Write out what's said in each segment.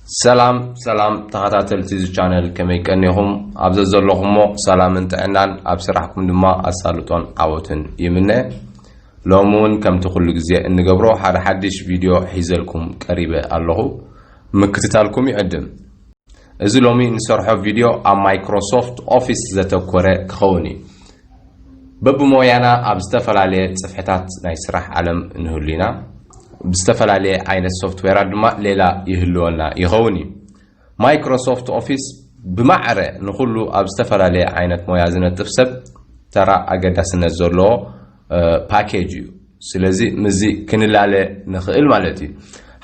ሰላም ሰላም ተኸታተልቲ እዚ ቻነል፣ ከመይ ቀኒኹም? ኣብ ዘዘለኹሞ ሰላምን ጥዕናን፣ ኣብ ስራሕኩም ድማ ኣሳልጦን ዓወትን ይምነ። ሎሚ እውን ከምቲ ኩሉ ግዜ እንገብሮ ሓደ ሓድሽ ቪድዮ ሒዘልኩም ቀሪበ ኣለኹ። ምክትታልኩም ይዕድም። እዚ ሎሚ እንሰርሖ ቪድዮ ኣብ ማይክሮሶፍት ኦፊስ ዘተኮረ ክኸውን እዩ። በብሞያና ኣብ ዝተፈላለየ ጽፍሕታት ናይ ስራሕ ዓለም ንህሉ ኢና። ብዝተፈላለየ ዓይነት ሶፍትዌራት ድማ ሌላ ይህልወና ይኸውን እዩ። ማይክሮሶፍት ኦፊስ ብማዕረ ንኹሉ ኣብ ዝተፈላለየ ዓይነት ሞያ ዝነጥፍ ሰብ ተራ ኣገዳስነት ዘለዎ እ፣ ፓኬጅ እዩ። ስለዚ ምስዚ ክንላለ ንኽእል ማለት እዩ።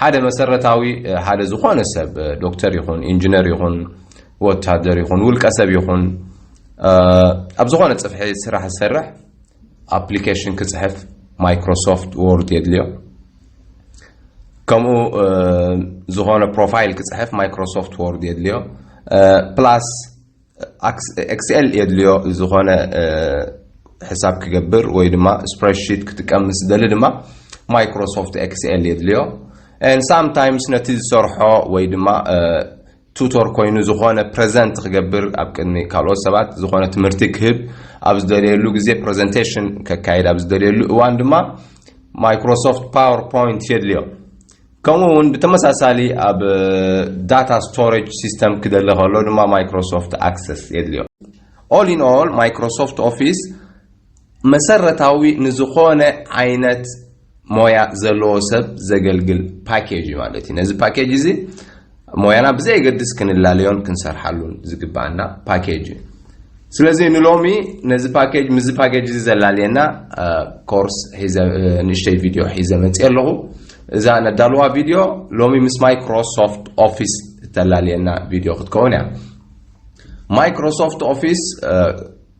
ሓደ መሰረታዊ እ፣ ሓደ ዝኾነ ሰብ እ፣ ዶክተር ይኹን ኢንጂነር ይኹን ወታደር ይኹን ውልቀ ሰብ ይኹን እ፣ ኣብ ዝኾነ ጽፍሒ ስራሕ ዝሰርሕ ኣፕሊኬሽን ክጽሕፍ ማይክሮሶፍት ወርድ የድልዮ። ከምኡ እ፣ ዝኾነ ፕሮፋይል ክጽሕፍ ማይክሮሶፍት ወርድ የድልዮ። እ፣ ፕላስ ኣክስ- ኤክስኤል የድልዮ። ዝኾነ እ፣ ሕሳብ ክገብር ወይ ድማ ስፕሬድሺት ክጥቀም ምስ ዝደሊ ድማ ማይክሮሶፍት ኤክስኤል የድልዮ። And sometimes ነቲ ዝሰርሖ ወይ ድማ እ፣ ቱቶር ኮይኑ ዝኾነ ፕሬዘንት ክገብር ኣብ ቅድሚ ካልኦት ሰባት ዝኾነ ትምህርቲ ክህብ ኣብ ዝደልየሉ ግዜ፣ ፕሬዘንቴሽን ከካይድ ኣብ ዝደልየሉ እዋን ድማ ማይክሮሶፍት ፓወርፖይንት የድልዮ። ከምኡ እውን ብተመሳሳሊ ኣብ ዳታ ስቶሬጅ ሲስተም ክደሊ ከሎ ድማ ማይክሮሶፍት ኣክሰስ የድልዮ። All in all ማይክሮሶፍት ኦፊስ መሰረታዊ ንዝኾነ ዓይነት ሞያ ዘለዎ ሰብ ዘገልግል ፓኬጅ እዩ ማለት እዩ። ነዚ ፓኬጅ እዚ ሞያና ብዘየገድስ ክንላለዮን ክንሰርሓሉን ዝግባኣና ፓኬጅ እዩ። ስለዚ ንሎሚ ነዚ ፓኬጅ ምስዚ ፓኬጅ እዚ ዘላልየና እ፣ ኮርስ ሒዘ እ፣ ንእሽተይ ቪድዮ ሒዘ መፅእ ኣለኹ። እዛ ነዳልዋ ቪድዮ ሎሚ ምስ ማይክሮሶፍት ኦፊስ እተላልየና ቪድዮ ክትከውን እያ። ማይክሮሶፍት ኦፊስ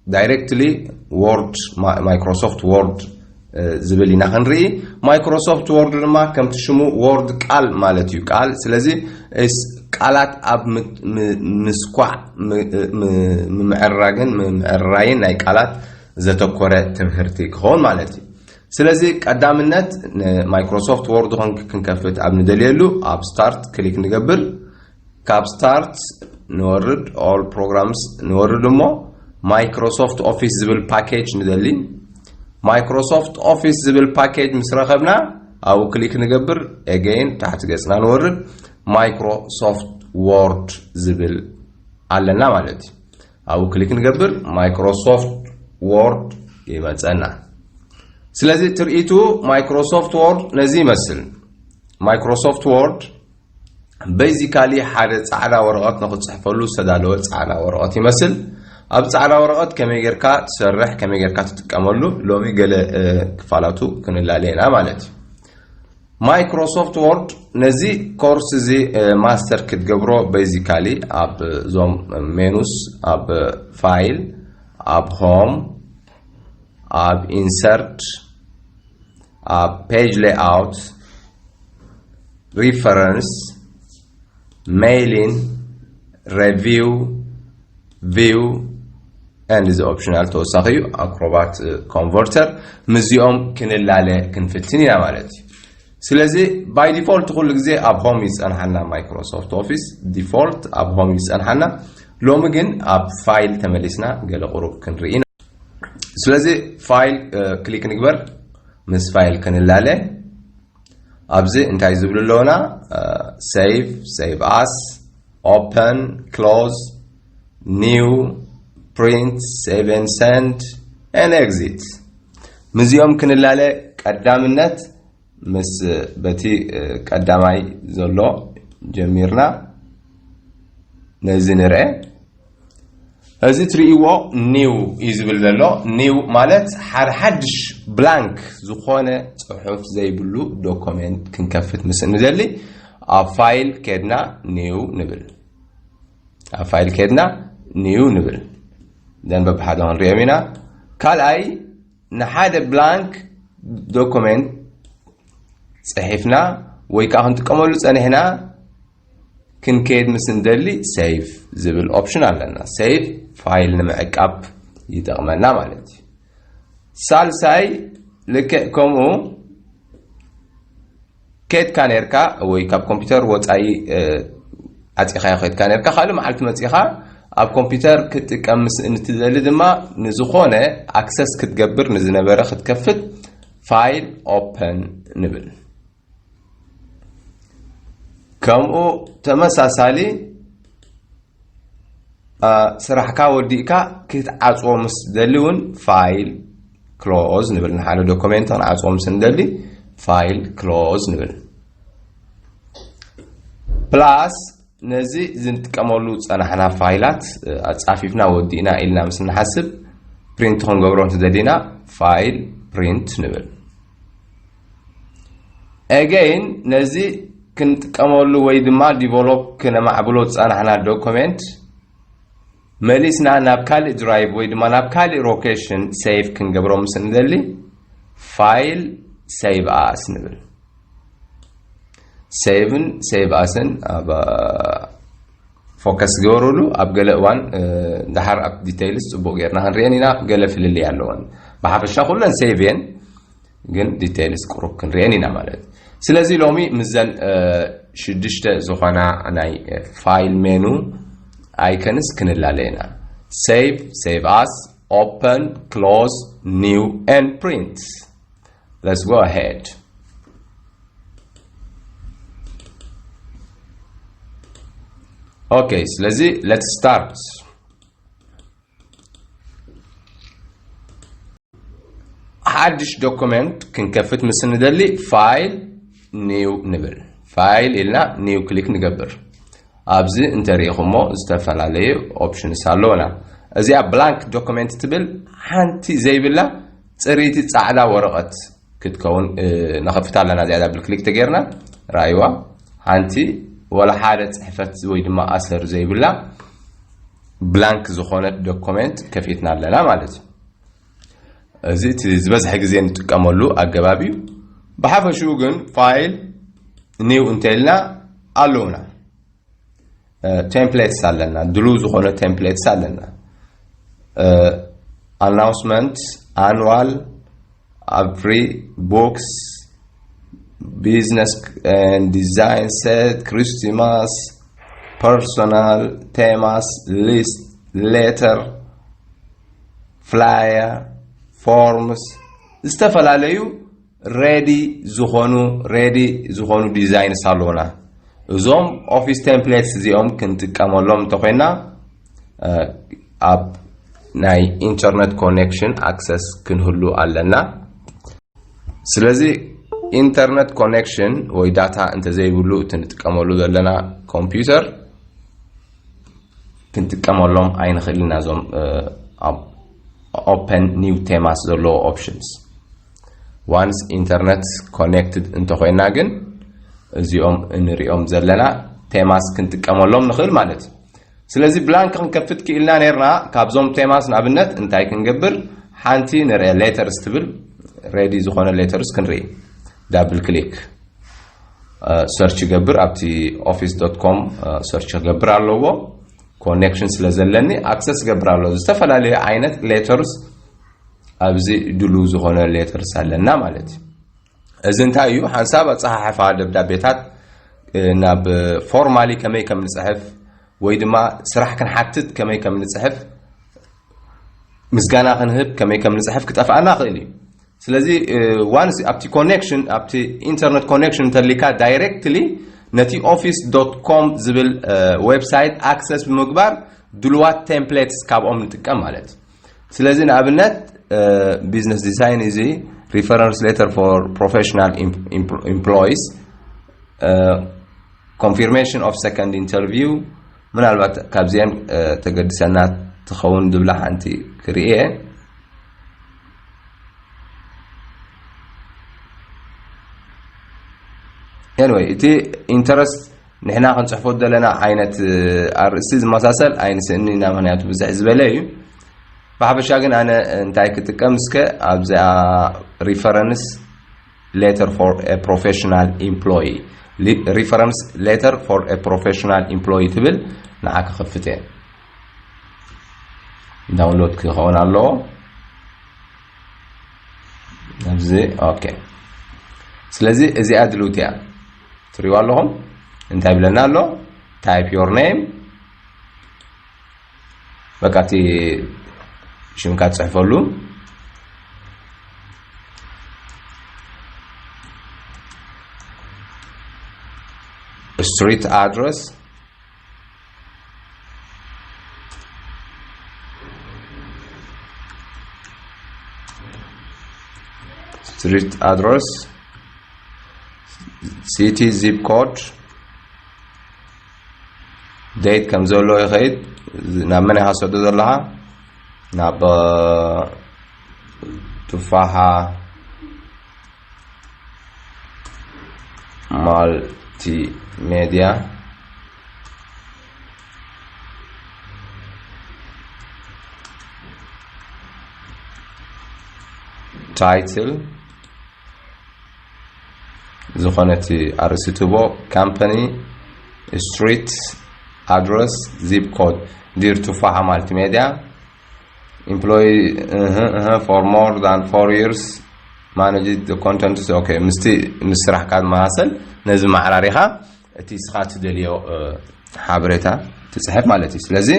ዳይሬክትሊ ወርድ ማይክሮሶፍት ወርድ ዝብል ኢና ክንርኢ። ማይክሮሶፍት ወርድ ድማ ከምቲ ሽሙ ወርድ ቃል ማለት እዩ፣ ቃል። ስለዚ እስ- ቃላት ኣብ ም- ም- ምስኳዕ ም- ም- ምምዕራግን ምምዕራይን ናይ ቃላት ዘተኮረ ትምህርቲ ክኸውን ማለት እዩ። ስለዚ ቀዳምነት ንማይክሮሶፍት ወርድ ክን- ክንከፍት ኣብ ንደልየሉ ኣብ ስታርት ክሊክ ንገብር። ካብ ስታርት ንወርድ፣ ኦል ፕሮግራምስ ንወርድ እሞ ማይክሮሶፍት ኦፊስ ዝብል ፓኬጅ ንደሊ። ማይክሮሶፍት ኦፊስ ዝብል ፓኬጅ ምስ ረኸብና ኣብኡ ክሊክ ንገብር። ኤገይን ታሕቲ ገጽና ንወርድ፣ ማይክሮሶፍት ወርድ ዝብል ኣለና ማለት እዩ። ኣብኡ ክሊክ ንገብር፣ ማይክሮሶፍት ወርድ ይመጸና። ስለዚ ትርኢቱ ማይክሮሶፍት ወርድ ነዚ ይመስል። ማይክሮሶፍት ወርድ ቤዚካሊ ሓደ ጻዕዳ ወረቐት ንኽትጽሕፈሉ ዝተዳለወ ጻዕዳ ወረቐት ይመስል። ኣብ ጻዕዳ ወረቐት ከመይ ጌርካ ትሰርሕ፣ ከመይ ጌርካ ትጥቀመሉ ሎሚ ገለ እ፣ ክፋላቱ ክንላለ ኢና ማለት እዩ። ማይክሮሶፍት ወርድ ነዚ ኮርስ እዚ እ፣ ማስተር ክትገብሮ ቤዚካሊ ኣብ እዞም ሜኑስ ኣብ ፋይል፣ ኣብ ሆም፣ ኣብ ኢንሰርት፣ ኣብ ፔጅ ሌይኣውት፣ ሪፈረንስ፣ ሜይሊን፣ ሬቪው፣ ቪው ኤንድ እዚ ኦፕሽናል ተወሳኺ እዩ፣ ኣክሮባት ኮንቨርተር። ምስዚኦም ክንላለ ክንፍትን ኢና ማለት እዩ። ስለዚ ባይ ዲፎልት ኩሉ ግዜ ኣብ ሆም ይፀንሓና፣ ማይክሮሶፍት ኦፊስ ዲፎልት ኣብ ሆም ይፀንሓና። ሎሚ ግን ኣብ ፋይል ተመሊስና ገለ ቁሩብ ክንርኢ ኢና። ስለዚ ፋይል ክሊክ ንግበር። ምስ ፋይል ክንላለ ኣብዚ እንታይ ዝብሉ ኣለውና? ሴቭ፣ ሴቭ ኣስ፣ ኦፐን፣ ክሎዝ፣ ኒው፣ ፕሪንት፣ ሴቭ ኤንድ ሰንድ ኤንድ ኤግዚት። ምስዚኦም ክንላለ ቀዳምነት ምስ በቲ ቀዳማይ ዘሎ ጀሚርና ነዚ ንርአ። እዚ ትርእይዎ ኒው እዩ ዝብል ዘሎ። ኒው ማለት ሓደ ሓድሽ ብላንክ ዝኾነ ጽሑፍ ዘይብሉ ዶኩሜንት ክንከፍት ምስ እንደሊ ኣብ ፋይል ከድና ኒው ንብል። ኣብ ፋይል ከድና ኒው ንብል። ደን በብሓደ ክንሪኦም ኢና። ካልኣይ ንሓደ ብላንክ ዶኩሜንት ጽሒፍና ወይ ከዓ ክንጥቀመሉ ጸኒሕና ክንከይድ ምስ እንደሊ ሴቭ ዝብል ኦፕሽን ኣለና። ሴቭ ፋይል ንምዕቃብ ይጠቕመና ማለት እዩ። ሳልሳይ ልክዕ ከምኡ ከድካ ነርካ ወይ ካብ ኮምፒውተር ወፃኢ እ፣ ዓፂኻዮ ከድካ ነርካ። ካልእ መዓልቲ መፂኻ ኣብ ኮምፒውተር ክትጥቀም ምስ እንትደሊ ድማ ንዝኾነ ኣክሰስ ክትገብር ንዝነበረ ክትከፍት ፋይል ኦፐን ንብል። ከምኡ ተመሳሳሊ ስራሕካ ወዲእካ ክትዓፅዎ ምስ ደሊ እውን ፋይል ክሎዝ ንብል። ንሓደ ዶኩሜንት ክንዓፅዎ ምስ እንደሊ ፋይል ክሎዝ ንብል። ፕላስ ነዚ ዝንጥቀመሉ ዝፀናሕና ፋይላት ኣፃፊፍና ወዲእና ኢልና ምስ ንሓስብ ፕሪንት ክንገብሮ እንትደሊና ፋይል ፕሪንት ንብል። ኤገይን ነዚ ክንጥቀመሉ ወይ ድማ ዲቨሎፕ ክነማዕብሎ ዝፀናሕና ዶኩሜንት መሊስና ናብ ካልእ ድራይቭ ወይ ድማ ናብ ካልእ ሎኬሽን ሴቭ ክንገብሮ ምስ እንደሊ ፋይል ሴቭ ኣስ ንብል። ሴቭን ሴቭ ኣስን ኣብ ፎከስ ግበሩሉ። ኣብ ገለ እዋን ድሓር ኣብ ዲቴይልስ ፅቡቅ ጌርና ክንሪአን ኢና። ገለ ፍልልይ ኣለወን። ብሓፈሻ ኩለን ሴቭ እየን፣ ግን ዲቴይልስ ቁሩብ ክንሪአን ኢና ማለት። ስለዚ ሎሚ ምዘን ሽዱሽተ ዝኾና ናይ ፋይል ሜኑ ኣይከንስ ክንላለ ኢና። ሴቭ፣ ሴቭ ኣስ፣ ኦፐን፣ ክሎዝ፣ ኒው and print. Let's go ahead. Okay, ስለዚ let's start. ሓድሽ ዶኩመንት ክንከፍት ምስ እንደሊ ፋይል ኒው ንብል። ፋይል ኢልና ኒው ክሊክ ንገብር። ኣብዚ እንተሪኢኹሞ ዝተፈላለዩ ኦፕሽንስ ኣለውና። እዚኣ ብላንክ ዶኩመንት ትብል ሓንቲ ዘይብላ ፅርይቲ ፃዕዳ ወረቐት ክትከውን ንኸፍታ ኣለና። እዚኣ ዳብል ክሊክ ተገይርና ራይዋ ሓንቲ ወላ ሓደ ፅሕፈት ወይ ድማ ኣሰር ዘይብላ ብላንክ ዝኾነት ዶኩመንት ከፊትና ኣለና ማለት እዩ። እዚ እቲ ዝበዝሐ ግዜ እንጥቀመሉ ኣገባብ እዩ። ብሓፈሽኡ ግን ፋይል ኒው እንተልና ኣለውና። ቴምፕሌትስ ኣለና፣ ድሉው ዝኾነ ቴምፕሌትስ ኣለና። ኣናውንስመንት፣ ኣኑዋል፣ ኣቭሪ፣ ቦክስ፣ ቢዝነስ ዲዛይን ሴት፣ ክሪስቲማስ፣ ፐርሶናል፣ ቴማስ፣ ሊስት፣ ሌተር፣ ፍላየር፣ ፎርምስ፣ ዝተፈላለዩ ሬዲ ዝኾኑ ሬዲ ዝኾኑ ዲዛይንስ ኣለውና። እዞም ኦፊስ ቴምፕሌትስ እዚኦም ክንጥቀመሎም እንተኮይና ኣብ ናይ ኢንተርነት ኮኔክሽን ኣክሰስ ክንህሉ ኣለና። ስለዚ ኢንተርነት ኮኔክሽን ወይ ዳታ እንተዘይብሉ እቲ ንጥቀመሉ ዘለና ኮምፒውተር ክንጥቀመሎም ኣይንኽእል ኢና። እዞም ኣብ ኦፐን ኒው ቴማስ ዘለዎ ኦፕሽንስ ዋንስ ኢንተርነት ኮኔክትድ እንተኮይና ግን እዚኦም እንሪኦም ዘለና ቴማስ ክንጥቀመሎም ንኽእል ማለት እዩ። ስለዚ ብላንክ ክንከፍት ክኢልና ነርና። ካብዞም ቴማስ ንኣብነት እንታይ ክንገብር ሓንቲ ንርአ። ሌተርስ ትብል ሬዲ ዝኾነ ሌተርስ ክንርኢ። ዳብል ክሊክ ሰርች ይገብር ኣብቲ ኦፊስ ዶት ኮም ሰርች ክገብር ኣለዎ። ኮኔክሽን ስለ ዘለኒ ኣክሰስ ገብር ኣለዎ። ዝተፈላለዩ ዓይነት ሌተርስ ኣብዚ ድሉው ዝኾነ ሌተርስ ኣለና ማለት እዩ። እዚ እንታይ እዩ? ሓንሳብ ኣፀሓሕፋ ደብዳቤታት ናብ ፎርማሊ ከመይ ከም ንፅሕፍ ወይ ድማ ስራሕ ክንሓትት ከመይ ከም ንፅሕፍ ምስጋና ክንህብ ከመይ ከም ንፅሕፍ ክጠፍኣና ይኽእል እዩ። ስለዚ ዋንስ ኣብቲ ኮኔክሽን ኣብቲ ኢንተርነት ኮኔክሽን እንተሊካ ዳይሬክትሊ ነቲ ኦፊስ ዶት ኮም ዝብል ዌብሳይት ኣክሰስ ብምግባር ድልዋት ቴምፕሌትስ ካብኦም ንጥቀም ማለት እዩ። ስለዚ ንኣብነት ቢዝነስ ዲዛይን እዚ reference letter for professional employees confirmation of second interview ምናልባት ካብዚአን ተገድሰና ትኸውን ዝብላ ሓንቲ ክርእየ። Anyway እቲ ኢንተረስት ንሕና ክንፅሕፎ ዘለና ዓይነት ኣርእስቲ ዝመሳሰል ኣይንስእኒ ኢና፣ ምክንያቱ ብዝሕ ዝበለ እዩ። ብሓፈሻ ግን ኣነ እንታይ ክጥቀም እስከ ኣብዚኣ reference letter for a professional employee reference letter for a professional employee ትብል ንዓ ክኸፍት እየ። ዳውንሎድ ክኸውን ኣለዎ። ኣብዚ ኦኬ። ስለዚ እዚኣ ድልውቲ እያ። ትሪዋ ኣለኹም እንታይ ይብለና ኣሎ? Type your name. በቃ እቲ ሽምካ ትጽሕፈሉ። Street address. Street address. City zip code. Date ከም ዘሎ ይኸይድ። ናብ መን ኢኻ ሰዶ ዘለኻ? ናብ ቱፋሓ ማልቲሜድያ። Title ዝኾነ እቲ ኣርእስቲ ትቦ። Company፣ street address፣ zip code። Dear ቱፋሓ ማልቲሜድያ። Employee እህ እህ for more than four years manage the contents። Okay፣ ምስቲ ምስ ስራሕካ ዝመሳሰል ነዚ ማዕራሪኻ እቲ ስኻ ትደልዮ ሓበሬታ ትጽሕፍ ማለት እዩ። ስለዚ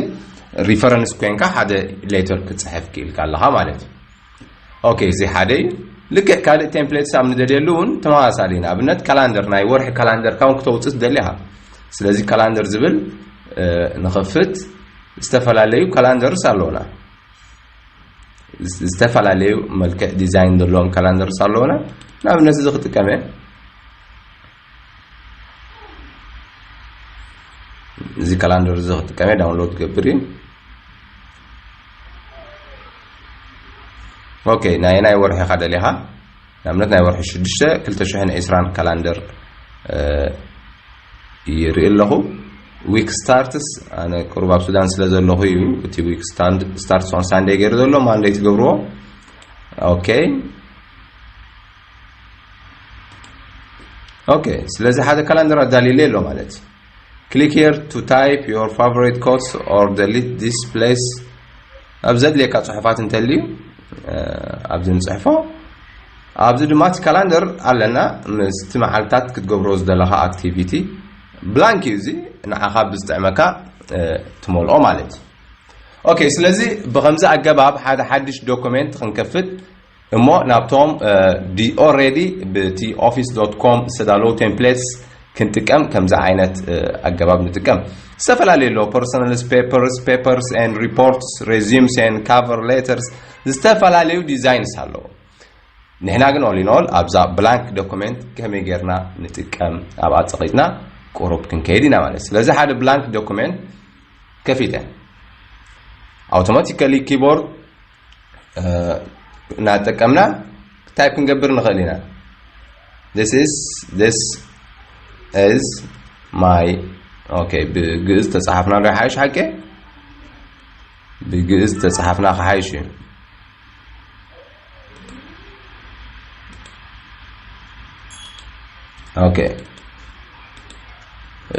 reference ኮይንካ ሓደ letter ክትጽሕፍ ክኢልካ ኣለኻ ማለት እዩ። Okay፣ እዚ ሓደ እዩ። ልክዕ ካልእ templates ኣብ ንደልየሉ እውን ተመሳሳሊ እዩ። ንኣብነት calendar፣ ናይ ወርሒ calendar ካውን ክተውፅእ ትደሊ ኢኻ። ስለዚ calendar ዝብል ንኸፍት። ዝተፈላለዩ calendars ኣለውና። ዝተፈላለዩ መልክዕ design ዘለዎም calendars ኣለውና። ንኣብነት እዚ ክጥቀም እየ። እዚ calendar እዚ ክጥቀም እየ፣ download ገብር እዩ። Okay፣ ናይ ናይ ወርሒ ኢኻ ደሊኻ። ንኣብነት ናይ ወርሒ ሽዱሽተ ክልተ ሽሕን ዕስራን calendar ይርኢ ኣለኹ። Week starts፣ ኣነ ቁሩብ ኣብ ሱዳን ስለ ዘለኹ እዩ እቲ week starts on Sunday ገይሩ ዘሎ፣ Monday ትገብርዎ። Okay። Okay፣ ስለዚ ሓደ calendar ኣዳልየለይ ኣሎ ማለት እዩ። Click here to type your favorite quotes or delete this place። ኣብ ዘድልየካ ጽሑፋት እንተልዩ ኣብዚ ንጽሕፎ። ኣብዚ ድማ እቲ calendar ኣለና፣ ምስቲ መዓልታት ክትገብሮ ዝደለኻ activity። Blank እዩ እዚ፣ ንዓኻ ብዝጥዕመካ ትመልኦ ማለት እዩ። Okay፣ ስለዚ ብኸምዚ ኣገባብ ሓደ ሓድሽ document ክንከፍት እሞ ናብቶም already ብቲ office dot com ዝተዳለዉ templates ክንጥቀም ከምዚ ዓይነት ኣገባብ ንጥቀም። ዝተፈላለዩ ኣለዉ፣ personal papers፣ papers and reports፣ resumes and cover letters፣ ዝተፈላለዩ designs ኣለዉ። ንሕና ግን all in all ኣብዛ blank document ከመይ ጌርና ንጥቀም ኣብኣ ጸቒጥና ቁሩብ ክንከይድ ኢና ማለት። ስለዚ ሓደ blank document ከፊተ፣ automatically keyboard እናተጠቀምና type ክንገብር ንኽእል ኢና። This is this is my okay። ብግእዝ ተጻሓፍና ዶ ይሓይሽ? ሓቂ ብግእዝ ተጻሓፍና ክሓይሽ እዩ። Okay፣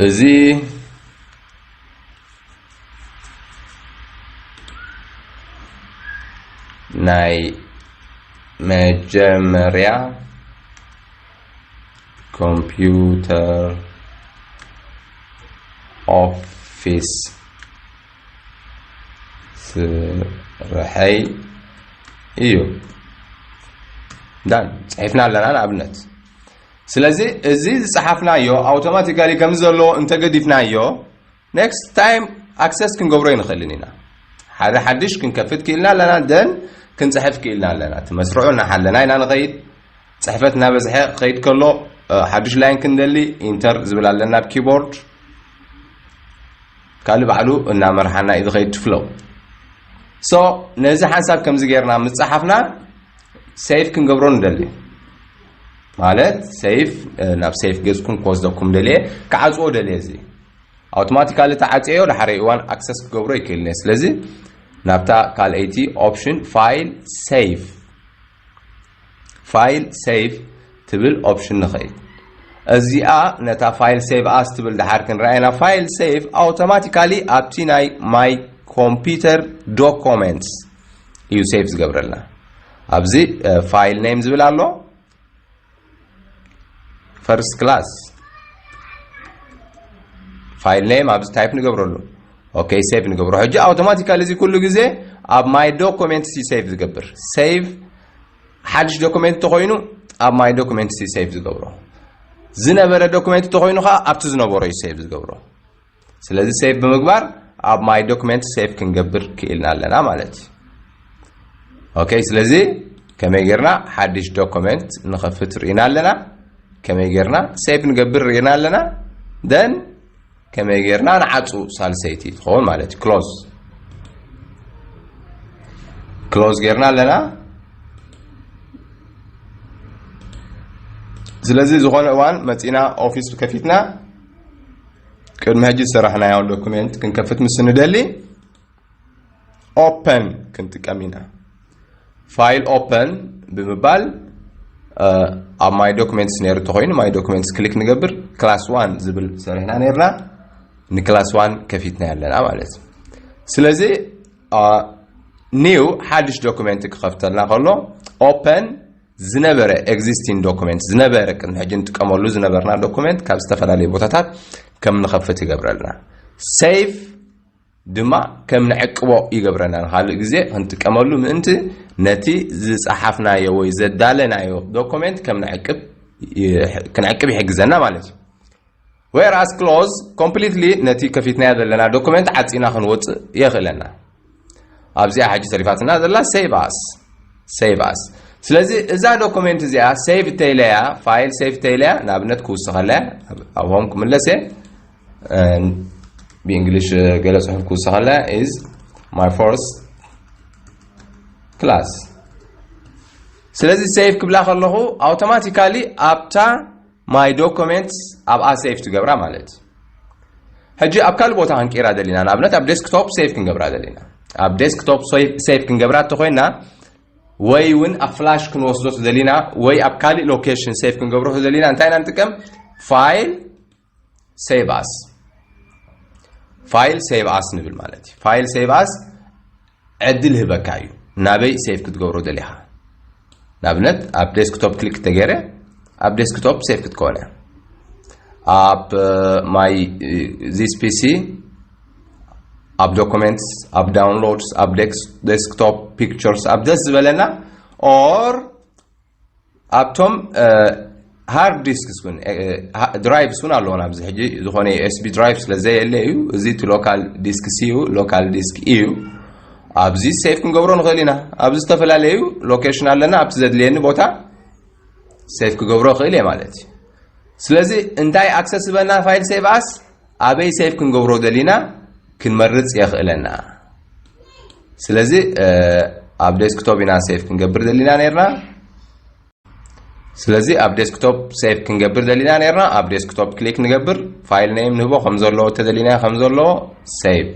እዚ ናይ መጀመርያ ኮምፒውተር ኦፊስ ስርሐይ እዩ። Done፣ ጽሒፍና ኣለና ንኣብነት። ስለዚ እዚ ዝጸሓፍናዮ automatically ከም ዘሎ እንተገዲፍናዮ፣ next time access ክንገብሮ ኣይንኽእልን ኢና። ሓደ ሓድሽ ክንከፍት ክኢልና ኣለና፣ then ክንጽሕፍ ክኢልና ኣለና። እቲ መስርዑ እናሓለና ኢና ንኸይድ። ጽሕፈት እናበዝሐ ክኸይድ ከሎ ሓድሽ line ክንደሊ enter ዝብል ኣለና ኣብ keyboard። ካልእ ባዕሉ እናመርሓና እዩ ዝኸይድ flow። So ነዚ ሓንሳብ ከምዚ ጌርና ምስ ጸሓፍና save ክንገብሮ ንደሊ፣ ማለት save ናብ save ገጽኩም ክወስደኩም ደልየ፣ ክዓጽዎ ደልየ። እዚ automatically ተዓጽዮ፣ ድሓረይ እዋን access ክገብሮ ይክእልን እየ። ስለዚ ናብታ ካልኣይቲ option file save file save ትብል option ንኸይድ። እዚኣ ነታ file save as ትብል ድሓር ክንረኣየና፣ file save automatically ኣብቲ ናይ my computer documents እዩ save ዝገብረልና። ኣብዚ file name ዝብል ኣሎ፣ first class file name ኣብዚ type ንገብረሉ። Okay, save ንገብሮ። ሕጂ automatically እዚ ኩሉ ግዜ ኣብ my documents እዩ save ዝገብር። Save ሓድሽ document ተኾይኑ ኣብ my documents እዩ save ዝገብሮ። ዝነበረ document ተኾይኑ ከዓ ኣብቲ ዝነበሮ እዩ save ዝገብሮ። ስለዚ save ብምግባር ኣብ my documents save ክንገብር ክኢልና ኣለና ማለት እዩ። Okay, ስለዚ ከመይ ጌርና ሓድሽ document ንኸፍት ርኢና ኣለና። ከመይ ጌርና save ንገብር ርኢና ኣለና። Then ከመይ ጌርና ንዓጹ ሳልሰይቲ ትኸውን ማለት እዩ። Close፣ close ጌርና ኣለና። ስለዚ ዝኾነ እዋን መጺና ኦፊስ ከፊትና ቅድሚ ሕጂ ዝሰራሕናዮ document ክንከፍት ምስ ንደሊ open ክንጥቀም ኢና። File open ብምባል ኣብ my documents ነይሩ ተኾይኑ my documents click ንገብር። Class one ዝብል ሰሪሕና ነይርና፣ ን class one ከፊትና ኣለና ማለት እዩ። ስለዚ new ሓድሽ document ክኸፍተልና ከሎ open ዝነበረ existing document፣ ዝነበረ ቅድሚ ሕጂ ንጥቀመሉ ዝነበርና document ካብ ዝተፈላለዩ ቦታታት ከም ንኸፍት ይገብረልና። Save ድማ ከም ንዕቅቦ ይገብረና። ንኻልእ ግዜ ክንጥቀመሉ ምእንቲ ነቲ ዝጸሓፍናዮ ወይ ዘዳለናዮ document ከም ንዕቅብ ክንዕቅብ ይሕግዘና ማለት እዩ። Whereas close completely ነቲ ከፊትናዮ ዘለና document ዓጺና ክንወጽእ የኽእለና። ኣብዚኣ ሕጂ ተሪፋትና ዘላ save as፣ save as። ስለዚ እዛ document እዚኣ save ተይለያ፣ file save ተይለያ፣ ንኣብነት ክውስኸለያ ኣብ home ክምለስ እየ። ብእንግሊሽ ገለ ጽሑፍ ክውስኸለያ is my first class። ስለዚ save ክብላ ከለኹ automatically ኣብታ my documents ኣብኣ save ትገብራ ማለት። ሕጂ ኣብ ካልእ ቦታ ክንቀይራ ደሊና፣ ንኣብነት ኣብ desktop save ክንገብራ ደሊና። ኣብ desktop save ክንገብራ እንተኾይና ወይ እውን ኣብ flash ክንወስዶ ደሊና ወይ ኣብ ካልእ location save ክንገብሮ ደሊና እንታይ ኢና ንጥቀም? File save as፣ file save as ንብል ማለት እዩ። File save as ዕድል ይህበካ እዩ ናበይ save ክትገብሮ ደሊኻ። ንኣብነት ኣብ desktop click ተገይረ ኣብ desktop save ክትከውን እያ። ኣብ my this PC ኣብ documents ኣብ downloads ኣብ desktop pictures ኣብ ደስ ዝበለና or ኣብቶም hard disks እውን drives እውን ኣለዎ። ኣብዚ ሕጂ ዝኾነ USB drive ስለ ዘየለ እዩ። እዚ እቲ local disk እዩ፣ local disk እዩ። ኣብዚ save ክንገብሮ ንኽእል ኢና። ኣብዚ ዝተፈላለዩ location ኣለና። ኣብቲ ዘድልየኒ ቦታ save ክገብሮ እኽእል እየ ማለት እዩ። ስለዚ እንታይ access ዝበልና file save as ኣበይ save ክንገብሮ ደሊና ክንመርጽ የኽእለና። ስለዚ ኣብ desktop ኢና save ክንገብር ደሊና ነርና። ስለዚ ኣብ desktop save ክንገብር ደሊና ነርና። ኣብ desktop click ንገብር፣ file name ንህቦ ከም ዘለዎ ተደሊና ከም ዘለዎ save።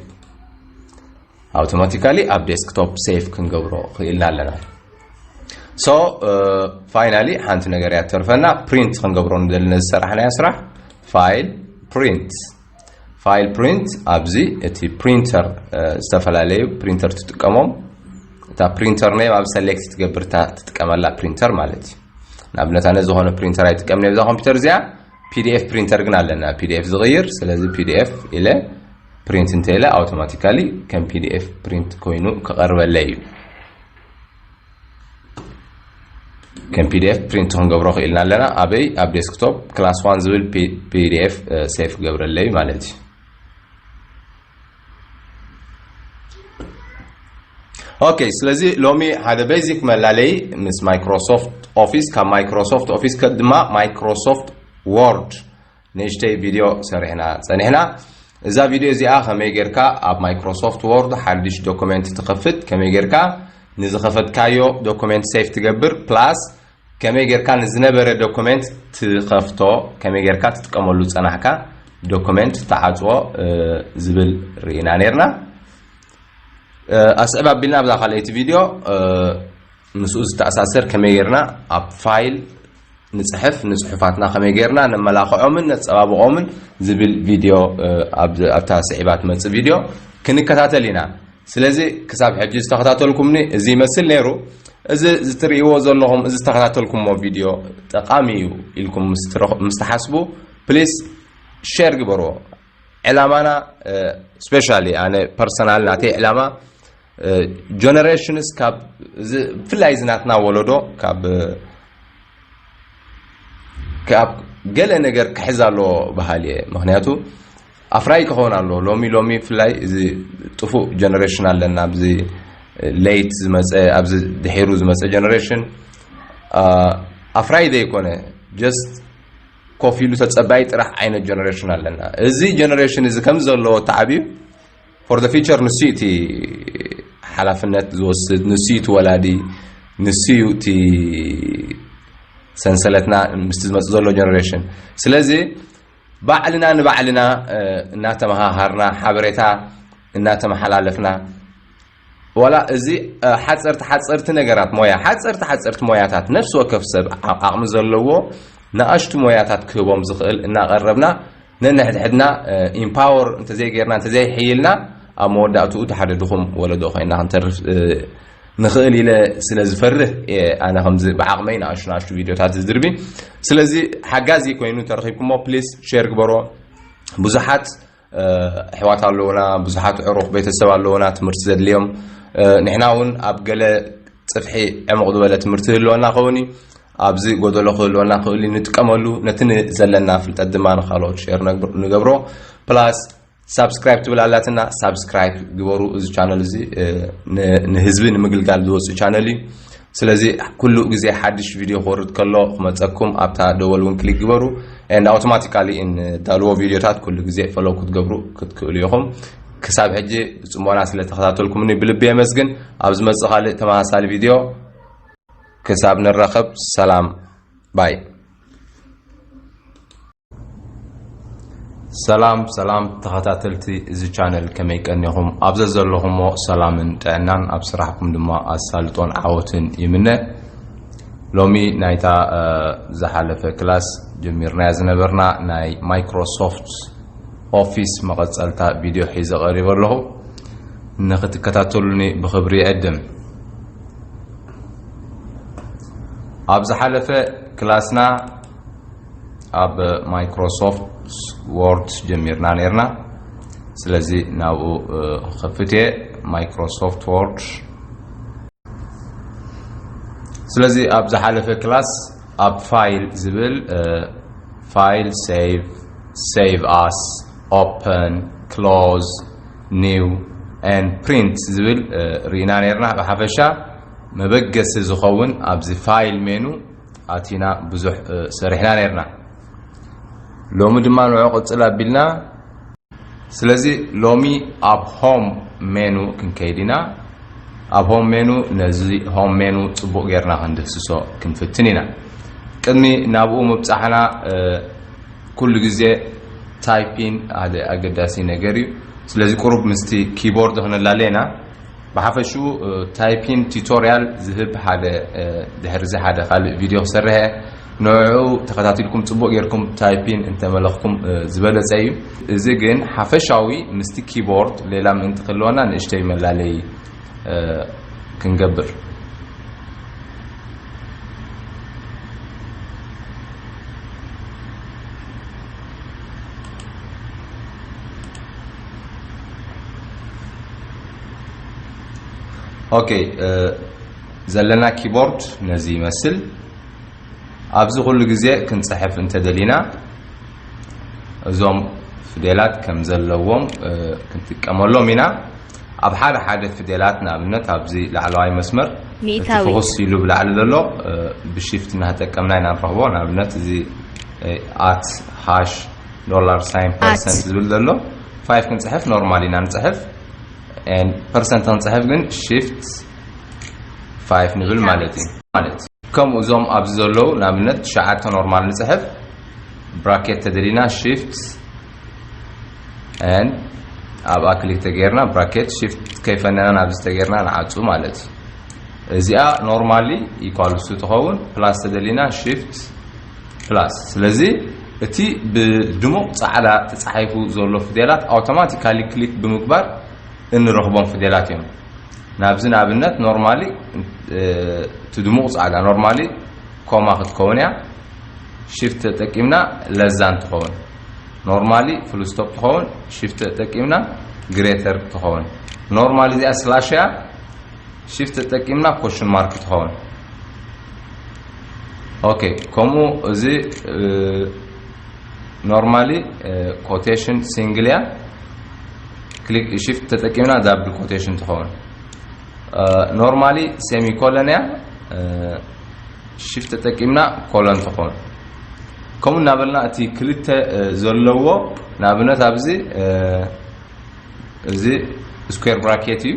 Automatically ኣብ desktop save ክንገብሮ ክኢልና ኣለና። So finally ሓንቲ ነገር እያ ተርፈና፣ print ክንገብሮ ንደሊ ነዚ ዝሰራሕናዮ ስራሕ። File print፣ file print ኣብዚ እቲ printer ዝተፈላለዩ printer ትጥቀሞም፣ እታ printer name ኣብ select ትገብር እታ ትጥቀመላ printer ማለት እዩ። ንኣብነት ኣነ ዝኾነ printer ኣይጥቀምን እየ ብዛ computer እዚኣ፣ PDF printer ግን ኣለና PDF ዝቕይር። ስለዚ PDF ኢለ print እንተ ኢለ automatically ከም PDF print ኮይኑ ክቐርበለይ እዩ። ከም PDF print ክንገብሮ ክኢልና ኣለና። ኣበይ? ኣብ desktop class one ዝብል PDF save ክገብረለይ ማለት እዩ። Okay፣ ስለዚ ሎሚ ሓደ basic መላለይ ምስ Microsoft Office፣ ካብ Microsoft Office ድማ Microsoft Word ንእሽተይ ቪድዮ ሰሪሕና ጸኒሕና። እዛ ቪድዮ እዚኣ ከመይ ጌርካ ኣብ Microsoft Word ሓድሽ document ትኸፍት፣ ከመይ ጌርካ ንዝኸፈትካዮ document save ትገብር፣ plus ከመይ ጌርካ ንዝነበረ document ትኸፍቶ፣ ከመይ ጌርካ ትጥቀመሉ ዝጸናሕካ document ትዓጽዎ ዝብል ርኢና ኔርና። ኣስዕብ ኣቢልና ኣብዛ ካልኣይቲ ቪድዮ ምስኡ ዝተኣሳሰር ከመይ ጌርና ኣብ file ንጽሕፍ፣ ንጽሑፋትና ከመይ ጌርና ነመላኽዖምን ነጸባብቖምን ዝብል ቪድዮ ኣብታ ስዒባ ትመጽእ ቪድዮ ክንከታተል ኢና። ስለዚ ክሳብ ሕጂ ዝተኸታተልኩምኒ እዚ ይመስል ነይሩ። እዚ ዝትርእይዎ ዘለኹም፣ እዚ ዝተኸታተልኩምዎ ቪድዮ ጠቓሚ እዩ ኢልኩም ምስ ትረኽ-፣ ምስ ትሓስቡ please share ግበርዎ። ዕላማና ስፔሻሊ ኣነ ፐርሰናል ናተይ ዕላማ ጀነሬሽንስ ካብ እዚ ብፍላይ እዚ ናትና ወለዶ ካብ ካብ ገለ ነገር ክሕዝ ኣለዎ በሃሊ እየ። ምክንያቱ ኣፍራይ ክኸውን ኣለዎ። ሎሚ ሎሚ ብፍላይ እዚ ጥፉእ ጀነሬሽን ኣለና። ኣብዚ ሌት ዝመፀ ኣብዚ ድሒሩ ዝመፀ ጀነሬሽን ኣፍራይ ዘይኮነ ጀስት ኮፍ ኢሉ ተጸባይ ጥራሕ ዓይነት ጀነሬሽን ኣለና። እዚ ጀነሬሽን እዚ ከም ዘለዎ ተዓብዩ for the future ንሱ እቲ ሓላፍነት ዝወስድ፣ ንሱ እቲ ወላዲ፣ ንሱ እዩ እቲ ሰንሰለትና ምስቲ ዝመጽእ ዘሎ ጀነሬሽን። ስለዚ ባዕልና ንባዕልና እናተመሃሃርና ሓበሬታ እናተመሓላለፍና ዋላ እዚ ሓፀርቲ ሓፀርቲ ነገራት ሞያ ሓፀርቲ ሓፀርቲ ሞያታት ነፍሲ ወከፍ ሰብ ዓቕሚ ዘለዎ ንኣሽቱ ሞያታት ክህቦም ዝኽእል እናቐረብና ነንሕድሕድና ኢምፓወር እንተዘይገይርና እንተዘይሕይልና ኣብ መወዳእትኡ ሓደ ድኹም ወለዶ ኮይና ክንተርፍ ንኽእል ኢለ ስለ ዝፈርህ ኣነ ከምዚ ብዓቕመይ ንኣሽቱ ንኣሽቱ ቪድዮታት ዝድርቢ ስለዚ ሓጋዚ ኮይኑ ተረኺብኩሞ ፕሊስ ሼር ግበሮ ብዙሓት ኣሕዋት ኣለውና ብዙሓት ዕሩኽ ቤተሰብ ኣለውና ትምህርቲ ዘድልዮም ንሕና እውን ኣብ ገለ ፅፍሒ ዕሙቕ ዝበለ ትምህርቲ ህልወና ከውን ኣብዚ ጎደሎ ክህልወና ክእል ንጥቀመሉ ነቲ ዘለና ፍልጠት ድማ ንካልኦት ሸር ንገብሮ ፕላስ ሳብስክራይብ ትብል ኣላትና ሳብስክራይብ ግበሩ እዚ ቻነል እዚ ንህዝቢ ንምግልጋል ዝወፅእ ቻነል እዩ ስለዚ ኩሉ ግዜ ሓድሽ ቪድዮ ክወርድ ከሎ ክመፀኩም ኣብታ ደወል እውን ክሊክ ግበሩ and automatically ዳልዎ ቪድዮታት ኩሉ ግዜ ፈለው ክትገብሩ ክትክእሉ ኢኹም ክሳብ ሕጂ ብፅሞና ስለተኸታተልኩምኒ ብልቢ የመስግን ኣብ ዝመፅእ ካልእ ተመሳሳሊ ቪድዮ ክሳብ ንራኸብ ሰላም ባይ ሰላም ሰላም ተኸታተልቲ እዚ ቻነል ከመይ ቀኒኹም ኣብ ዘዘለኹሞ ሰላምን ጥዕናን ኣብ ስራሕኩም ድማ ኣሳልጦን ዓወትን ይምነ ሎሚ ናይታ ዝሓለፈ ክላስ ጀሚርናያ ዝነበርና ናይ ማይክሮሶፍት ኦፊስ መቐፀልታ ቪድዮ ሒዘ ቀሪበ ኣለኹ ንክትከታተሉኒ ብክብሪ ይዕድም ኣብ ዝሓለፈ ክላስና ኣብ ማይክሮሶፍት ወርድ ጀሚርና ነርና ስለዚ ናብኡ ክኸፍት እየ ማይክሮሶፍት ወርድ ስለዚ ኣብ ዝሓለፈ ክላስ ኣብ ፋይል ዝብል ፋይል ሴቭ ሴቭ ኣስ ኦፐን ክሎዝ ኒው ን ፕሪንት ዝብል ርኢና ነርና ብሓፈሻ መበገሲ ዝኸውን ኣብዚ ፋይል ሜኑ ኣቲና ብዙሕ ሰሪሕና ነርና ሎሚ ድማ ንዑ ቅፅል ኣቢልና ስለዚ ሎሚ ኣብ ሆም ሜኑ ክንከይድ ኢና ኣብ ሆም ሜኑ ነዚ ሆም ሜኑ ፅቡቅ ጌርና ክንድህስሶ ክንፍትን ኢና ቅድሚ ናብኡ ምብፃሕና ኩሉ ግዜ ታይፒን ሓደ ኣገዳሲ ነገር እዩ ስለዚ ቁሩብ ምስቲ ኪቦርድ ክነላለ ኢና ብሓፈሽኡ ታይፒን ቲቶርያል ዝህብ ሓደ ድሕርዚ ሓደ ካልእ ቪድዮ ክሰርሐ ንዕኡ ተኸታቲልኩም ፅቡቅ ጌርኩም ታይፒን እንተመለኽኩም ዝበለፀ እዩ እዚ ግን ሓፈሻዊ ምስቲ ኪቦርድ ሌላ ምእንቲ ክህልወና ንእሽተይ መላለይ ክንገብር ኦኬ ዘለና ኪቦርድ ነዚ ይመስል ኣብዚ ኩሉ ግዜ ክንፅሕፍ እንተደሊና እዞም ፍዴላት ከም ዘለዎም ክንጥቀመሎም ኢና ኣብ ሓደ ሓደ ፍዴላት ንኣብነት ኣብዚ ላዕለዋይ መስመር እቲ ፍኹስ ኢሉ ብላዕሊ ዘሎ ብሽፍት እናተጠቀምና ኢና ንረኽቦ ንኣብነት እዚ ኣት ሃሽ ዶላር ሳይን ፐርሰንት ዝብል ዘሎ ፋይፍ ክንፅሕፍ ኖርማል ኢና ንፅሕፍ ፐርሰንት ክንፅሕፍ ግን ሽፍት ፋይፍ ንብል ማለት እዩ ማለት ከምኡ እዞም ኣብዚ ዘለዉ ንኣብነት ትሽዓተ ኖርማል ንፅሕፍ ብራኬት ተደሊና ሽፍት ን ኣብኣ ክሊክ ተገይርና ብራኬት ሽፍት ከይፈነና ናብዚ ተገይርና ንዓፁ ማለት እዩ እዚኣ ኖርማሊ ኢኳልሱ ትኸውን ፕላስ ተደሊና ሽፍት ፕላስ ስለዚ እቲ ብድሙቕ ፃዕዳ ተፃሒፉ ዘሎ ፍዴላት ኣውቶማቲካሊ ክሊክ ብምግባር እንረኽቦም ፍዴላት እዮም ናብዚ ንኣብነት ኖርማሊ እቲ ድሙቕ ፃዕዳ ኖርማሊ ኮማ ክትከውን እያ ሽፍት ተጠቂምና ለዛን ትኸውን normally full stop ትኸውን፣ shift ተጠቂምና greater ትኸውን። Normally እዚኣ slash እያ፣ shift ተጠቂምና question mark ትኸውን። Okay፣ ከምኡ እዚ normally quotation single እያ፣ click shift ተጠቂምና double quotation ትኸውን። Normally semicolon እያ፣ shift ተጠቂምና colon ትኾን። ከምኡ እናበልና እቲ ክልተ ዘለዎ፣ ንኣብነት ኣብዚ እዚ square bracket እዩ።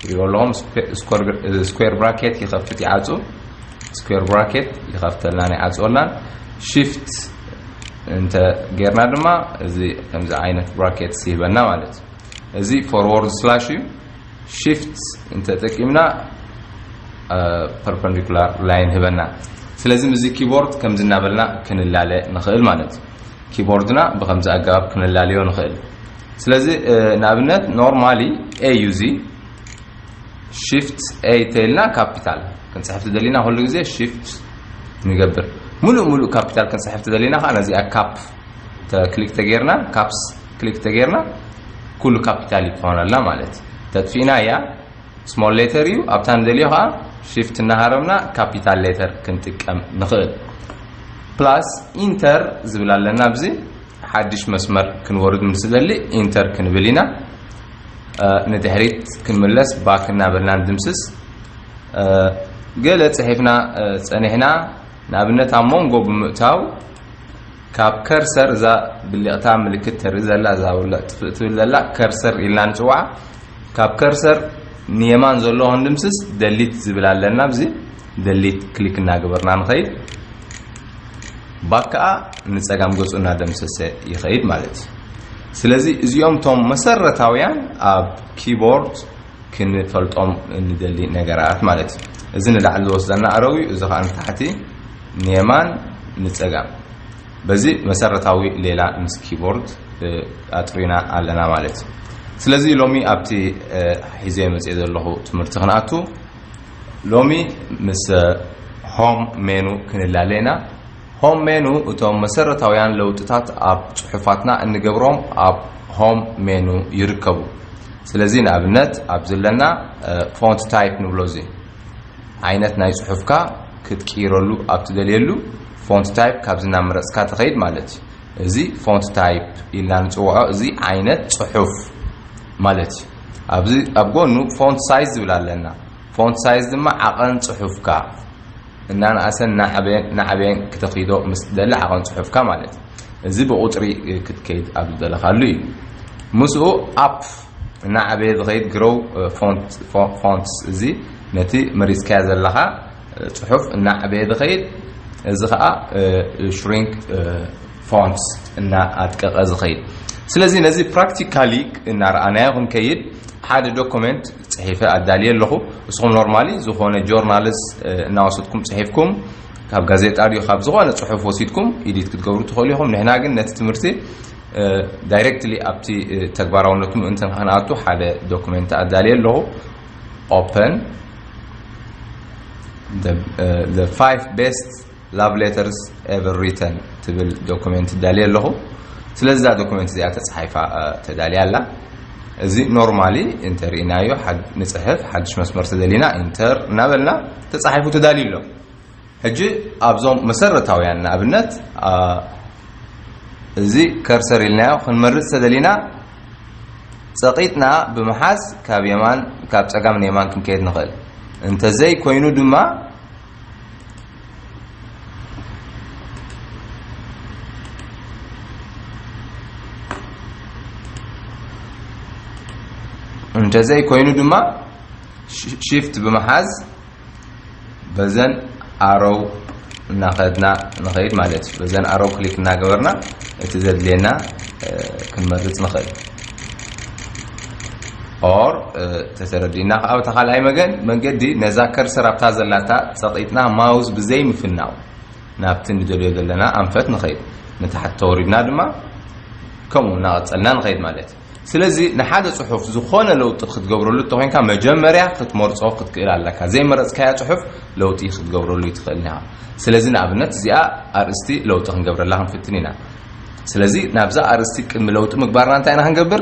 ይሪኦ ኣለኹም፣ square bracket ይኸፍት ይዓጹ፣ square bracket ይኸፍተልናን ይዓጽወልናን። Shift እንተ ጌርና ድማ እዚ ከምዚ ዓይነት bracket ይህበና ማለት እዩ። እዚ forward slash እዩ። Shift እንተጠቂምና perpendicular line ህበና። ስለዚ ምስዚ keyboard ከምዚ እናበልና ክንላለ ንኽእል ማለት እዩ። Keyboard ና ብከምዚ ኣገባብ ክንላለዮ ንኽእል። ስለዚ ንኣብነት normally A እዩ እዚ፣ shift A ተይልና capital ክንፅሕፍ ትደሊና ኩሉ ግዜ shift ንገብር። ሙሉእ ሙሉእ capital ክንፅሕፍ ትደሊና ከዓ ነዚኣ cap click ተጌርና፣ caps click ተጌርና ኩሉ capital ይኾነልና ማለት። ተጥፊእና እያ small letter እዩ። ኣብታ ንደልዮ ከዓ shift እናሃረምና capital letter ክንጥቀም ንኽእል። Plus enter ዝብል ኣለና ኣብዚ ሓድሽ መስመር ክንወርድ ምስ ደሊ enter ክንብል ኢና። ንድሕሪት ክንምለስ back እናበልና ንድምስስ። ገለ ፅሒፍና ፀኒሕና ንኣብነት ኣብ መንጎ ብምእታው ካብ ከርሰር እዛ ብሊቕታ ምልክት ተርኢ ዘላ እዛ ውለጥ ትብል ዘላ ከርሰር ኢልና ንፅዋዓ። ካብ ከርሰር ንየማን ዘሎ ክንድምስስ ደሊት ዝብል ኣለና። ኣብዚ ደሊት ክሊክ እናገበርና ንኸይድ። ባክ ከዓ ንፀጋም ገፁ እናደምሰሰ ይኸይድ ማለት እዩ። ስለዚ እዚኦም እቶም መሰረታውያን ኣብ ኪቦርድ ክንፈልጦም እንደሊ ነገራት ማለት እዩ። እዚ ንላዕሊ ዝወስደና ኣረው እዩ፣ እዚ ከዓ ንታሕቲ ንየማን ንፀጋም። በዚ መሰረታዊ ሌላ ምስ ኪቦርድ ኣጥሪና ኣለና ማለት እዩ። ስለዚ ሎሚ ኣብቲ ሒዘ መፅእ ዘለኹ ትምህርቲ ክንኣቱ፣ ሎሚ ምስ ሆም ሜኑ ክንላለ ኢና። ሆም ሜኑ እቶም መሰረታውያን ለውጥታት ኣብ ፅሑፋትና እንገብሮም ኣብ ሆም ሜኑ ይርከቡ። ስለዚ ንኣብነት ኣብዚ ኣለና ፎንት ታይፕ ንብሎ፣ እዚ ዓይነት ናይ ፅሑፍካ ክትቅይረሉ ኣብ ትደልየሉ ፎንት ታይፕ ካብዚ እናመረፅካ ትኸይድ ማለት እዩ። እዚ ፎንት ታይፕ ኢልና ንፅውዖ እዚ ዓይነት ፅሑፍ ማለት እዩ። ኣብዚ ኣብ ጎኑ ፎንት ሳይዝ ዝብል ኣለና። ፎንት ሳይዝ ድማ ዓቐን ፅሑፍካ እናንኣሰን እናዓበየን እናዓበየን ክተኺዶ ምስ ትደሊ ዓቐን ፅሑፍካ ማለት እዩ። እዚ ብቁፅሪ ክትከይድ ኣብ ዝደለኻሉ እዩ። ምስኡ ኣፕ እናዓበየ ዝኸይድ ግሮው ፎንትስ፣ እዚ ነቲ መሪፅካዮ ዘለኻ ፅሑፍ እናዓበየ ዝኸይድ፣ እዚ ከዓ ሽሪንክ ፎንትስ እናኣጥቀቐ ዝኸይድ። ስለዚ ነዚ ፕራክቲካሊ እናረኣናዮ ክንከይድ፣ ሓደ ዶኩመንት ፅሒፈ ኣዳልየ ኣለኹ። ንስኹም ኖርማሊ ዝኾነ ጆርናልስ እናወሰድኩም ፅሒፍኩም፣ ካብ ጋዜጣ ድዩ ካብ ዝኾነ ፅሑፍ ወሲድኩም ኢዲት ክትገብሩ ትኽእሉ ኢኹም። ንሕና ግን ነቲ ትምህርቲ ዳይሬክትሊ ኣብቲ ተግባራውነቱ ምእንቲ ክንኣቱ ሓደ ዶኩመንት ኣዳልየ ኣለኹ። ኦፐን the five best love letters ever written ትብል ዶኩመንት ኣዳልየ ኣለኹ። ስለዚ እዛ ዶኩመንት እዚኣ ተፃሒፋ ተዳልያ ኣላ። እዚ ኖርማሊ እንተርኢናዮ ንፅሕፍ፣ ሓድሽ መስመር ተደሊና ኢንተር እናበልና ተፃሒፉ ተዳልዩ ኣሎ። ሕጂ ኣብዞም መሰረታውያን ንኣብነት እዚ ከርሰር ኢልናዮ ክንመርፅ ተደሊና ፀቒጥና ብምሓዝ ካብ የማን፣ ካብ ፀጋም ንየማን ክንከይድ ንኽእል። እንተዘይ ኮይኑ ድማ እንተዘይ ኮይኑ ድማ ሽፍት ብምሓዝ በዘን ኣሮው እናኸድና ንኸይድ ማለት እዩ። በዘን ኣሮው ክሊክ እናገበርና እቲ ዘድልየና ክንመርፅ ንኽእል። ኦር ተተረዲእና ከዓ ብታ ካልኣይ መገን መንገዲ ነዛ ከርሰር ኣብታ ዘላታ ፀቒጥና ማውዝ ብዘይ ምፍናው ናብቲ ንደልዮ ዘለና ኣንፈት ንኸይድ፣ ንታሕቲ ተወሪድና ድማ ከምኡ እናቐፀልና ንኸይድ ማለት እዩ። ስለዚ ንሓደ ፅሑፍ ዝኾነ ለውጢ ክትገብረሉ እንተኮይንካ መጀመርያ ክትመርፆ ክትክእል ኣለካ። ዘይመረፅካያ ፅሑፍ ለውጢ ክትገብረሉ ይትኽእል ኢኻ። ስለዚ ንኣብነት እዚኣ ኣርእስቲ ለውጢ ክንገብረላ ክንፍትን ኢና። ስለዚ ናብዛ ኣርእስቲ ቅድሚ ለውጢ ምግባርና እንታይ ኢና ክንገብር?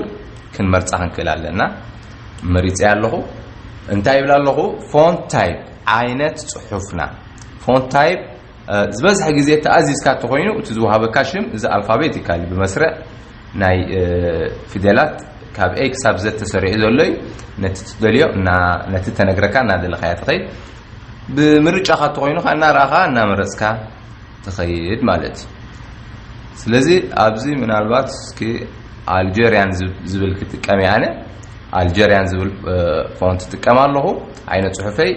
ክንመርጻ ክንክእል ኣለና። መሪጸ ኣለኹ። እንታይ ይብል ኣለኹ? Font type፣ ዓይነት ጽሑፍና። Font type ዝበዝሐ ግዜ ተኣዚዝካ እንተኾይኑ እቲ ዝወሃበካ ሽም እዚ ኣልፋቤቲካሊ ብመስርዕ ናይ ፊደላት ካብ ኤ ክሳብ ዘ ተሰሪዑ ዘሎ እዩ። ነቲ ትደልዮ ነቲ ተነግረካ እናደለኻያ ትኸይድ። ብምርጫኻ እንተኾይኑ ከዓ እናረኣኻ እናመረፅካ ትኸይድ ማለት እዩ። ስለዚ ኣብዚ ምናልባት እስኪ ኣልጀርያን ዝብል ክጥቀም እየ ኣነ። ኣልጀርያን ዝብል ፎንት ትጥቀም ኣለኹ። ዓይነት ፅሑፈይ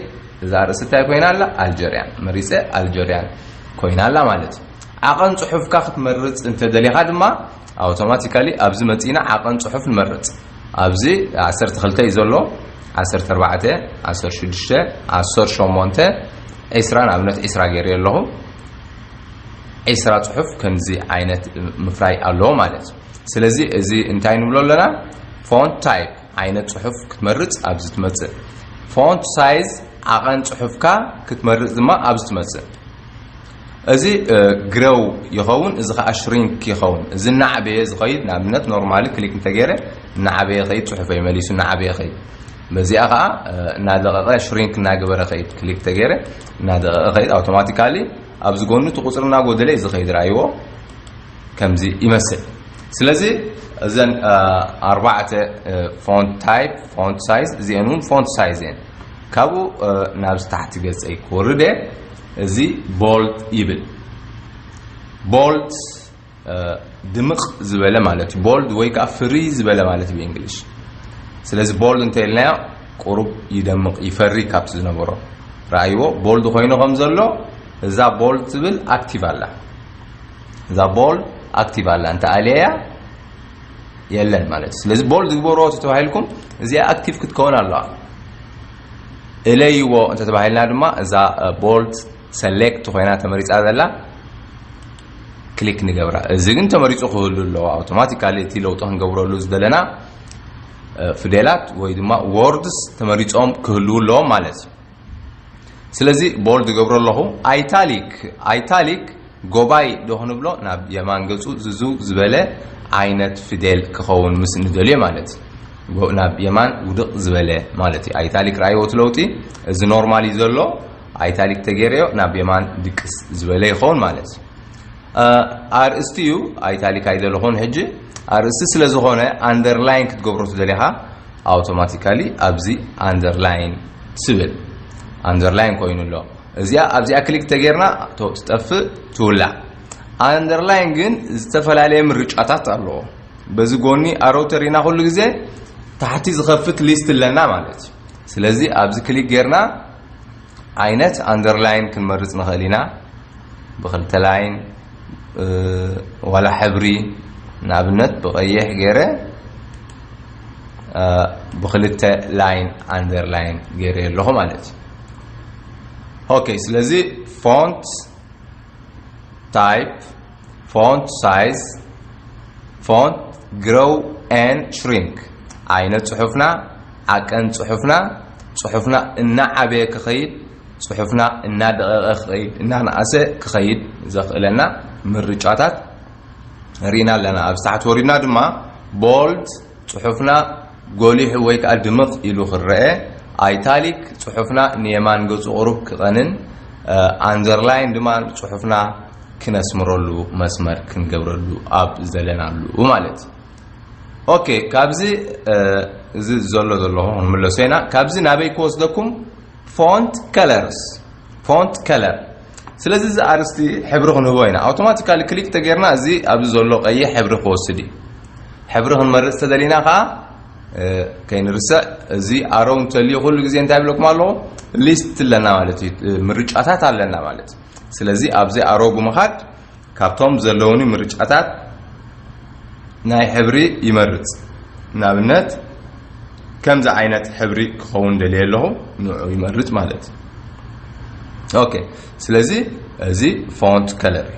እዛ ኣርእስቲ እንታይ ኮይና ኣላ? ኣልጀርያን መሪፀ ኣልጀርያን ኮይና ኣላ ማለት እዩ። ዓቐን ፅሑፍካ ክትመርፅ እንተደሊኻ ድማ ኣውቶማቲካሊ ኣብዚ መፂና ዓቐን ፅሑፍ ንመርፅ። ኣብዚ ዓሰርተ ክልተ እዩ ዘሎ። ዓሰርተ ኣርባዕተ፣ ዓሰርተ ሽዱሽተ፣ ዓሰርተ ሸሞንተ፣ ዒስራ፣ ንኣብነት ዒስራ ገይረ ኣለኹ። ዒስራ ፅሑፍ ከምዚ ዓይነት ምፍራይ ኣለዎ ማለት እዩ። ስለዚ እዚ እንታይ ንብሎ ኣለና? ፎንት ታይፕ ዓይነት ጽሑፍ ክትመርጽ ኣብዚ ትመጽእ። ፎንት ሳይዝ ዓቐን ጽሑፍካ ክትመርጽ ድማ ኣብዚ ትመጽእ። እዚ ግረው ይኸውን፣ እዚ ከዓ ሽሪንክ ይኸውን። እዚ እናዓበየ ዝኸይድ፣ ንኣብነት ኖርማሊ ክሊክ እንተገይረ እናዓበየ ይኸይድ፣ ጽሑፈይ መሊሱ እናዓበየ ይኸይድ። በዚኣ ከዓ እናደቐቐ ሽሪንክ እናገበረ ይኸይድ። ክሊክ ተገይረ እናደቐቐ ይኸይድ። ኣውቶማቲካሊ ኣብዚ ጎኑ እቲ ቁፅሪ እናጎደለ እዩ ዝኸይድ። ርኣይዎ። ከምዚ ይመስል። ስለዚ እዘን ኣርባዕተ ፎንት ታይፕ፣ ፎንት ሳይዝ፣ እዚአን እውን ፎንት ሳይዝ እየን። ካብኡ ናብዚ ታሕቲ ገፀይ ክወርደ እዚ ቦልድ ይብል። ቦልድ ድምቕ ዝበለ ማለት እዩ። ቦልድ ወይ ከዓ ፍሪ ዝበለ ማለት እዩ ብእንግሊሽ። ስለዚ ቦልድ እንተ ኢልናዮ ቁሩብ ይደምቕ፣ ይፈሪ ካብቲ ዝነበሮ። ረኣይዎ፣ ቦልድ ኮይኑ ከም ዘሎ እዛ ቦልድ ትብል ኣክቲቭ ኣላ። እዛ ቦልድ ኣክቲቭ ኣላ፣ እንተ ኣልየያ የለን ማለት እዩ። ስለዚ ቦልድ ግበርዎ ተባሂልኩም እዚኣ ኣክቲቭ ክትከውን ኣለዋ። እለይዎ እንተተባሂልና ድማ እዛ ቦልድ ሰሌክት ኮይና ተመሪፃ ዘላ ክሊክ ንገብራ። እዚ ግን ተመሪፁ ክህሉ ኣለዎ። ኣውቶማቲካሊ እቲ ለውጢ ክንገብረሉ ዝደለና ፊደላት ወይ ድማ ወርድስ ተመሪፆም ክህልው ኣለዎም ማለት እዩ። ስለዚ ቦልድ ገብሮ ኣለኹ። ኣይታሊክ፣ ኣይታሊክ ጎባይ ዶ ክንብሎ፣ ናብ የማን ገፁ ዝዝው ዝበለ ዓይነት ፊደል ክኸውን ምስ ንደልዮ ማለት እዩ። ናብ የማን ውድቕ ዝበለ ማለት እዩ። ኣይታሊክ ረኣይዎ እቲ ለውጢ። እዚ ኖርማል እዩ ዘሎ። ኣይታሊክ ተገይረዮ ናብ የማን ድቅስ ዝበለ ይኸውን ማለት እዩ። ኣርእስቲ እዩ ኣይታሊክ ኣይደለኹን። ሕጂ ኣርእስቲ ስለ ዝኾነ ኣንደርላይን ክትገብሮ ትደሊኻ ኣውቶማቲካሊ ኣብዚ ኣንደርላይን ትብል ኣንደርላይን ኮይኑ ኣሎ። እዚኣ ኣብዚኣ ክሊክ ተገይርና ትጠፍእ ትውላዕ። ኣንደርላይን ግን ዝተፈላለየ ምርጫታት ኣለዎ። በዚ ጎኒ ኣረው ተሪና ኩሉ ግዜ ታሕቲ ዝኸፍት ሊስት ኣለና ማለት እዩ። ስለዚ ኣብዚ ክሊክ ገይርና ዓይነት ኣንደርላይን ክንመርጽ ንኽእል ኢና። ብክልተ ላይን ዋላ ሕብሪ ንኣብነት ብቐይሕ ገይረ ብክልተ ላይን ኣንደርላይን ገይረ ኣለኹ ማለት እዩ። ኦኬ፣ ስለዚ ፎንት ታይፕ፣ ፎንት ሳይዝ፣ ፎንት ግሮው ኤን ሽሪንክ፣ ዓይነት ጽሑፍና፣ ዓቀን ጽሑፍና፣ ጽሑፍና እናዓበየ ክኸይድ፣ ጽሑፍና እናደቐቐ ክኸይድ፣ እናነኣሰ ክኸይድ ዘኽእለና ምርጫታት ርኢና ኣለና። ኣብ ታሕቲ ወሪድና ድማ ቦልድ ጽሑፍና ጎሊሑ ወይ ከዓ ድምቕ ኢሉ ክረአ፣ ኣይታሊክ ጽሑፍና ንየማን ገጹ ቁሩብ ክቐንን፣ ኣንደርላይን ድማ ጽሑፍና ክነስምረሉ መስመር ክንገብረሉ ኣብ ዘለናሉ ማለት እዩ። ኦኬ፣ ካብዚ እዚ ዘሎ ዘለኹ ክንምለሶ ኢና። ካብዚ ናበይ ክወስደኩም? ፎንት ከለርስ፣ ፎንት ከለር። ስለዚ እዚ ኣርስቲ ሕብሪ ክንህቦ ኢና። ኣውቶማቲካሊ ክሊክ ተገይርና እዚ ኣብዚ ዘሎ ቀይሕ ሕብሪ ክወስድ እዩ። ሕብሪ ክንመርፅ ተደሊና ከዓ ከይንርስዕ እዚ ኣሮው እንተልዩ ኩሉ ግዜ እንታይ ብለኩም ኣለኹ? ሊስት ኣለና ማለት እዩ፣ ምርጫታት ኣለና ማለት እዩ። ስለዚ ኣብዚ ኣሮው ብምኻድ ካብቶም ዘለውኒ ምርጫታት ናይ ሕብሪ ይመርፅ። ንኣብነት ከምዚ ዓይነት ሕብሪ ክኸውን ደልየ ኣለኹ፣ ንዑ ይመርፅ ማለት እዩ። ኦኬ፣ ስለዚ እዚ ፎንት ከለር፣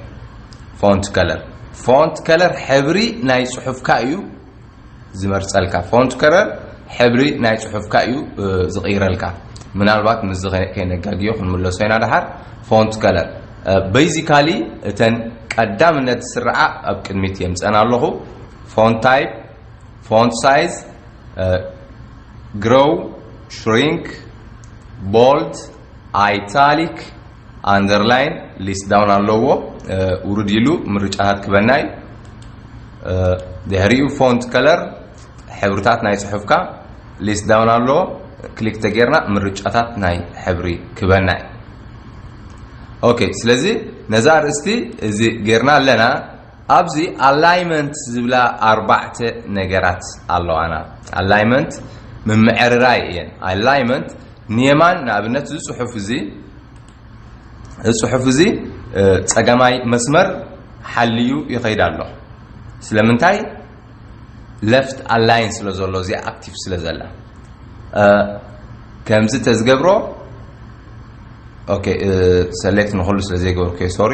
ፎንት ከለር፣ ፎንት ከለር ሕብሪ ናይ ፅሑፍካ እዩ ዝመርፀልካ። ፎንት ከለር ሕብሪ ናይ ፅሑፍካ እዩ ዝቕይረልካ። ምናልባት ምስዚ ከይነጋግዮ ክንምለሶ ኢና ደሓር። ፎንት ከለር ቤዚካሊ እተን ቀዳምነት ዝስርዓ ኣብ ቅድሚት የምፀን ኣለኹ። Font type, font size, grow, shrink, bold, italic, underline, list down ኣለዎ። ውርድ ኢሉ ምርጫታት ክበና እዩ። ድሕሪኡ font color፣ ሕብርታት ናይ ፅሑፍካ list down ኣለዎ። ክሊክ ተጌርና ምርጫታት ናይ ሕብሪ ክበና እዩ። ኦኬ፣ ስለዚ ነዛ ኣርእስቲ እዚ ጌርና ኣለና። ኣብዚ alignment ዝብላ ኣርባዕተ ነገራት ኣለዋና። Alignment ምምዕርራይ እየን። Alignment ንየማን፣ ንኣብነት እዚ ፅሑፍ እዚ፣ እዚ ፅሑፍ እዚ፣ እ፣ ፀገማይ መስመር ሓልዩ ይኸይድ ኣሎ። ስለምንታይ? Left align ስለ ዘሎ፣ እዚኣ ኣክቲቭ ስለ ዘላ። እ፣ ከምዚ ተዝገብሮ፣ ኦኬ፣ እ፣ ሰሌክት ንኹሉ ስለ ዘይገበርኩ፣ ሶሪ፣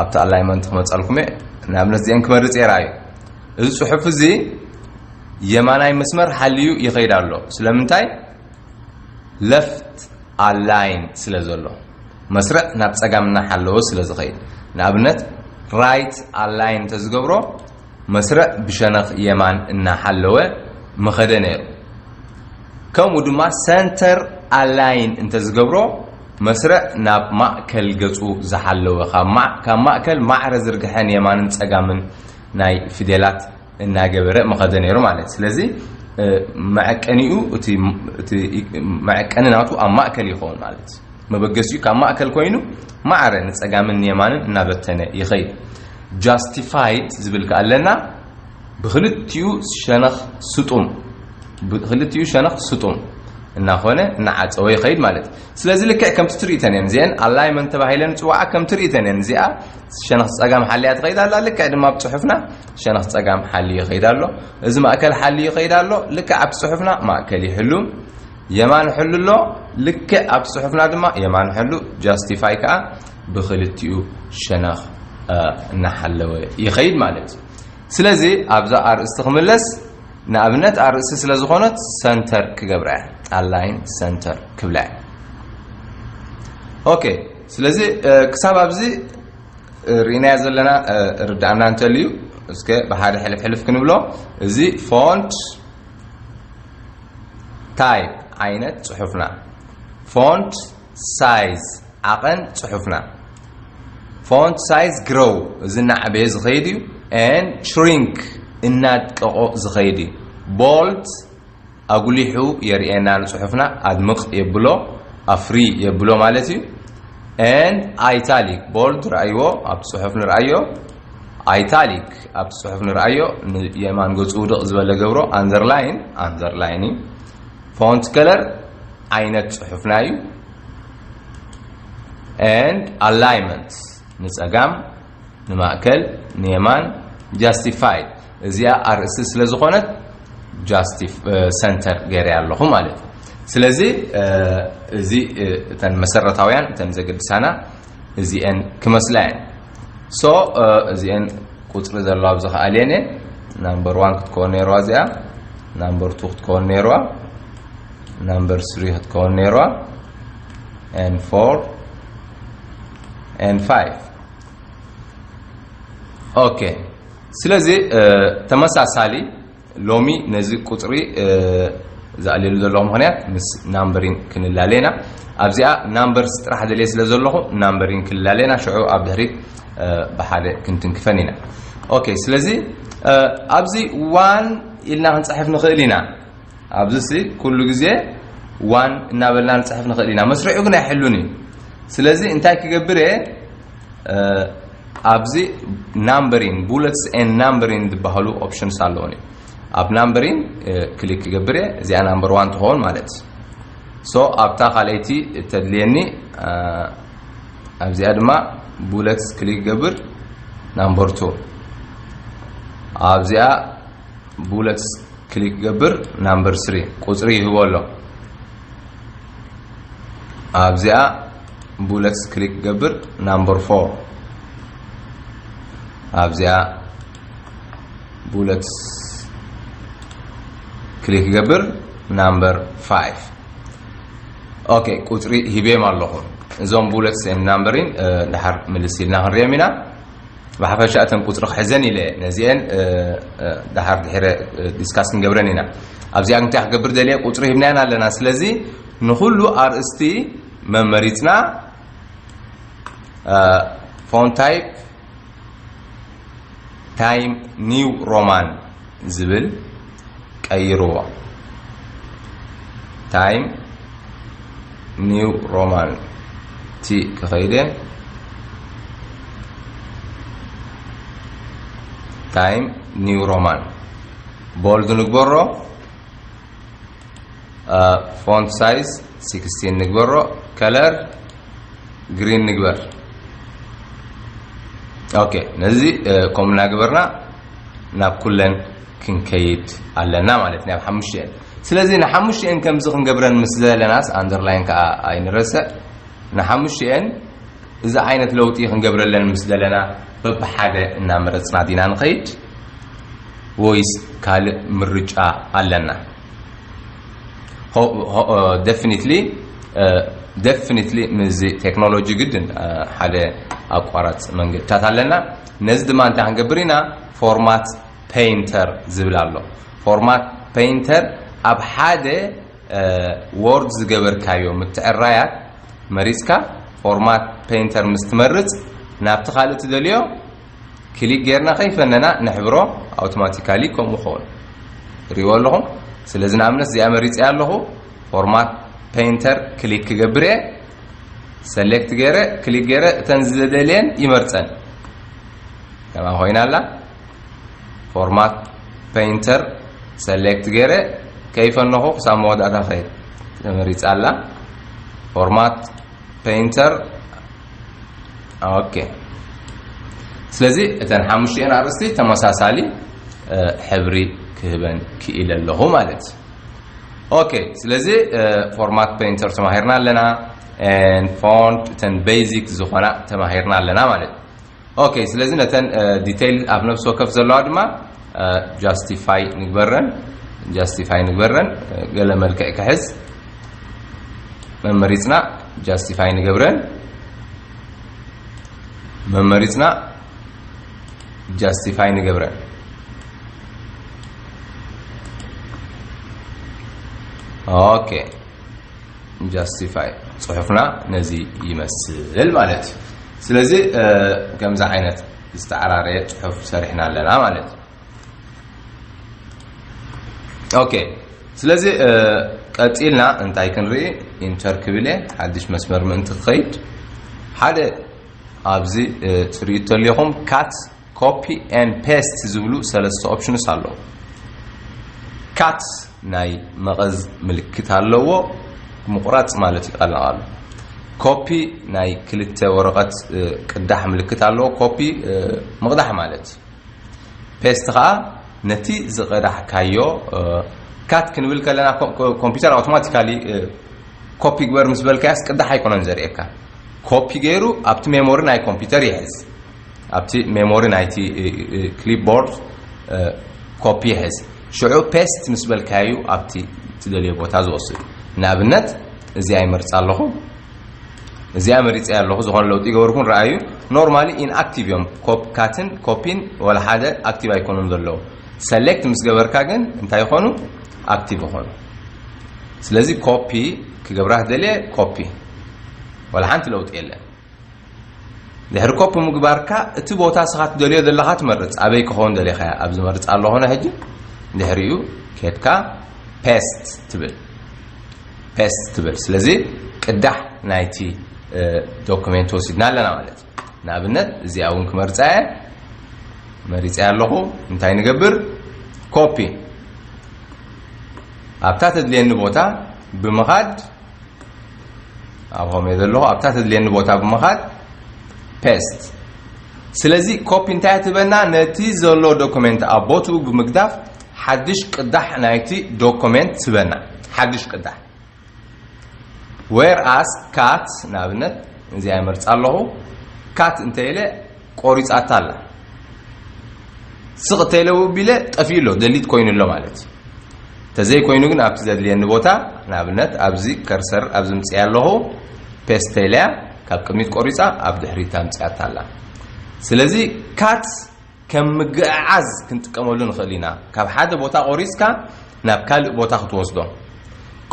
ኣብቲ alignment ክመፀልኩም እየ። ንኣብነት እዚአን ክመርፅ እየ። ራእዩ፣ እዚ ፅሑፍ እዚ የማናይ መስመር ሓልዩ ይኸይድ ኣሎ። ስለምንታይ? Left align ስለ ዘሎ፣ መስርዕ ናብ ፀጋም እናሓለወ ስለ ዝኸይድ። ንኣብነት right align እንተዝገብሮ፣ መስርዕ ብሸነኽ የማን እናሓለወ ምኸደ ነይሩ። ከምኡ ድማ center align እንተዝገብሮ፣ መስርዕ ናብ ማእከል ገፁ ዝሓለወ፣ ካብ ማ-፣ ካብ ማእከል ማዕረ ዝርግሐ ንየማንን ፀጋምን ናይ ፊደላት እናገበረ ምኸደ ነይሩ ማለት። ስለዚ፣ እ፣ መዐቀኒኡ፣ እቲ፣ እቲ መዐቀኒ ናቱ ኣብ ማእከል ይኸውን ማለት። መበገሲኡ ካብ ማእከል ኮይኑ ማዕረ ንፀጋምን ንየማንን እናበተነ ይኸይድ። Justified ዝብል ከኣ ኣለና። ብክልቲኡ ሸነኽ ስጡም፣ ብክልቲኡ ሸነኽ ስጡም እናኾነ እናዓፀወ ይኸይድ ማለት። ስለዚ ልክዕ ከምቲ ትርኢተን እየን እዚአን፣ alignment ተባሂለን ዝፅዋዓ ከም ትርኢተን እየን። እዚኣ ሸነኽ ፀጋም ሓልያ ትኸይድ ኣላ። ልክዕ ድማ ኣብ ፅሑፍና ሸነኽ ፀጋም ሓልዩ ይኸይድ ኣሎ። እዚ ማእከል ሓልዩ ይኸይድ ኣሎ። ልክዕ ኣብ ፅሑፍና ማእከል ይሕሉ፣ የማን ሕሉ ኣሎ። ልክዕ ኣብ ፅሑፍና ድማ የማን ሕሉ፣ justify ከዓ ብክልቲኡ ሸነኽ፣ እ፣ እናሓለወ ይኸይድ ማለት እዩ። ስለዚ ኣብዛ ኣርእስቲ ክምለስ፣ ንኣብነት ኣርእስቲ ስለ ዝኾነት center ክገብራ እየ። Align center ክብላ እየ። ኦኬ፣ ስለዚ፣ እ፣ ክሳብ ኣብዚ፣ እ፣ ርኢናዮ ዘለና፣ እ፣ ርዳእና እንተልዩ፣ እስከ ብሓደ ሕልፍ ሕልፍ ክንብሎ። እዚ font type ዓይነት ፅሑፍና፣ font size ዓቐን ፅሑፍና፣ font size grow፣ እዚ እናዓበየ ዝኸይድ እዩ፣ and shrink እናድቀቆ ዝኸይድ እዩ። Bold ኣጉሊሑ የርእየና ንፅሑፍና፣ ኣድምቕ የብሎ፣ ኣፍሪ የብሎ ማለት እዩ። And italic፣ bold ርኣይዎ፣ ኣብ ፅሑፍ ንርኣዮ፣ italic ኣብ ፅሑፍ ንርኣዮ፣ ንየማን ገፁ ውድቕ ዝበለ ገብሮ፣ underline፣ underline እዩ። Font color ዓይነት ፅሑፍና እዩ። And alignment ንፀጋም፣ ንማእከል፣ ንየማን፣ justified፣ እዚኣ ኣርእስቲ ስለ ዝኾነት justif-፣ እ፣ center ገይረ ኣለኹ ማለት እዩ። ስለዚ፣ እ፣ እዚ፣ እ፣ እተን መሰረታውያን፣ እተን ዘገድሳና እዚአን ክመስላ እየን። So፣ እ፣ እዚአን ቁፅሪ ዘለዋ ኣብዚ ከኣልየን እየን። Number one ክትከውን ነይርዋ እዚኣ፣ number two ክትከውን ነይርዋ፣ number three ክትከውን ነይርዋ፣ and four and five። ኦኬ፣ ስለዚ፣ እ፣ ተመሳሳሊ ሎሚ ነዚ ቁፅሪ፣ እ፣ ዝኣልየሉ ዘለኹ ምኽንያት ምስ numbering ክንላለየና። ኣብዚኣ numbers ጥራሕ ደልየ ስለ ዘለኹ numbering ክንላለየና፣ ሽዑ ኣብ ድሕሪት፣ እ፣ ብሓደ ክንትንክፈን ኢና። ኦኬ፣ ስለዚ፣ እ፣ ኣብዚ one ኢልና ክንፅሕፍ ንኽእል ኢና። ኣብዚ ሲ ኩሉ ግዜ one እናበልና ንፅሕፍ ንኽእል ኢና። መስርዑ ግን ኣይሕሉን እዩ። ስለዚ እንታይ ክገብር እየ? እ፣ ኣብዚ numbering፣ bullets and numbering ዝበሃሉ options ኣለዉኒ። ኣብ numbering፣ እ፣ ክሊክ ክገብር እየ። እዚኣ number one ትኸውን ማለት። So ኣብታ ካልኣይቲ እተድልየኒ፣ እ፣ ኣብዚኣ ድማ bullets ክሊክ ገብር፣ number two። ኣብዚኣ bullets ክሊክ ገብር፣ number three ቁፅሪ ይህቦ ኣሎ። ኣብዚኣ bullets ክሊክ ገብር፣ number four። ኣብዚኣ bullets ክሊክ ገብር፣ number five። ኦኬ፣ ቁፅሪ ሂቤም ኣለኹ። እዞም bullets and numbering፣ እ፣ ድሓር ምልስ ኢልና ክንሪኦም ኢና። ብሓፈሻ እተን ቁፅሪ ክሕዘን ኢለ ነዚአን ድሓር ድሕረ ዲስካስ ክንገብረን ኢና። ኣብዚኣ እንታይ ክገብር ደልየ ቁፅሪ ሂብናያን ኣለና። ስለዚ ንኩሉ ኣርእስቲ መመሪፅና፣ ፎንት ታይፕ ታይም ኒው ሮማን ዝብል ቀይርዎ። ታይም ኒው ሮማን ቲ ክኸይደ ታይም ኒው ሮማን ቦልድ ንግበሮ። ፎንት ሳይዝ ሲክስቲን ንግበሮ። ከለር ግሪን ንግበር። ኦኬ፣ ነዚ ከምኡ እናገበርና ናብ ኩለን ክንከይድ ኣለና ማለት፣ ናብ ሓሙሽተን። ስለዚ ንሓሙሽተን ከምዚ ክንገብረን ምስ ዘለናስ፣ ኣንደርላይን ከዓ ኣይንረስዕ። ንሓሙሽተን እዚ ዓይነት ለውጢ ክንገብረለን ምስ ዘለና በብሓደ እናመረፅና ዲና ንኸይድ ወይስ ካልእ ምርጫ ኣለና? ደፍኒትሊ ደፍኒትሊ ምስዚ ቴክኖሎጂ ግድን ሓደ ኣቋራፅ መንገድታት ኣለና። ነዚ ድማ እንታይ ክንገብር ኢና? ፎርማት ፔይንተር ዝብል ኣሎ። ፎርማት ፔይንተር ኣብ ሓደ ወርድ ዝገበርካዮ ምትዕራያት መሪፅካ፣ ፎርማት ፔይንተር ምስ ትመርፅ ናብቲ ካልእ ትደልዮ ክሊክ ጌርና ከይፈነና ነሕብሮ። ኣውቶማቲካሊ ከምኡ ኸውን ሪእዎ ኣለኹም። ስለዚ ንኣብነት እዚኣ መሪፀ ኣለኹ። ፎርማት ፔይንተር ክሊክ ክገብር እየ። ሰሌክት ገይረ ክሊክ ገይረ እተን ዝደልየን ይመርፀን። ከማ ኮይና ኣላ። ፎርማት ፔይንተር ሰሌክት ገይረ ከይፈነኹ ክሳብ መወዳእታ ኸይድ ተመሪፃ ኣላ። ፎርማት ፔይንተር። ኦኬ። ስለዚ እተን ሓሙሽተን ኣርእስቲ ተመሳሳሊ ሕብሪ ክህበን ክኢለ ኣለኹ ማለት እዩ። ኦኬ። ስለዚ ፎርማት ፔይንተር ተማሂርና ኣለና። ፎንት፣ እተን ቤዚክ ዝኾና ተማሂርና ኣለና ማለት እዩ። ኦኬ። ስለዚ ነተን ዲቴይል ኣብ ነፍሲ ወከፍ ዘለዋ ድማ ጃስቲፋይ ንግበረን። ጃስቲፋይ ንግበረን። ገለ መልክዕ ክሕዝ መመሪፅና ጃስቲፋይ ንገብረን። መመሪፅና ጃስቲፋይ ንገብረን። ኦኬ። ጃስቲፋይ ፅሑፍና ነዚ ይመስል ማለት እዩ። ስለዚ ከምዚ ዓይነት ዝተዓራረየ ፅሑፍ ሰሪሕና ኣለና ማለት እዩ። ኦኬ። ስለዚ ቀፂልና እንታይ ክንርኢ? ኢንተር ክብል እየ፣ ሓድሽ መስመር ምእንቲ ክኸይድ። ሓደ ኣብዚ ትርእዩ ተሊኹም ካት፣ ኮፒ ኤን ፔስት ዝብሉ ሰለስተ ኦፕሽንስ ኣለዉ። ካት ናይ መቐዝ ምልክት ኣለዎ፣ ምቑራፅ ማለት እዩ። ቀላል። ኮፒ ናይ ክልተ ወረቐት ቅዳሕ ምልክት ኣለዎ፣ ኮፒ ምቕዳሕ ማለት እዩ። ፔስት ከዓ ነቲ ዝቐዳሕካዮ ካት ክንብል ከለና ኮምፒውተር ኣውቶማቲካሊ ኮፒ ግበር ምስ በልካያስ ቅዳሕ ኣይኮነን ዘርእየካ። ኮፒ ገይሩ ኣብቲ ሜሞሪ ናይ ኮምፒውተር ይሕዝ፣ ኣብቲ ሜሞሪ ናይቲ ክሊፕቦርድ ኮፒ ይሕዝ። ሽዑ ፔስት ምስ በልካዩ ኣብቲ ትደልዮ ቦታ ዝወስድ። ንኣብነት እዚኣ ይመርፃ ኣለኹ። እዚኣ መሪፀ ኣለኹ። ዝኾነ ለውጢ ይገበርኩን ረኣዩ። ኖርማሊ ኢንኣክቲቭ እዮም። ካትን ኮፒን ወላ ሓደ ኣክቲቭ ኣይኮኑን ዘለዉ። ሰሌክት ምስ ገበርካ ግን እንታይ ይኾኑ? ኣክቲቭ ይኾኑ። ስለዚ ኮፒ ክገብራ ደልየ ኮፒ፣ ወላ ሓንቲ ለውጢ የለን። ድሕሪ ኮፒ ምግባርካ እቲ ቦታ ስኻ ትደልዮ ዘለኻ ትመርፅ። ኣበይ ክኸውን ደሊኻያ? ኣብዚ መርፅ ኣለኹ ሕጂ። ድሕሪኡ ኬድካ ፔስት ትብል፣ ፔስት ትብል። ስለዚ ቅዳሕ ናይቲ ዶክሜንት ወሲድና ኣለና ማለት እዩ። ንኣብነት እዚኣ እውን ክመርፃ እየ፣ መሪፀ ኣለኹ። እንታይ ንገብር? ኮፒ። ኣብታ ተድልየኒ ቦታ ብምኻድ ኣብ ሆም እየ ዘለኹ። ኣብታ ተድልየኒ ቦታ ብምኻድ ፔስት። ስለዚ ኮፒ እንታይ ትበና? ነቲ ዘሎ ዶክመንት ኣብ ቦትኡ ብምግዳፍ ሓድሽ ቅዳሕ ናይቲ ዶክመንት ትበና። ሓድሽ ቅዳሕ። ዌር ኣስ ካት ንኣብነት እዚኣ ይመርፃ ኣለኹ። ካት እንተ ኢለ ቆሪፃታ ኣላ። ስቕ እንተ ኢለ ውቢለ ጠፊኡ ኣሎ፣ ደሊት ኮይኑ ኣሎ ማለት እዩ። ተዘይኮይኑ ግን ኣብቲ ዘድልየኒ ቦታ ንኣብነት ኣብዚ ከርሰር ኣብዚ ምፅያ ኣለኹ። ፔስት ኢለያ ካብ ቅድሚት ቆሪፃ ኣብ ድሕሪት ኣምፅያታ ኣላ። ስለዚ cut ከም ምግዕዓዝ ክንጥቀመሉ ንኽእል ኢና። ካብ ሓደ ቦታ ቆሪጽካ ናብ ካልእ ቦታ ክትወስዶ።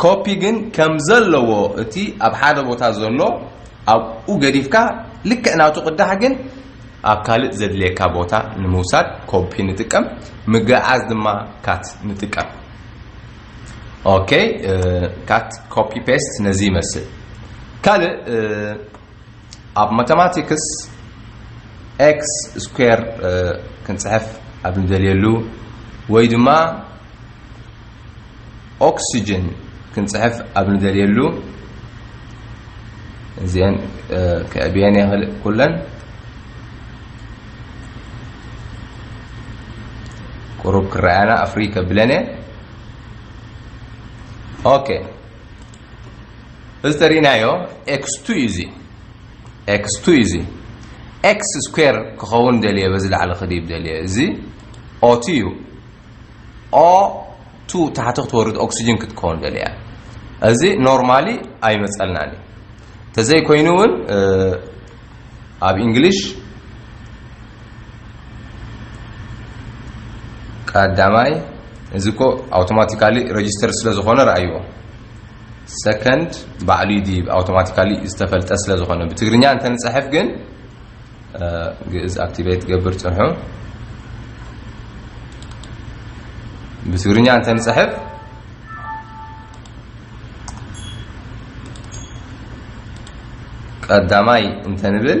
ኮፒ ግን ከም ዘለዎ፣ እቲ ኣብ ሓደ ቦታ ዘሎ ኣብኡ ገዲፍካ፣ ልክዕ ናቱ ቅዳሕ ግን ኣብ ካልእ ዘድልየካ ቦታ ንምውሳድ ኮፒ ንጥቀም፣ ምግዕዓዝ ድማ cut ንጥቀም። ኦኬ፣ cut copy paste ነዚ ይመስል። ካልእ ኣብ ማተማቲክስ ኤክስ ስኩዌር ክንጽሕፍ ኣብ ንደልየሉ፣ ወይ ድማ ኦክሲጅን ክንጽሕፍ ኣብ ንደልየሉ፣ እዚአን ክዕብየን የኽእል ኩለን። ቁሩብ ክረኣያና ኣፍሪ ከብለነ። ኦኬ፣ እዚ ተሪእናዮ ኤክስ ቱ እዩ። እዚ ኤክስ ቱ እዩ። እዚ ኤክስ ስኩዌር ክኸውን ደልየ፣ በዚ ላዕሊ ክድይብ ደልየ። እዚ ኦቲ እዩ። ኦ ቱ ታሕቲ ክትወርድ ኦክሲጅን ክትከውን ደልያ። እዚ ኖርማሊ ኣይመጸልናን እዩ። ተዘይኮይኑ እውን ኣብ እንግሊሽ ቀዳማይ፣ እዚ እኮ ኣውቶማቲካሊ ሬጂስተር ስለ ዝኾነ ረኣይዎ። ሰከንድ ባዕሉ ይድይብ፣ ኣውቶማቲካሊ ዝተፈልጠ ስለ ዝኾነ። ብትግርኛ እንተንጽሕፍ ግን ግእዝ ኣክቲቬት ገብር ጽንሑ። ብትግርኛ እንተንጽሕፍ ቀዳማይ እንተንብል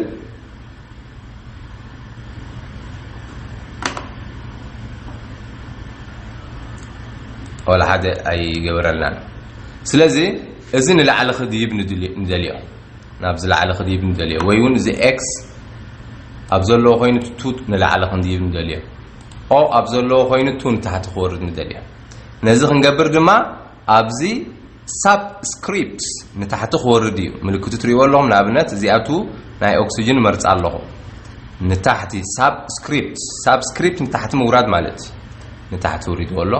ወላ ሓደ ኣይገበረልናን። ስለዚ እዚ ንላዕሊ ክድይብ ንድልዮ፣ ንደልዮ። ናብዚ ላዕሊ ክድይብ ንደልዮ። ወይ እውን እዚ ኤክስ ኣብ ዘለዎ ኮይኑ ቱ ንላዕሊ ክንድይብ ንደልዮ። ኦ ኣብ ዘለዎ ኮይኑ ቱ ንታሕቲ ክወርድ ንደልዮ። ነዚ ክንገብር ድማ ኣብዚ ሳብስክሪፕትስ ንታሕቲ ክወርድ እዩ። ምልክቱ ትሪእዎ ኣለኹም። ንኣብነት እዚኣቱ ናይ ኦክሲጅን መርጻ ኣለኹ። ንታሕቲ ሳብስክሪፕትስ፣ ሳብስክሪፕት ንታሕቲ ምውራድ ማለት እዩ። ንታሕቲ ውሪድዎ ኣሎ።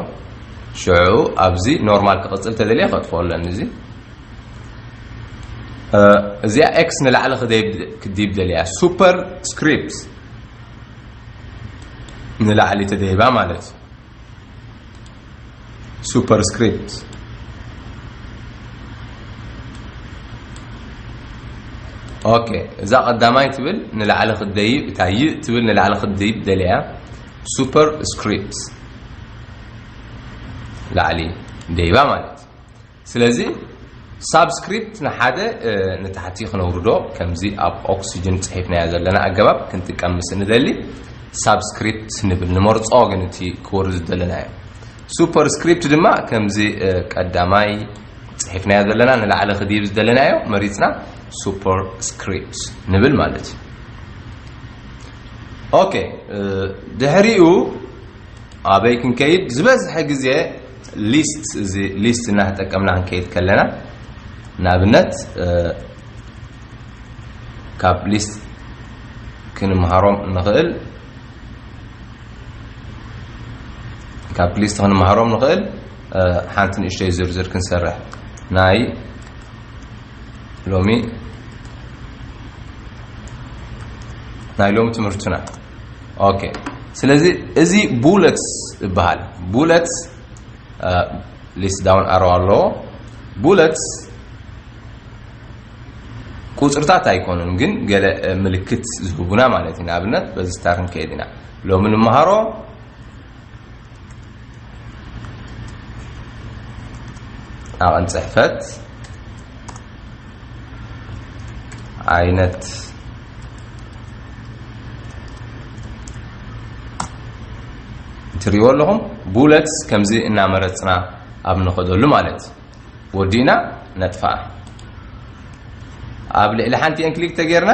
ሽዑ ኣብዚ ኖርማል ክቕጽል ተደልየ ከጥፍኦ ኣለኒ። እዚ እዚኣ ኤክስ ንላዕሊ ክደይብ፣ ክድይብ ደልያ። ሱፐር ስክሪፕት ንላዕሊ ተደይባ ማለት እዩ። ሱፐር ስክሪፕት። ኦኬ፣ እዛ ቀዳማይ ትብል ንላዕሊ ክትደይብ፣ እታ ይ ትብል ንላዕሊ ክትደይብ ደልያ። ሱፐር ስክሪፕት ላዕሊ ደይባ ማለት። ስለዚ ሳብስክሪፕት ንሓደ ንታሕቲ ክነውርዶ፣ ከምዚ ኣብ ኦክሲጅን ጽሒፍናዮ ዘለና ኣገባብ ክንጥቀም ምስ ንደሊ ሳብስክሪፕት ንብል፣ ንመርጾ። ግን እቲ ክወርድ ዝደለናዮ ሱፐር ስክሪፕት ድማ ከምዚ ቀዳማይ ጽሒፍናዮ ዘለና ንላዕሊ ክድይብ ዝደለናዮ መሪጽና ሱፐር ስክሪፕት ንብል ማለት እዩ። ኦኬ፣ ድሕሪኡ ኣበይ ክንከይድ? ዝበዝሐ ግዜ ሊስት፣ እዚ ሊስት እናተጠቀምና ክንከይድ ከለና፣ ንኣብነት ካብ ሊስት ክንምሃሮም ንኽእል፣ ካብ ሊስት ክንምሃሮም ንኽእል ሓንቲ ንእሽተይ ዝርዝር ክንሰርሕ ናይ ሎሚ ናይ ሎሚ ትምህርትና። ኦኬ፣ ስለዚ እዚ ቡለትስ ይበሃል። ቡለትስ ሊስት ዳውን ኣሮ ኣለዎ። ቡለትስ ቁፅርታት ኣይኮኑን፣ ግን ገለ ምልክት ዝህቡና ማለት እዩ። ንኣብነት በዚ ስታር ንከይድ ኢና። ሎሚ ንምሃሮ ዓቐን ጽሕፈት፣ ዓይነት፣ ትሪእዎ ኣለኹም። ቡለትስ ከምዚ እናመረጽና ኣብ ንኸደሉ ማለት እዩ። ወዲእና ነጥፋኣ። ኣብ ልዕሊ ሓንቲ እየን ክሊክ ተጌርና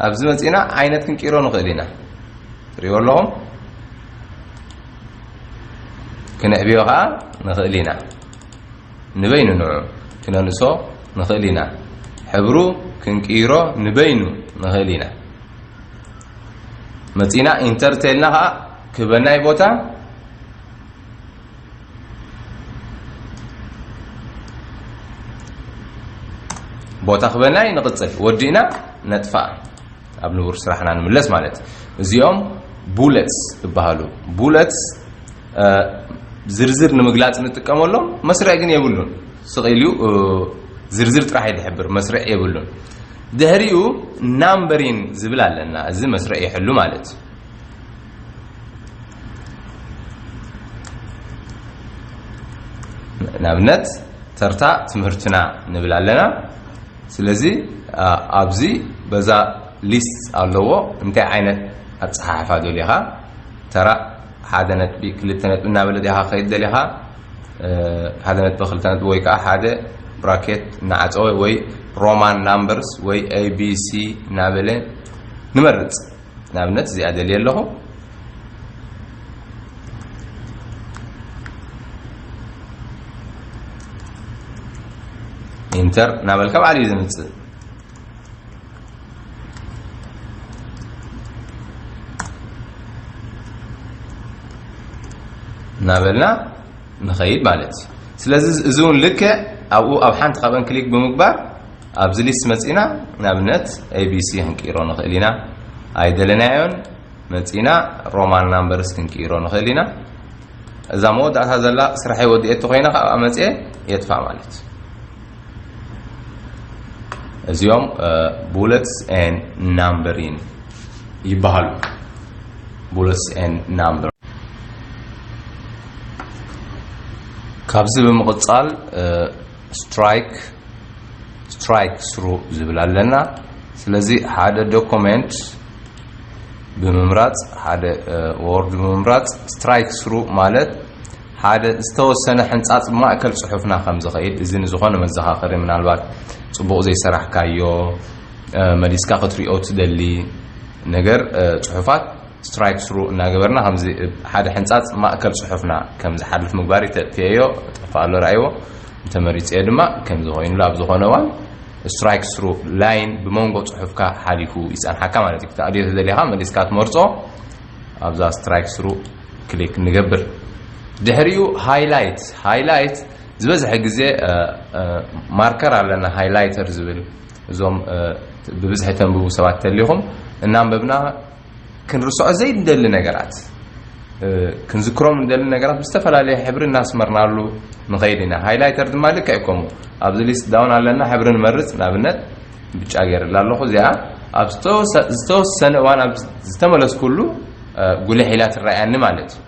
ኣብዚ መጺእና ዓይነት ክንቂሮ ንኽእል ኢና። ትሪእዎ ኣለኹም። ክነዕብዮ ኸዓ ንኽእል ኢና። ንበይኑ ንዑ ክነንእሶ ንኽእል ኢና። ሕብሩ ክንቅይሮ ንበይኑ ንኽእል ኢና። መጺእና ኢንተር ተልና ኸዓ ክበናይ ቦታ ቦታ ክበናይ ንቕጽል። ወዲእና ነጥፋ። ኣብ ንቡር ስራሕና ንምለስ ማለት። እዚኦም bullets ይበሃሉ። Bullets ዝርዝር ንምግላፅ ንጥቀመሎም፣ መስርዕ ግን የብሉን። ስቕ ኢሉ ዝርዝር ጥራሕ ይድሕብር፣ መስርዕ የብሉን። ድሕሪኡ numbering ዝብል ኣለና። እዚ መስርዕ ይሕሉ ማለት እዩ። ንኣብነት ተርታ ትምህርትና ንብል ኣለና። ስለዚ ኣብዚ በዛ list ኣለዎ። እንታይ ዓይነት ኣፀሓሕፋ ደሊኻ? ተራ ሓደ ነጥቢ ክልተ ነጥቢ እናበለ ዲኻ ከይድ ደሊኻ? ሓደ ነጥቢ ክልተ ነጥቢ ወይ ከዓ ሓደ ብራኬት እናዓፀወ ወይ Roman numbers ወይ A B C እናበለ ንመርፅ። ንኣብነት እዚኣ ደልየ ኣለኹ። ኢንተር እናበልካ ባዕሉ እዩ ዝምፅእ። እናበልና ንኸይድ ማለት እዩ። ስለዚ እዚ እውን ልክዕ ኣብኡ ኣብ ሓንቲ ካብአን ክሊክ ብምግባር ኣብዚ list መፂና ንኣብነት A B C ክንቅይሮ ንኽእል ኢና። ኣይደለናዮን መፂና Roman numbers ክንቅይሮ ንኽእል ኢና። እዛ መወዳእታ ዘላ ስራሐይ ወዲኤ ተኾይነ ካብኣ መፅኤ የጥፋእ ማለት እዩ። እዚኦም bullets and numbering ይበሃሉ። Bullets and number። ካብዚ ብምቕፃል strike strike through ዝብል ኣለና። ስለዚ ሓደ ዶኩመንት ብምምራፅ፣ ሓደ word ብምምራፅ strike through ማለት ሓደ ዝተወሰነ ሕንፃፅ ማእከል ፅሑፍና ከም ዝኸይድ፣ እዚ ንዝኾነ መዘኻኸሪ፣ ምናልባት ፅቡቕ ዘይሰራሕካዮ መሊስካ ክትሪኦ ትደሊ ነገር፣ ፅሑፋት strike through እናገበርና ከምዚ ሓደ ሕንፃፅ ማእከል ፅሑፍና ከም ዝሓልፍ ምግባር እዩ። ተጥፍኤዮ ጠፋ ኣሎ ርኣይዎ። እንተመሪፅዮ ድማ ከምዚ ኮይኑሉ ኣብ ዝኾነ እዋን strike through line ብመንጎ ፅሑፍካ ሓሊፉ ይፀንሓካ ማለት እዩ። ክተኣልዮ ተደሊኻ መሊስካ ትመርፆ ኣብዛ strike through ክሊክ ንገብር። ድሕሪኡ highlight highlight ዝበዝሐ ግዜ ማርከር ኣለና highlighter ዝብል እዞም ብብዝሒ ተንብቡ ሰባት ተሊኹም እናንበብና ክንርስዖ ዘይንደሊ ነገራት ክንዝክሮም እንደሊ ነገራት ብዝተፈላለየ ሕብሪ እናስመርናሉ ንኸይድ ኢና። Highlighter ድማ ልክዕ ከምኡ ኣብዚ list down ኣለና ሕብሪ ንመርፅ። ንኣብነት ብጫ ገይርላ ኣለኹ። እዚኣ ኣብ ዝተወሰነ እዋን ኣብ ዝተመለስኩሉ ጉልሕ ኢላ ትረኣያኒ ማለት እዩ።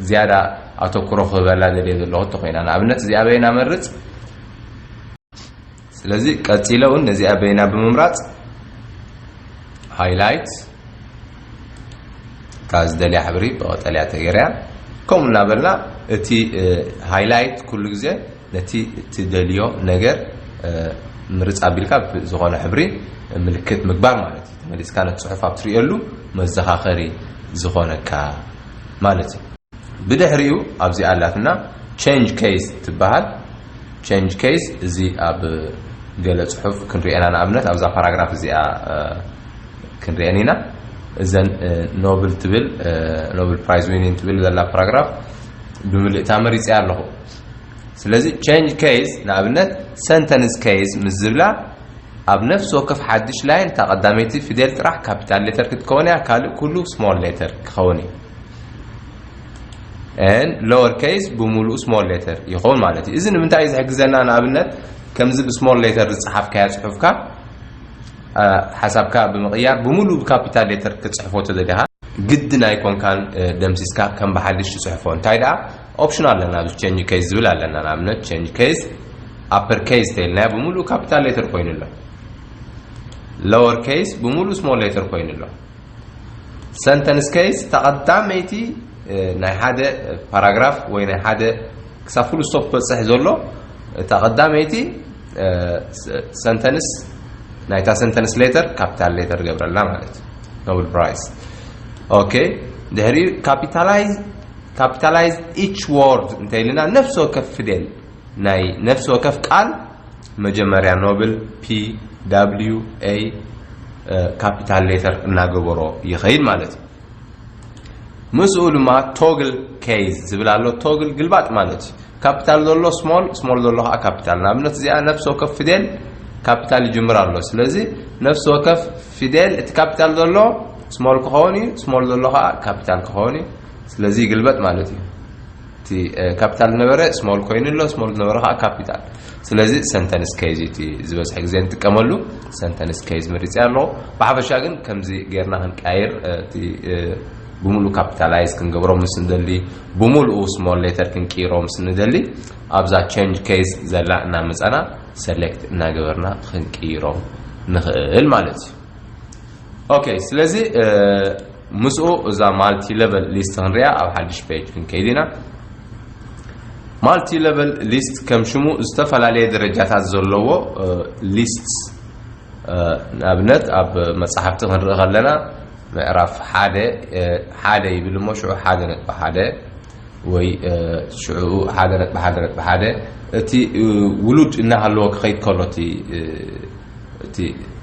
ዝያዳ ኣተኩሮ ክህበላ ደልየ ዘለኹ እንተኮይና ንኣብነት እዚኣ በይና መርፅ። ስለዚ ቀፂለ እውን ነዚኣ በይና ብምምራፅ highlight እታ ዝደልያ ሕብሪ ብቐጠልያ ተገይርያ ከምኡ እናበልና እቲ highlight ኩሉ ግዜ ነቲ ትደልዮ ነገር ምርፅ ኣቢልካ ዝኾነ ሕብሪ ምልክት ምግባር ማለት እዩ። ተመሊስካ ነቲ ፅሑፍ ኣብ ትርእየሉ መዘኻኸሪ ዝኾነካ ማለት እዩ። ብድሕሪኡ ኣብዚኣ ኣላትና change case ትበሃል። Change case እዚ ኣብ ገለ ፅሑፍ ክንሪኤና ንኣብነት ኣብዛ ፓራግራፍ እዚኣ ክንሪኤን ኢና። እዘን ኖብል ትብል ኖብል prize winning ትብል ዘላ ፓራግራፍ ብምልእታ መሪፅያ ኣለኹ። ስለዚ change case ንኣብነት sentence case ምስ ዝብላ ኣብ ነፍሲ ወከፍ ሓድሽ line እታ ቀዳመይቲ ፊደል ጥራሕ ካፒታል ሌተር ክትከውን እያ። ካልእ ኩሉ small letter ክኸውን እዩ። And lower case ብምሉኡ small letter ይኸውን ማለት እዩ። እዚ ንምንታይ እዩ ዝሕግዘና? ንኣብነት ከምዚ ብ small letter ዝፀሓፍካያ ፅሑፍካ ሓሳብካ ብምቕያር ብምሉኡ ብ ካፒታል ሌተር ክትፅሕፎ ተደሊኻ ግድን ኣይኮንካን ደምሲስካ ከም ብሓድሽ ትፅሕፎ። እንታይ ደኣ option ኣለና ኣብዚ change case ዝብል ኣለና። ንኣብነት change case upper case ተይልናዮ ብምሉኡ ካፒታል ሌተር ኮይኑ ኣሎ። Lower case ብምሉኡ small letter ኮይኑ ኣሎ። Sentence case ተቐዳመይቲ ናይ ሓደ ፓራግራፍ ወይ ናይ ሓደ ክሳብ full stop በፅሕ ዘሎ እታ ቀዳመይቲ sentence ናይታ sentence letter ካፒታል ሌተር ገብረልና ማለት እዩ። Nobel prize okay። ድሕሪኡ capitalize capitalize each word እንተኢልና ነፍሲ ወከፍ ፊደል ናይ ነፍሲ ወከፍ ቃል መጀመርያ ኖብል P W A ካፒታል ሌተር እናገበሮ ይኸይድ ማለት እዩ። ምስኡ ድማ toggle case ዝብል ኣሎ። Toggle ግልባጥ ማለት እዩ። ካፒታል ዘሎ small small ዘሎ ከዓ ካፒታል። ንኣብነት እዚኣ ነፍሲ ወከፍ ፊደል ካፒታል ይጅምር ኣሎ። ስለዚ ነፍሲ ወከፍ ፊደል እቲ ካፒታል ዘሎ ስሞል ክኸውን እዩ፣ ስሞል ዘሎ ከዓ ካፒታል ክኸውን እዩ። ስለዚ ይግልበጥ ማለት እዩ። እቲ ካፒታል ዝነበረ ስሞል ኮይኑ ኣሎ፣ ስሞል ዝነበረ ከዓ ካፒታል። ስለዚ ሰንተንስ ኬዝ እቲ ዝበዝሐ ግዜ ንጥቀመሉ ሰንተንስ ኬዝ መሪፀ ኣለኹ። ብሓፈሻ ግን ከምዚ ጌርና ክንቀያይር እቲ ብሙሉ ካፒታላይዝ ክንገብሮ ምስ ንደሊ፣ ብሙሉኡ ስሞል ሌተር ክንቅይሮ ምስ ንደሊ፣ ኣብዛ ቸንጅ ኬዝ ዘላ እናመፀና ሰሌክት እናገበርና ክንቅይሮም ንኽእል ማለት እዩ። ኦኬ፣ ስለዚ ምስኡ እዛ ማልቲ ሌቨል ሊስት ክንሪኣ ኣብ ሓድሽ ፔጅ ክንከይድ ኢና። ማልቲ ሌቨል ሊስት ከም ሽሙ ዝተፈላለየ ደረጃታት ዘለዎ ሊስት፣ ንኣብነት ኣብ መጽሓፍቲ ክንርኢ ከለና ምዕራፍ ሓደ ሓደ ይብል እሞ ሽዑ ሓደ ነጥቢ ሓደ ወይ ሽዑ ሓደ ነጥቢ ሓደ ነጥቢ ሓደ እቲ ውሉድ እናሃለዎ ክኸይድ ከሎ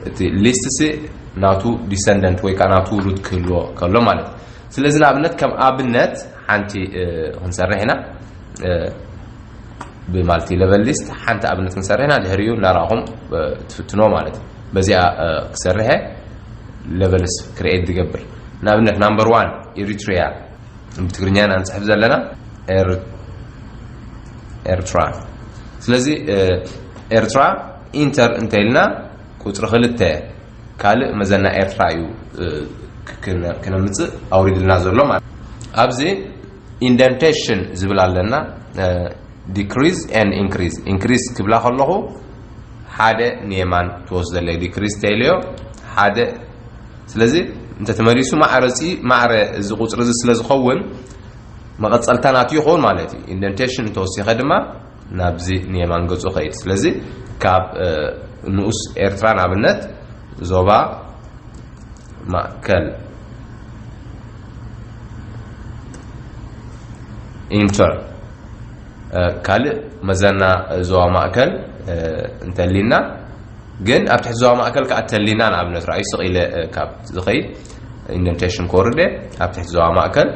እቲ ሊስት ሲ ናቱ ዲሰንደንት ወይ ከዓ ናቱ ውሉድ ክህልዎ ከሎ ማለት እዩ። ስለዚ ንኣብነት ከም ኣብነት ሓንቲ ክንሰርሕ ኢና። ብማልቲ ሌቨል ሊስት ሓንቲ ኣብነት ክንሰርሕ ኢና። ድሕሪኡ እናረኣኹም ትፍትኖ ማለት እዩ። በዚኣ ክሰርሐ ሌቨልስ ክሪኤት ዝገብር። ንኣብነት ናምበር ዋን ኤሪትሪያ ብትግርኛ ኢና ንፅሕፍ ዘለና ኤርትራ። ስለዚ ኤርትራ ኢንተር እንተኢልና ቁፅሪ ክልተ ካልእ መዘና ኤርትራ እዩ ክነምፅእ ኣውሪድልና ዘሎ ማለት። ኣብዚ ኢንደንቴሽን ዝብል ኣለና። ዲክሪዝ ኤንድ ኢንክሪዝ። ኢንክሪዝ ክብላ ከለኹ ሓደ ንየማን ትወስደለይ፣ ዲክሪዝ ተይለዮ ሓደ። ስለዚ እንተተመሊሱ ማዕረ እዚ ቁፅሪ እዚ ስለ ዝኸውን መቐፀልታ ናቱ ይኸውን ማለት እዩ። ኢንደንቴሽን እንተወሲኸ ድማ ናብዚ ንየማን ገፁ ኸይድ። ስለዚ ካብ ንኡስ ኤርትራ ንኣብነት ዞባ ማእከል ኢንተር ካልእ መዘና ዞባ ማእከል እንተሊና ግን ኣብ ትሕቲ ዞባ ማእከል ከዓ ተሊና ንኣብነት ራእዩ ስቕ ኢለ ካብ ዝኸይድ ኢንደንቴሽን ክወርደ ኣብ ትሕቲ ዞባ ማእከል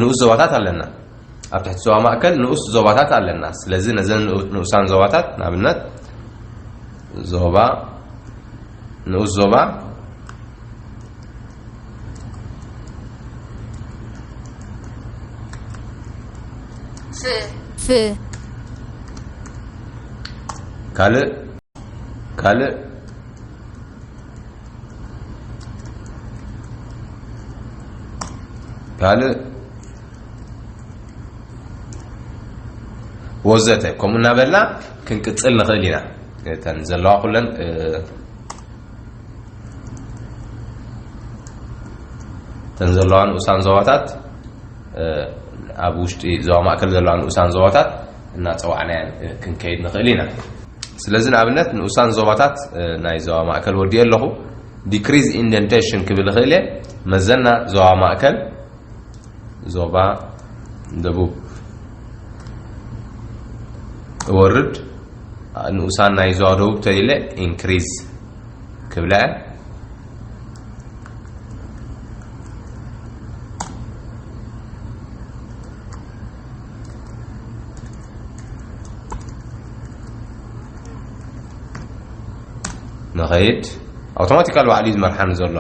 ንኡስ ዞባታት ኣለና። ኣብ ትሕቲ ዞባ ማእከል ንኡስ ዞባታት ኣለና። ስለዚ ነዘን ንኡሳን ዞባታት ንኣብነት ዞባ ንኡስ ዞባ ፍ ካልእ ካልእ ካልእ ወዘተ ከምኡ እናበልና ክንቅፅል ንኽእል ኢና። እተን ዘለዋ ኩለን እተን ዘለዋ ንኡሳን ዞባታት ኣብ ውሽጢ ዞባ ማእከል ዘለዋ ንኡሳን ዞባታት እናፀዋዕናየን ክንከይድ ንኽእል ኢና። ስለዚ ንኣብነት ንኡሳን ዞባታት ናይ ዞባ ማእከል ወዲኤ ኣለኹ። ዲክሪዝ ኢንደንቴሽን ክብል ይኽእል እየ። መዘና ዞባ ማእከል ዞባ ደቡብ እወርድ ንኡሳን ናይ ዞባ ደቡብ ተይለ ኢንክሪዝ ክብላ እየ። ንኸይድ ኣውቶማቲካል ባዕሉ እዩ ዝመርሓኒ ዘሎ።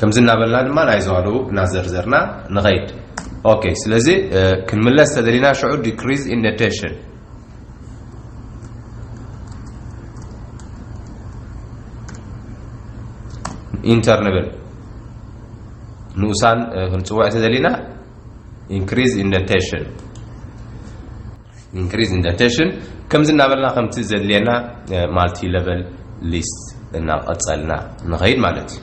ከምዚ እናበልና ድማ ናይ ዘዋደቡ እናዘርዘርና ንኸይድ። ኦኬ፣ ስለዚ ክንምለስ ተደሊና ሽዑ ዲክሪዝ ኢንደንቴሽን ኢንተር ንብል። ንኡሳን ክንፅውዕ ተደሊና ኢንክሪዝ ኢንደንቴሽን ኢንክሪዝ ኢንደንቴሽን ከምዚ እናበልና ከምቲ ዘድልየና ማልቲ ሌቨል ሊስት እናቐፀልና ንኸይድ ማለት እዩ።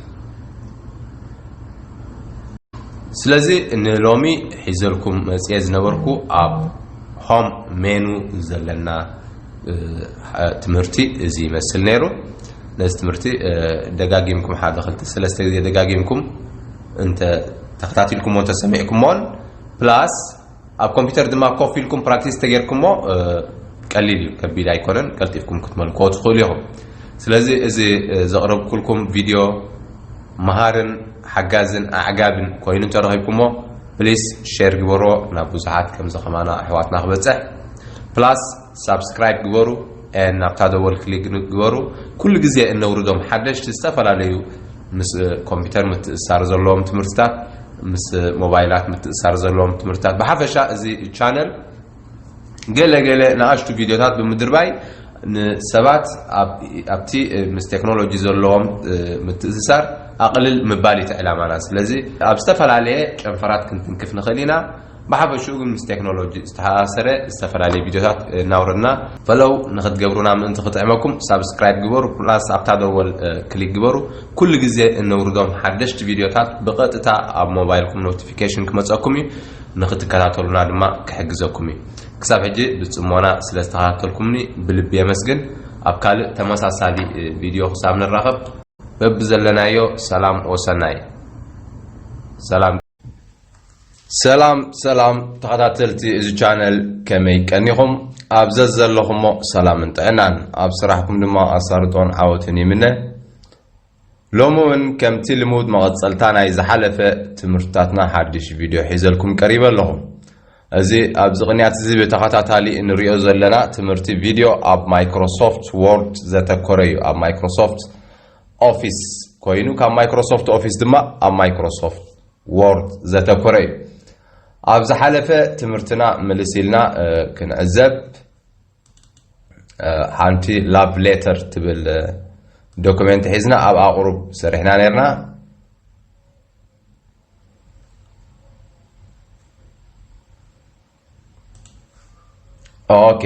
ስለዚ ንሎሚ ሒዘልኩም መፅየ ዝነበርኩ ኣብ ሆም ሜኑ ዘለና ትምህርቲ እዚ ይመስል ነይሩ። ነዚ ትምህርቲ ደጋጊምኩም ሓደ ክልተ ሰለስተ ግዜ ደጋጊምኩም እንተ ተኸታቲልኩሞ እንተ ሰሚዕኩሞን ፕላስ ኣብ ኮምፒውተር ድማ ኮፍ ኢልኩም ፕራክቲስ ተጌርኩሞ ቀሊል እዩ፣ ከቢድ ኣይኮነን። ቀልጢፍኩም ክትመልክዎ ትኽእሉ ኢኹም። ስለዚ እዚ ዘቕረብኩልኩም ቪድዮ መሃርን ሓጋዝን ኣዕጋብን ኮይኑ እንተረኺብኩሞ፣ ፕሊስ ሼር ግበሮ ናብ ብዙሓት ከምዚ ከማና ኣሕዋትና ክበፅሕ። ፕላስ ሳብስክራይብ ግበሩ፣ ናብታ ደወል ክሊክ ግበሩ። ኩሉ ግዜ እነውርዶም ሓደሽቲ ዝተፈላለዩ ምስ ኮምፒውተር ምትእሳር ዘለዎም ትምህርትታት፣ ምስ ሞባይላት ምትእሳር ዘለዎም ትምህርትታት፣ ብሓፈሻ እዚ ቻነል ገለ ገለ ንኣሽቱ ቪድዮታት ብምድርባይ ንሰባት ኣብቲ ምስ ቴክኖሎጂ ዘለዎም ምትእስሳር ኣቕልል ምባል እዩ ዕላማና። ስለዚ ኣብ ዝተፈላለየ ጨንፈራት ክንትንክፍ ንኽእል ኢና። ብሓፈሽኡ ግን ምስ ቴክኖሎጂ ዝተኣሳሰረ ዝተፈላለየ ቪድዮታት እናውረድና ፈለው ንክትገብሩና ምእንቲ ክጥዕመኩም ሳብስክራይብ ግበሩ፣ ፕላስ ኣብታ ደወል ክሊክ ግበሩ። ኩሉ ግዜ እነውርዶም ሓደሽቲ ቪድዮታት ብቐጥታ ኣብ ሞባይልኩም ኖቲፊኬሽን ክመፀኩም እዩ። ንክትከታተሉና ድማ ክሕግዘኩም እዩ። ክሳብ ሕጂ ብፅሞና ስለ ዝተኸታተልኩምኒ ብልቢ የመስግን። ኣብ ካልእ ተመሳሳሊ ቪድዮ ክሳብ ንራኸብ በብዘለናዮ ሰላም ወሰናይ። ሰላም ሰላም ሰላም ተኸታተልቲ እዚ ቻነል፣ ከመይ ቀኒኹም? ኣብ ዘዘለኹሞ ሰላምን ጥዕናን፣ ኣብ ስራሕኩም ድማ ኣሳልጦን ዓወትን ይምነ። ሎሚ እውን ከምቲ ልሙድ መቐጸልታ ናይ ዝሓለፈ ትምህርትታትና ሓድሽ ቪድዮ ሒዘልኩም ቀሪበ ኣለኹ። እዚ ኣብዚ ቅንያት እዚ ብተኸታታሊ እንሪኦ ዘለና ትምህርቲ ቪድዮ ኣብ ማይክሮሶፍት ወርድ ዘተኮረ እዩ። ኣብ ማይክሮሶፍት ኦፊስ ኮይኑ፣ ካብ ማይክሮሶፍት ኦፊስ ድማ ኣብ ማይክሮሶፍት ወርድ ዘተኮረ እዩ። ኣብ ዝሓለፈ ትምህርትና ምልስ ኢልና ክንዕዘብ፣ ሓንቲ ላቭ ሌተር ትብል ዶክመንት ሒዝና ኣብ ኣቕሩብ ሰሪሕና ነርና። ኦኬ፣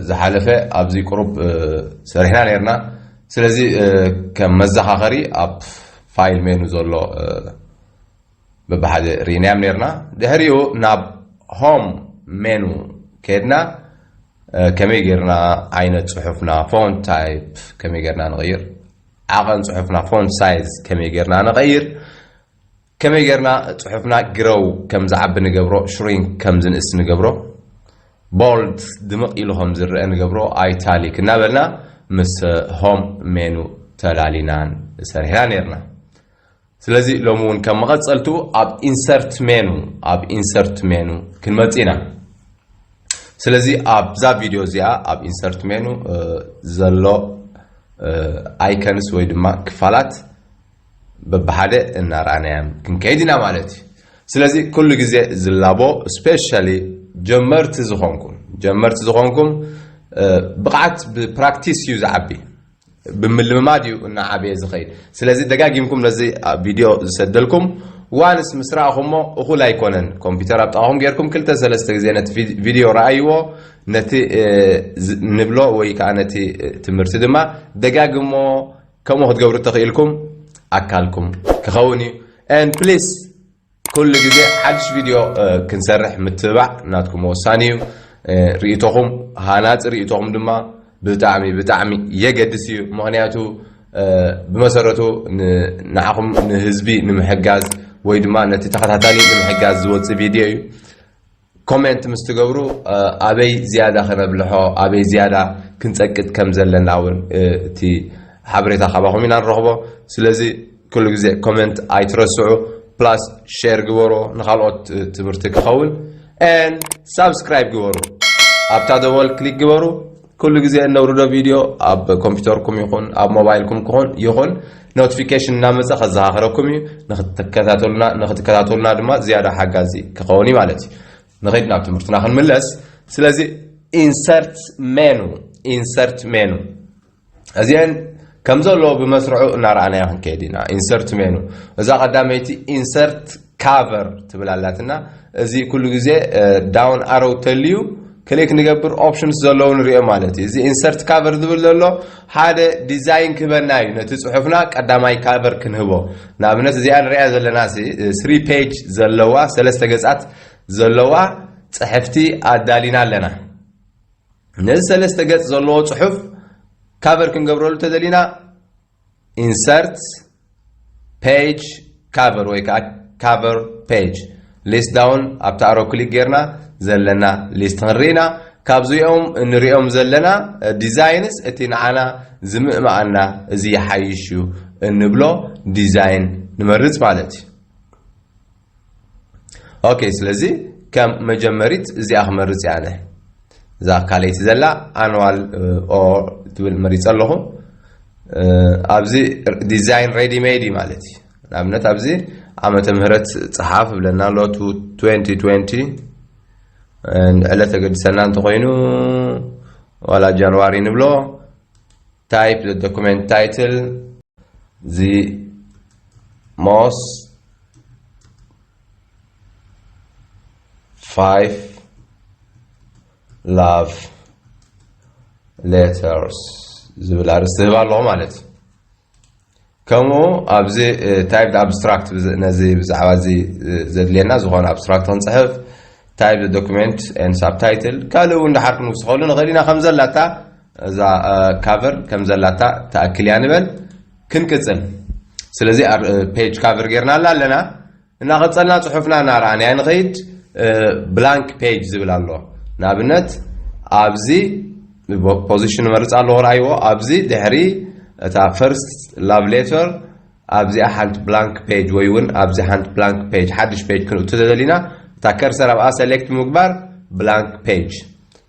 ዝሓለፈ ኣብዚ ቅሩብ ሰሪሕና ነርና። ስለዚ ከም መዘኻኸሪ ኣብ ፋይል ሜኑ ዘሎ በብሓደ ርኢናዮም ነርና። ድሕሪኡ ናብ ሆም ሜኑ ከድና፣ ከመይ ጌርና ዓይነት ጽሑፍና፣ ፎንት ታይፕ ከመይ ጌርና ንቐይር፣ ዓቐን ጽሑፍና፣ ፎንት ሳይዝ ከመይ ጌርና ንቐይር፣ ከመይ ጌርና ጽሑፍና ግረው ከም ዝዓቢ ንገብሮ፣ ሽሪንክ ከም ዝንእስ ንገብሮ፣ ቦልድ ድምቕ ኢሉ ከም ዝረአ ንገብሮ፣ ኣይታሊክ እናበልና ምስ ሆም ሜኑ ተላሊናን ሰሪሕና ነርና። ስለዚ ሎሚ እውን ከም መቐጸልቱ ኣብ ኢንሰርት ሜኑ፣ ኣብ ኢንሰርት ሜኑ ክንመጽእ ኢና። ስለዚ ኣብዛ ቪድዮ እዚኣ ኣብ ኢንሰርት ሜኑ ዘሎ ኣይከንስ ወይ ድማ ክፋላት በብሓደ እናረኣናዮም ክንከይድ ኢና ማለት እዩ። ስለዚ ኩሉ ግዜ ዝላቦ፣ ስፔሻሊ ጀመርቲ ዝኾንኩም፣ ጀመርቲ ዝኾንኩም ብቕዓት ብፕራክቲስ እዩ ዝዓቢ። ብምልምማድ እዩ እናዓበየ ዝኸይድ። ስለዚ ደጋጊምኩም ነዚ ቪድዮ ዝሰደልኩም ዋንስ ምስ ረኣኹሞ እኹል ኣይኮነን። ኮምፒውተር ኣብ ጥቓኹም ጌርኩም ክልተ ሰለስተ ግዜ ነቲ ቪድዮ ረኣይዎ። ነቲ ንብሎ ወይ ከዓ ነቲ ትምህርቲ ድማ ደጋግሞ። ከምኡ ክትገብሩ ተኽኢልኩም ኣካልኩም ክኸውን እዩ። And please ኩሉ ግዜ ሓድሽ ቪድዮ ክንሰርሕ ምትብባዕ ናትኩም ወሳኒ እዩ። ርእይቶኹም፣ ሃናፂ ርእይቶኹም ድማ ብጣዕሚ ብጣዕሚ የገድስ እዩ። ምኽንያቱ ብመሰረቱ ንዓኹም ንህዝቢ ንምሕጋዝ ወይ ድማ ነቲ ተኸታታሊ ንምሕጋዝ ዝወፅእ ቪድዮ እዩ። ኮሜንት ምስ ትገብሩ ኣበይ ዝያዳ ከነብልሖ፣ ኣበይ ዝያዳ ክንፀቅጥ ከም ዘለና እውን እቲ ሓበሬታ ካባኹም ኢና ንረኽቦ። ስለዚ ኩሉ ግዜ ኮሜንት ኣይትረስዑ፣ ፕላስ ሼር ግበሮ ንካልኦት ትምህርቲ ክኸውን። And ሳብስክራይብ ግበሩ፣ ኣብታ ደወል ክሊክ ግበሩ። ኩሉ ግዜ እነውርዶ ቪድዮ ኣብ ኮምፒውተርኩም ይኹን ኣብ ሞባይልኩም ክኹን ይኹን ኖቲፊኬሽን እናመፀ ከዘኻኸረኩም እዩ። ንክትከታተሉና ንክትከታተሉና ድማ ዝያዳ ሓጋዚ ክኸውን እዩ ማለት እዩ። ንኸይድ ናብ ትምህርትና ክንምለስ። ስለዚ ኢንሰርት ሜኑ፣ ኢንሰርት ሜኑ እዚአን ከም ዘለዎ ብመስርዑ እናረኣናዮ ክንከይድ ኢና። ኢንሰርት ሜኑ እዛ ቀዳመይቲ ኢንሰርት ካቨር ትብል ኣላትና። እዚ ኩሉ ግዜ ዳውን ኣሮው ተልዩ ክሊክ ንገብር ኦፕሽንስ ዘለዉ ንሪኦ ማለት እዩ። እዚ ኢንሰርት ካቨር ዝብል ዘሎ ሓደ ዲዛይን ክህበና እዩ። ነቲ ጽሑፍና ቀዳማይ ካቨር ክንህቦ፣ ንኣብነት እዚኣ ንሪኣ ዘለና ስሪ ፔጅ ዘለዋ ሰለስተ ገጻት ዘለዋ ጽሕፍቲ ኣዳሊና ኣለና። ነዚ ሰለስተ ገጽ ዘለዎ ጽሑፍ ካቨር ክንገብረሉ ተደሊና ኢንሰርት ፔጅ ካቨር ወይ ከዓ ካቨር ፔጅ ሊስት ዳውን ኣብቲ ኣሮ ክሊክ ጌርና ዘለና ሊስት ክንርኢ ኢና። ካብዚኦም እንሪኦም ዘለና ዲዛይንስ እቲ ንዓና ዝምእማኣና እዚ ይሓይሽ እዩ እንብሎ ዲዛይን ንመርጽ ማለት እዩ። ኦኬ፣ ስለዚ ከም መጀመሪት እዚኣ ክመርጽ እየ ኣነ። እዛ ካልኣይቲ ዘላ ኣንዋል ኦር ትብል መሪጸ ኣለኹ። ኣብዚ ዲዛይን ሬዲ ሜድ እዩ ማለት እዩ። ንኣብነት ኣብዚ ዓመተ ምህረት ጸሓፍ ብለና ኣሎ፣ ቱ- ትዌንቲ ትዌንቲ፣ ዕለት ተገድሰና እንተኾይኑ ዋላ ጃንዋሪ ንብሎ። ታይፕ ዶኩመንት ታይትል፣ the most five love letters ዝብል ኣርእስቲ ህብ ኣለኹ ማለት እዩ። ከምኡ ኣብዚ ታይፕ ኣብስትራክት፣ ነዚ ብዛዕባ እዚ ዘድልየና ዝኾነ ኣብስትራክት ክንፅሕፍ፣ ታይፕ ዶኩመንት ኤን ሳብታይትል፣ ካልእ እውን ድሓር ክንውስኸሉ ንኽእል ኢና። ከም ዘላታ እዛ ካቨር ከም ዘላታ ተኣክል እያ ንበል። ክንቅፅል። ስለዚ ፔጅ ካቨር ጌርናላ ኣለና። እናቐፀልና ፅሑፍና እናረኣናያ ንኸይድ። ብላንክ ፔጅ ዝብል ኣሎ። ንኣብነት ኣብዚ ፖዚሽን መርፅ ኣለኹ፣ ርኣይዎ። ኣብዚ ድሕሪ እታ ፈርስት ላቭ ሌተር ኣብዚኣ ሓንቲ ብላንክ ፔጅ ወይ እውን ኣብዚ ሓንቲ ብላንክ ፔጅ፣ ሓድሽ ፔጅ ክንእቱ ተደሊና፣ እታ ከርሰር ኣብኣ ሰሌክት ምግባር፣ ብላንክ ፔጅ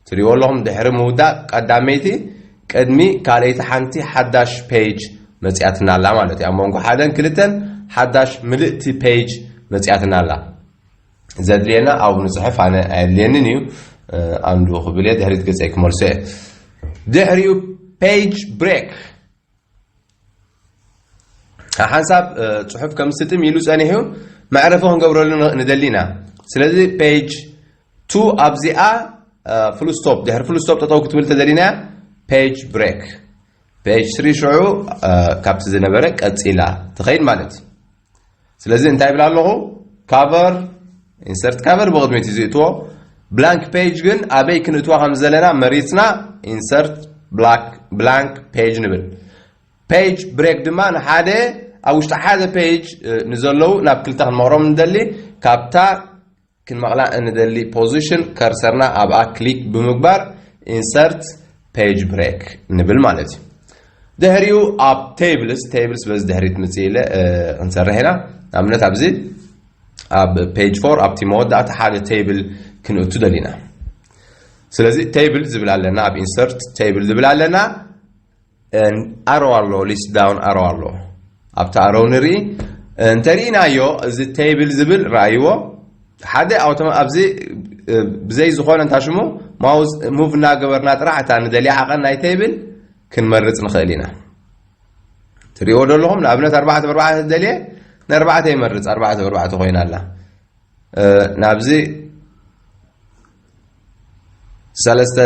ትሪእዎ ኣለኹም። ድሕሪ ምውዳእ ቀዳመይቲ ቅድሚ ካልኣይቲ ሓንቲ ሓዳሽ ፔጅ መፂኣትና ኣላ ማለት እዩ። ኣብ መንጎ ሓደን ክልተን ሓዳሽ ምልእቲ ፔጅ መፂኣትና ኣላ። ዘድልየና ኣብኡ ንፅሕፍ፣ ኣነ ኣየድልየንን እዩ። ኣንዱ ክብል እየ፣ ድሕሪት ገፀይ ክመልሶ እየ። ድሕሪኡ ፔጅ ብሬክ። ሓንሳብ ጽሑፍ ከም ስጥም ኢሉ ጸኒሑ መዕረፊ ክንገብረሉ ንደሊ ኢና። ስለዚ ፔጅ ቱ ኣብዚኣ ፉል ስቶፕ፣ ድሕሪ ፉል ስቶፕ ጠጠው ክትብል ተደሊና ፔጅ ብሬክ። ፔጅ ስሪ ሽዑ ካብቲ ዝነበረ ቀጺላ ትኸይድ ማለት እዩ። ስለዚ እንታይ ይብል ኣለኹ? ካቨር፣ ኢንሰርት ካቨር ብቕድሚት እዩ ዝእትዎ። ብላንክ ፔጅ ግን ኣበይ ክንእትዋ ከም ዘለና መሪጽና ኢንሰርት ብላንክ ፔጅ ንብል። ፔጅ ብሬክ ድማ ንሓደ፣ ኣብ ውሽጢ ሓደ ፔጅ ንዘለዉ ናብ ክልተ ክንመቕሮም ንደሊ። ካብታ ክንመቕላ እንደሊ ፖዚሽን ከርሰርና ኣብኣ ክሊክ ብምግባር ኢንሰርት ፔጅ ብሬክ ንብል ማለት እዩ። ድሕሪኡ ኣብ ቴብልስ፣ ቴብልስ በዚ ድሕሪት ምጽእ ኢለ ክንሰርሕ ኢና። ንኣብነት ኣብዚ ኣብ ፔጅ ፎር ኣብቲ መወዳእታ ሓደ ቴብል ክንእቱ ደሊና። ስለዚ ቴብል ዝብል ኣለና፣ ኣብ ኢንሰርት ቴብል ዝብል ኣለና። ኣሮ ኣሎ፣ ሊስት ዳውን ኣሮ ኣሎ። ኣብቲ ኣሮ ንርኢ። እንተሪኢናዮ እዚ ቴብል ዝብል ረኣይዎ። ሓደ ኣውቶማ ኣብዚ ብዘይ ዝኾነ እንታ ሽሙ ማውስ ሙቭ እናገበርና ጥራሕ እታ ንደልያ ዓቐን ናይ ቴብል ክንመርጽ ንኽእል ኢና። ትሪእዎ ዶ ኣለኹም? ንኣብነት ኣርባዕተ ብኣርባዕተ ደልየ ንኣርባዕተ ይመርጽ፣ ኣርባዕተ ብኣርባዕተ ኮይና ኣላ። ናብዚ ሰለስተ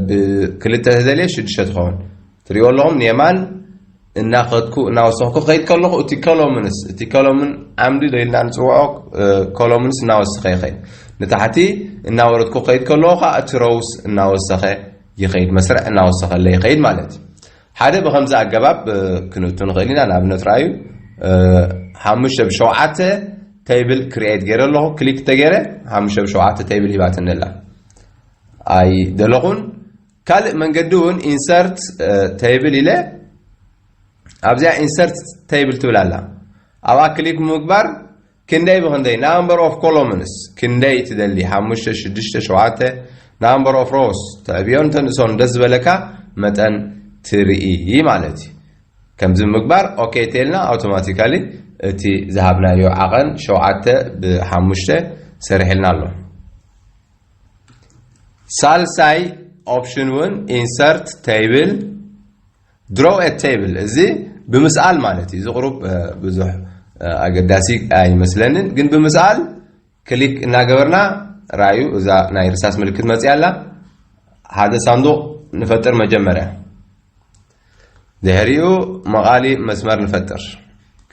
ብክልተ ተደልየ ሽዱሽተ ትኸውን። ትሪእዎ ኣለኹም ንየማን እናኸድኩ እናወሰኽኩ ከይድ ከለኹ እቲ ኮሎምንስ፣ እቲ ኮሎምን ዓምዲ ዶ ኢልና ንፅውዖ፣ ኮሎምንስ እናወሰኸ ይኸይድ። ንታሕቲ እናወረድኩ ከይድ ከለኹ ከዓ እቲ ሮውስ እናወሰኸ ይኸይድ፣ መስርዕ እናወሰኸለ ይኸይድ ማለት እዩ። ሓደ ብኸምዚ ኣገባብ ክንእቱ ንኽእል ኢና። ንኣብነት ረኣዩ፣ ሓሙሽተ ብሸውዓተ ቴብል ክሪኤት ገይረ ኣለኹ። ክሊክ ተገይረ ሓሙሽተ ብሸውዓተ ቴብል ሂባትኒ ኣላ። ኣይደለኹን። ካልእ መንገዲ እውን ኢንሰርት ቴብል ኢለ ኣብዚኣ ኢንሰርት ቴብል ትብል ኣላ። ኣብኣ ክሊክ ብምግባር ክንደይ ብክንደይ፣ ናምበር ኦፍ ኮሎምንስ ክንደይ ትደሊ፣ ሓሙሽተ፣ ሽዱሽተ፣ ሸውዓተ፣ ናምበር ኦፍ ሮውስ ተዕብዮን ተንእሶን ደስ ዝበለካ መጠን ትርኢ ማለት እዩ። ከምዚ ምግባር ኦኬ ተልና ኣውቶማቲካሊ እቲ ዝሃብናዮ ዓቐን ሸውዓተ ብሓሙሽተ ሰሪሕልና ኣሎ። ሳልሳይ ኦፕሽን እውን ኢንሰርት ቴብል ድሮ ኤ ቴብል፣ እዚ ብምስኣል ማለት እዩ። እዚ ቁሩብ ብዙሕ ኣገዳሲ ኣይመስለንን፣ ግን ብምስኣል ክሊክ እናገበርና ራዩ እዛ ናይ ርሳስ ምልክት መፅያ ኣላ። ሓደ ሳንዱቕ ንፈጥር መጀመርያ፣ ድሕሪኡ መቓሊ መስመር ንፈጥር።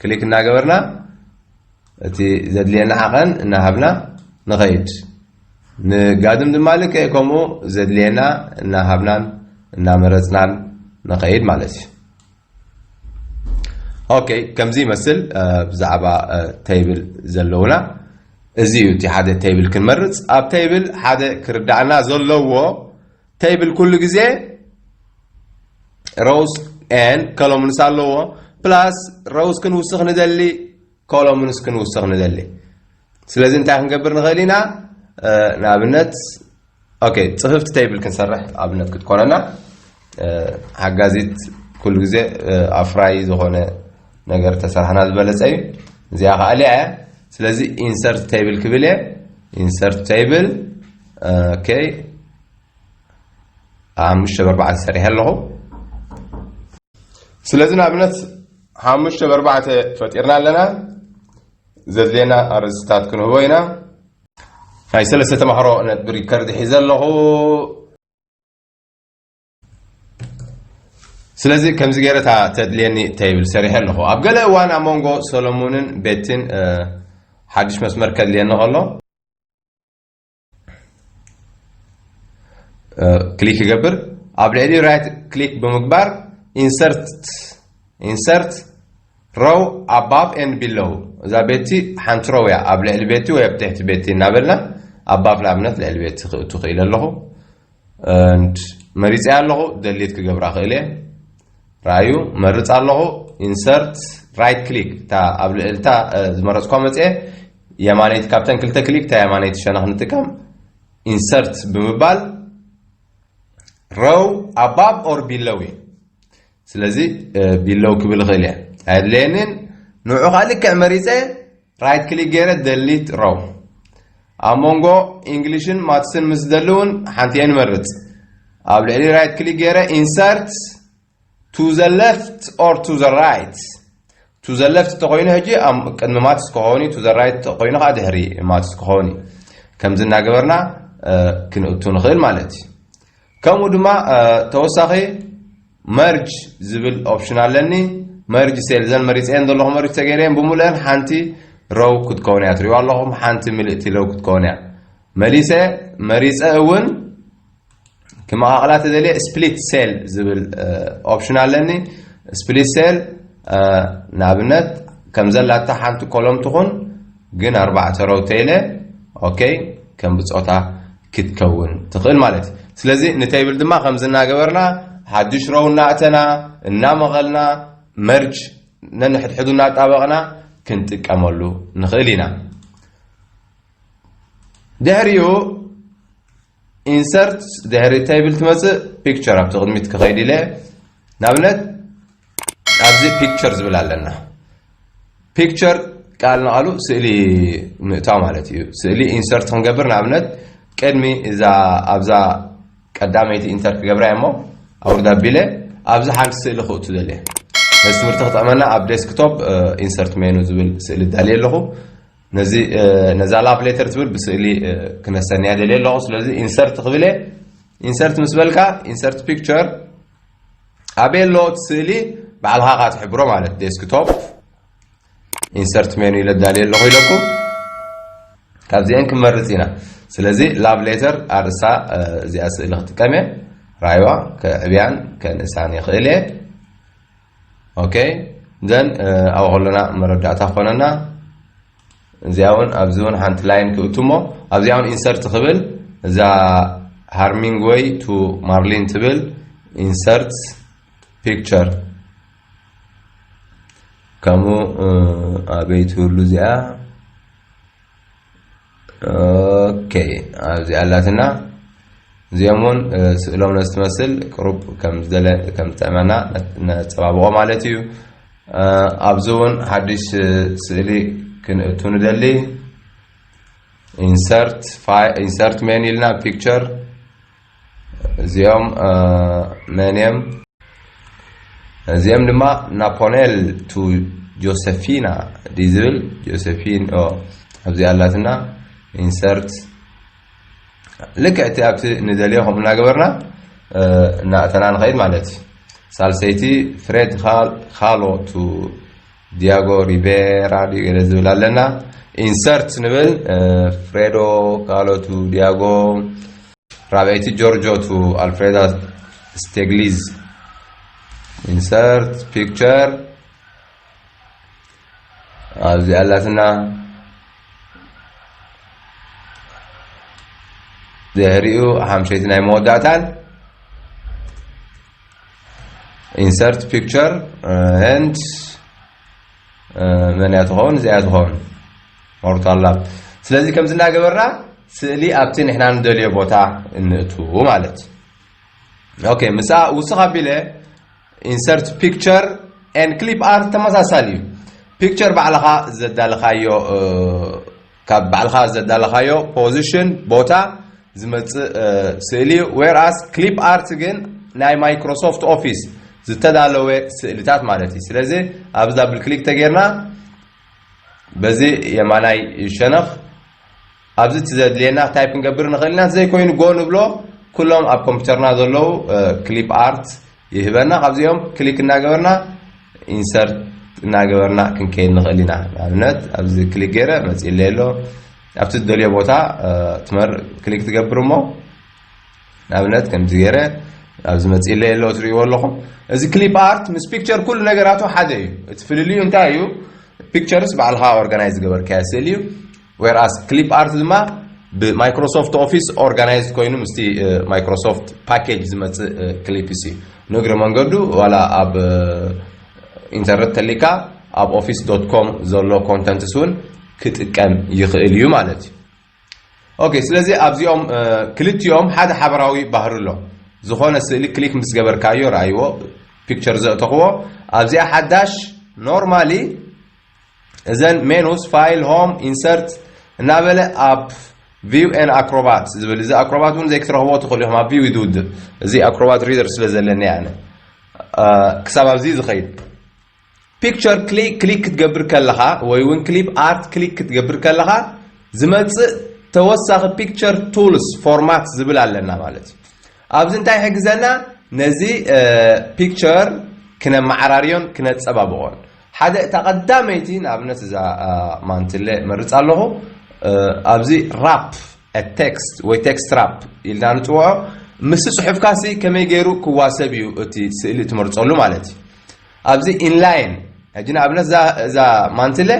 ክሊክ እናገበርና እቲ ዘድልየና ዓቐን እናሃብና ንኸይድ። ንጋድም ድማ ልክዕ ከምኡ ዘድልየና እናሃብናን እናመረፅናን ንኸይድ ማለት እዩ። ኦኬ፣ ከምዚ ይመስል ብዛዕባ ቴብል ዘለውና። እዚ እዩ እቲ ሓደ table ክንመርጽ። ኣብ table ሓደ ክርዳእና ዘለዎ table ኩሉ ግዜ rows and columns ኣለዎ። Plus rows ክንውስኽ ንደሊ፣ columns ክንውስኽ ንደሊ። ስለዚ እንታይ ክንገብር ንኽእል ኢና? ንኣብነት okay፣ ጽፍፍቲ table ክንሰርሕ ኣብነት ክትኮነና ሓጋዚት ኩሉ ግዜ ኣፍራይ ዝኾነ ነገር ተሰርሕና ዝበለጸ እዩ። እዚኣ ከዓ ሊያ እያ። ስለዚ insert table ክብል እየ። Insert table okay፣ ሓሙሽተ ብኣርባዕተ ሰሪሐ ኣለኹ። ስለዚ ንኣብነት ሓሙሽተ ብኣርባዕተ ፈጢርና ኣለና። ዘድልየና ኣርእስታት ክንህቦ ኢና። ናይ ሰለስተ ተማሃሮ ነጥቢ ሪከርድ ሒዘ ኣለኹ። ስለዚ ከምዚ ገይረ እታ ተድልየኒ table ሰሪሐ ኣለኹ። ኣብ ገለ እዋን ኣብ መንጎ ሰሎሙንን ቤትን ሓድሽ መስመር ከድልየኒ ከሎ ክሊክ ይገብር። ኣብ ልዕሊ right click ብምግባር insert insert row above and below፣ እዛ ቤቲ ሓንቲ row እያ፣ ኣብ ልዕሊ ቤቲ ወይ ኣብ ትሕቲ ቤቲ እናበልና above ንኣብነት ልዕሊ ቤቲ ክእቱ ክእል ኣለኹ። And መሪፀ ኣለኹ፣ delete ክገብራ ክእል እየ። ራእዩ መርጽ ኣለኹ። Insert right click፣ እታ ኣብ ልዕልታ ዝመረጽኳ መጽኤ የማነይቲ፣ ካብተን ክልተ ክሊክ እታ የማነይቲ ሸነኽ ንጥቀም። Insert ብምባል row above or below እዩ። ስለዚ below ክብል ይኽእል እየ፣ ኣየድለየንን። ንዑ ከዓ ልክዕ መሪፀ right click ገይረ delete row። ኣብ መንጎ English ን Maths ን ምስ ዝደሊ እውን ሓንቲ እየ ንመርጽ። ኣብ ልዕሊ right click ገይረ insert to the left or to the right። To the left ተኮይኑ ሕጂ ኣብ ቅድሚ Maths ክኸውን እዩ፣ to the right ተኮይኑ ከዓ ድሕሪ Maths ክኸውን እዩ። ከምዚ እናገበርና ክንእቱ ንኽእል ማለት እዩ። ከምኡ ድማ ተወሳኺ merge ዝብል option ኣለኒ። Merge cell፣ ዘን መሪፀየን ዘለኹ merge ተገይረየን ብምሉአን ሓንቲ row ክትከውን እያ። ትሪእዋ ኣለኹም፣ ሓንቲ ምልእቲ row ክትከውን እያ። መሊሰ መሪፀ እውን ክመቓቕላ ተደልየ split cell ዝብል option ኣለኒ። Split cell ንኣብነት ከም ዘላታ ሓንቲ column ትኹን፣ ግን ኣርባዕተ row ተይለ okay ከም ብጾታ ክትከውን ትኽእል ማለት እዩ። ስለዚ ን table ድማ ከምዚ እናገበርና ሓድሽ row እናእተና እናመቐልና merge ነንሕድሕዱ እናጣበቕና ክንጥቀመሉ ንኽእል ኢና። ድሕሪኡ insert ድሕሪ table ትመጽእ picture ኣብቲ ቅድሚት ክኸይድ ኢለ ንኣብነት ኣብዚ picture ዝብል ኣለና። Picture ቃል ንቓሉ ስእሊ ምእታው ማለት እዩ። ስእሊ insert ክንገብር ንኣብነት ቅድሚ እዛ ኣብዛ ቀዳመይቲ enter ክገብራ እሞ ኣውርድ ኣቢለ ኣብዚ ሓንቲ ስእሊ ክእቱ ደልየ። ነዚ ትምህርቲ ክጠቕመና ኣብ desktop insert menu ዝብል ስእሊ ዳልየ ኣለኹ። ነዚ ነዛ love letter ትብል ብስእሊ ክነሰንያ ደልየ ኣለኹ። ስለዚ insert ክብል እየ። Insert ምስ በልካ insert picture ኣበይ ኣሎ እቲ ስእሊ ባዕልኻ ካ ትሕብሮ ማለት desktop insert menu ኢለ ዳልየ ኣለኹ ኢለኩም ካብዚአን ክመርፅ ኢና። ስለዚ love letter ኣርእሳ እዚኣ ስእሊ ክጥቀም እየ። ራይዋ ከዕብያን ከንእሳን ይኽእል እየ። Okay፣ then ኣብኡ ከለና መረዳእታ ክኾነና። እዚኣ እውን ኣብዚ እውን ሓንቲ line ክእቱ እሞ ኣብዚኣ እውን insert ክብል እዛ Hemingway to Marlin ትብል insert picture ከምኡ ኣበይ ትህሉ እዚኣ okay ኣብዚ ኣላትና። እዚኦም እውን ስእሎም ነዚ ትመስል ቅሩብ ከም ዝጠዕመና ነፀባብቆ ማለት እዩ። ኣብዚ እውን ሓድሽ ስእሊ ክንእቱ ንደሊ። Insert menu ኢልና picture እዚኦም መን እዮም? እዚኦም ድማ Napoleon to Josefina ድዩ ዝብል? ጆሴፊን ኣብዚ ኣላትና። Insert ልክዕ እቲ ኣብቲ ንደልዮ ከምኡ እናገበርና እናእተና ንኸይድ ማለት እዩ። ሳልሰይቲ Frida Kahlo to Diego Rivera ድዩ ገለ ዝብል ኣለና። Insert ንብል Frida Kahlo to Diego። ራብዐይቲ Giorgio to Alfreda Stiglitz። Insert picture ኣብዚ ኣላትና። ድሕሪኡ ሓምሸይቲ ናይ መወዳእታን insert picture and መን እያ ትኸውን? እዚኣ እያ ትኸውን። Mortal Lab። ስለዚ ከምዚ እናገበርና ስእሊ ኣብቲ ንሕና ንደልዮ ቦታ እንእቱ ማለት እዩ። ኦኬ፣ ምስኣ ውስኽ ኣቢለ insert picture and clip art ተመሳሳሊ እዩ። ፒክቸር ባዕልኻ ዘዳለኻዮ፣ እ፣ ካብ ባዕልኻ ዘዳለኻዮ ፖዚሽን፣ ቦታ ዝመጽእ፣ እ፣ ስእሊ እዩ። Whereas clip art ግን ናይ ማይክሮሶፍት ኦፊስ ዝተዳለወ ስእልታት ማለት እዩ። ስለዚ ኣብዚ ዳብል ክሊክ ተጌርና በዚ የማናይ ሸነኽ ኣብዚ እቲ ዘድልየና ታይፕ ክንገብር ንኽእል ኢና። ዘይኮይኑ ጎ ንብሎ፣ ኩሎም ኣብ ኮምፒውተርና ዘለዉ፣ እ፣ ክሊፕ ኣርት ይህበና። ካብዚኦም ክሊክ እናገበርና ኢንሰርት እናገበርና ክንከይድ ንኽእል ኢና። ንኣብነት ኣብዚ ክሊክ ገይረ መፂእለይ ኣሎ። ኣብቲ ዝደልዮ ቦታ፣ እ፣ ትመር-፣ ክሊክ ትገብር እሞ ንኣብነት ከምዚ ገይረ ኣብዚ መፂእለይ ኣሎ፣ ትርእይዎ ኣለኹም። እዚ ክሊፕ ኣርት ምስ ፒክቸር ኩሉ ነገራቱ ሓደ እዩ። እቲ ፍልልዩ እንታይ እዩ? ፒክቸርስ ባዕልኻ ኦርጋናይዝ ዝገበርካዮ ስእሊ እዩ። Whereas ክሊፕ ኣርት ድማ ብማይክሮሶፍት ኦፊስ ኦርጋናይዝ ኮይኑ ምስቲ፣ እ፣ ማይክሮሶፍት ፓኬጅ ዝመጽእ፣ እ፣ ክሊፕስ እዩ። ንእግረ መንገዱ ዋላ ኣብ፣ እ፣ ኢንተርነት ተሊካ ኣብ ኦፊስ ዶት ኮም ዘሎ ኮንተንትስ እውን ክጥቀም ይኽእል እዩ ማለት እዩ። ኦኬ፣ ስለዚ ኣብዚኦም፣ እ፣ ክልቲኦም ሓደ ሓበራዊ ባህሪ ኣሎ። ዝኾነ ስእሊ ክሊክ ምስ ገበርካዮ፣ ረኣይዎ፣ ፒክቸር ዘእተኽዎ፣ ኣብዚኣ ሓዳሽ ኖርማሊ እዘን ሜኑስ፣ ፋይል፣ ሆም፣ ኢንሰርት እናበለ ኣብ ቪው ኤን ኣክሮባት ዝብል፣ እዚ ኣክሮባት እውን ዘይክትረኽቦ ትኽእሉ ኢኹም፣ ኣብ ቪው እዩ ዝውድእ። እዚ ኣክሮባት ሪደር ስለ ዘለኒ ኣነ፣ እ፣ ክሳብ ኣብዚ ዝኸይድ። ፒክቸር ክሊክ፣ ክሊክ ክትገብር ከለኻ ወይ እውን ክሊፕ ኣርት ክሊክ ክትገብር ከለኻ ዝመጽእ ተወሳኺ ፒክቸር ቱልስ ፎርማት ዝብል ኣለና ማለት እዩ። ኣብዚ እንታይ ይሕግዘና? ነዚ፣ እ፣ ፒክቸር ክነመዓራርዮን ክነጸባብቖን። ሓደ፣ እታ ቀዳመይቲ፣ ንኣብነት እዛ፣ እ፣ ማንትለ መርጽ ኣለኹ። እ፣ ኣብዚ ራፕ ቴክስት ወይ ቴክስት ራፕ ኢልና ንጽውዖ። ምስቲ ጽሑፍካሲ ከመይ ገይሩ ክዋሰብ እዩ እቲ ስእሊ ትመርጸሉ ማለት እዩ። ኣብዚ ኢንላይን፣ ሕጂ ንኣብነት እዛ፣ እዛ ማንትለ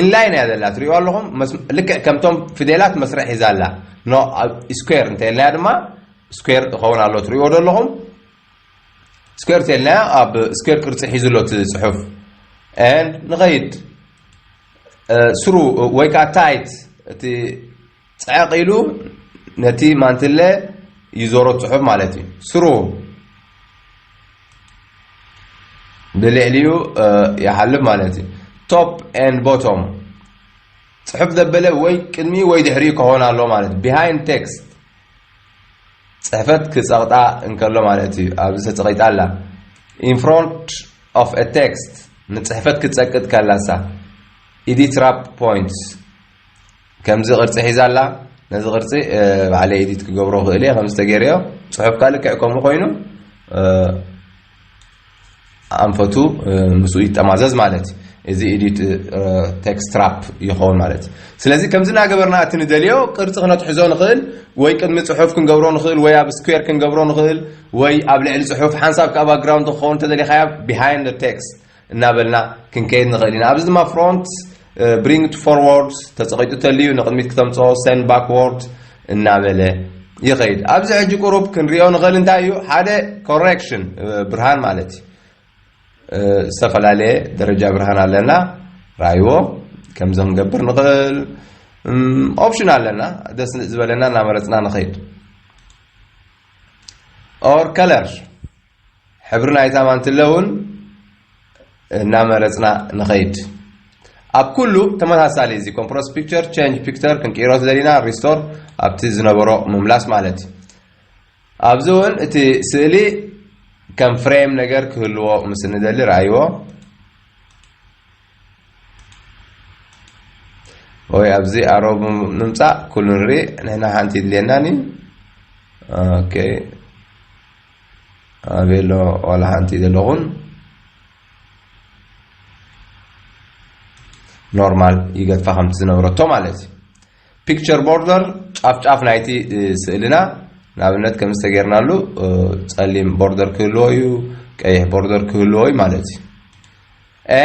ኢንላይን እያ ዘላ፣ ትሪእዋ ኣለኹም። መስ-፣ ልክዕ ከምቶም ፊደላት መስርዕ ሒዛ ኣላ። ኖ፣ ኣብ ስኩዌር እንተኢልናያ ድማ ስኩዌር ይኸውን ኣሎ፣ ትሪእዎ ዶ ኣለኹም? ስኩዌር እንተኢልናያ ኣብ ስኩዌር ቅርጺ ሒዙ ኣሎ እቲ ጽሑፍ። ኤንድ ንኸይድ፣ እ፣ ስሩ ወይ ከዓ ታይት፣ እቲ ጽዕቕ ኢሉ ነቲ ማንትለ ይዞሮ ጽሑፍ ማለት እዩ። ስሩ ብልዕሊኡ፣ እ፣ ይሓልፍ ማለት እዩ። ቶፕ ኤንድ ቦቶም ጽሑፍ ዘበለ ወይ ቅድሚኡ ወይ ድሕሪኡ ክኸውን ኣሎ ማለት እዩ። ቢሃይንድ ቴክስት ጽሕፈት ክጸቕጣ እንከሎ ማለት እዩ። ኣብዚ ተጸቒጣ ኣላ። ኢን ፍሮንት ኦፍ አ ቴክስት ንጽሕፈት ክትጸቅጥ ከላሳ። ኢዲት ራፕ ፖይንትስ ከምዚ ቅርጺ ሒዛ ኣላ። ነዚ ቅርጺ፣ እ፣ ባዕለይ ኤዲት ክገብሮ ክእል እየ። ከምዚ ተገይረዮ ጽሑፍካ ልክዕ ከምኡ ኮይኑ፣ እ፣ ኣንፈቱ፣ እ፣ ምስኡ ይጠማዘዝ ማለት እዩ። እዚ ኤዲት፣ እ፣ ቴክስት ራፕ ይኸውን ማለት እዩ። ስለዚ ከምዚ እናገበርና እቲ ንደልዮ ቅርጺ ክነትሕዞ ንኽእል፣ ወይ ቅድሚ ጽሑፍ ክንገብሮ ንኽእል፣ ወይ ኣብ ስኩዌር ክንገብሮ ንኽእል፣ ወይ ኣብ ልዕሊ ጽሑፍ፣ ሓንሳብ ከኣ ባክግራውንድ ክኸውን እንተደሊኻያ ቢሃይንድ ቴክስት እናበልና ክንከይድ ንኽእል ኢና። ኣብዚ ድማ ፍሮንት፣ እ፣ ብሪንግ ቱ ፎርዋርድ ተጸቒጡ ተልዩ ንቕድሚት ክተምጽኦ፣ ሰንድ ባክዋርድ እናበለ ይኸይድ። ኣብዚ ሕጂ ቁሩብ ክንሪኦ ንኽእል እንታይ እዩ? ሓደ ኮሬክሽን፣ እ፣ ብርሃን ማለት እዩ። እ፣ ዝተፈላለየ ደረጃ ብርሃን ኣለና። ራእይዎ ከምዚ ክንገብር ንኽእል፣ እም፣ ኦፕሽን ኣለና። ደስ ዝበለና እናመረጽና ንኸይድ። ኦር ከለር፣ ሕብሪ ናይታ ማንትለ እውን እናመረጽና ንኸይድ። ኣብ ኩሉ ተመሳሳሊ፣ እዚ ኮምፕረስ ፒክቸር፣ ቼንጅ ፒክቸር ክንቅይሮ ዝደሊና፣ ሪስቶር ኣብቲ ዝነበሮ ምምላስ ማለት እዩ። ኣብዚ እውን እቲ ስእሊ ከም ፍሬም ነገር ክህልዎ ምስ እንደሊ፣ ረኣይዎ። ወይ ኣብዚ ኣሮ ምምጻእ ኩሉ ንርኢ። ንሕና ሓንቲ ይድልየናኒ። ኦኬ። ኣበይ ኣሎ? ዋላ ሓንቲ ዘለኹን። ኖርማል ይገድፋ ከምቲ ዝነበረቶ ማለት እዩ። ፒክቸር ቦርደር፣ ጫፍ ጫፍ ናይቲ፣ እ፣ ስእልና ንኣብነት ከም ዝተገርናሉ፣ እ፣ ጸሊም ቦርደር ክህልዎ እዩ፣ ቀይሕ ቦርደር ክህልዎ እዩ ማለት እዩ።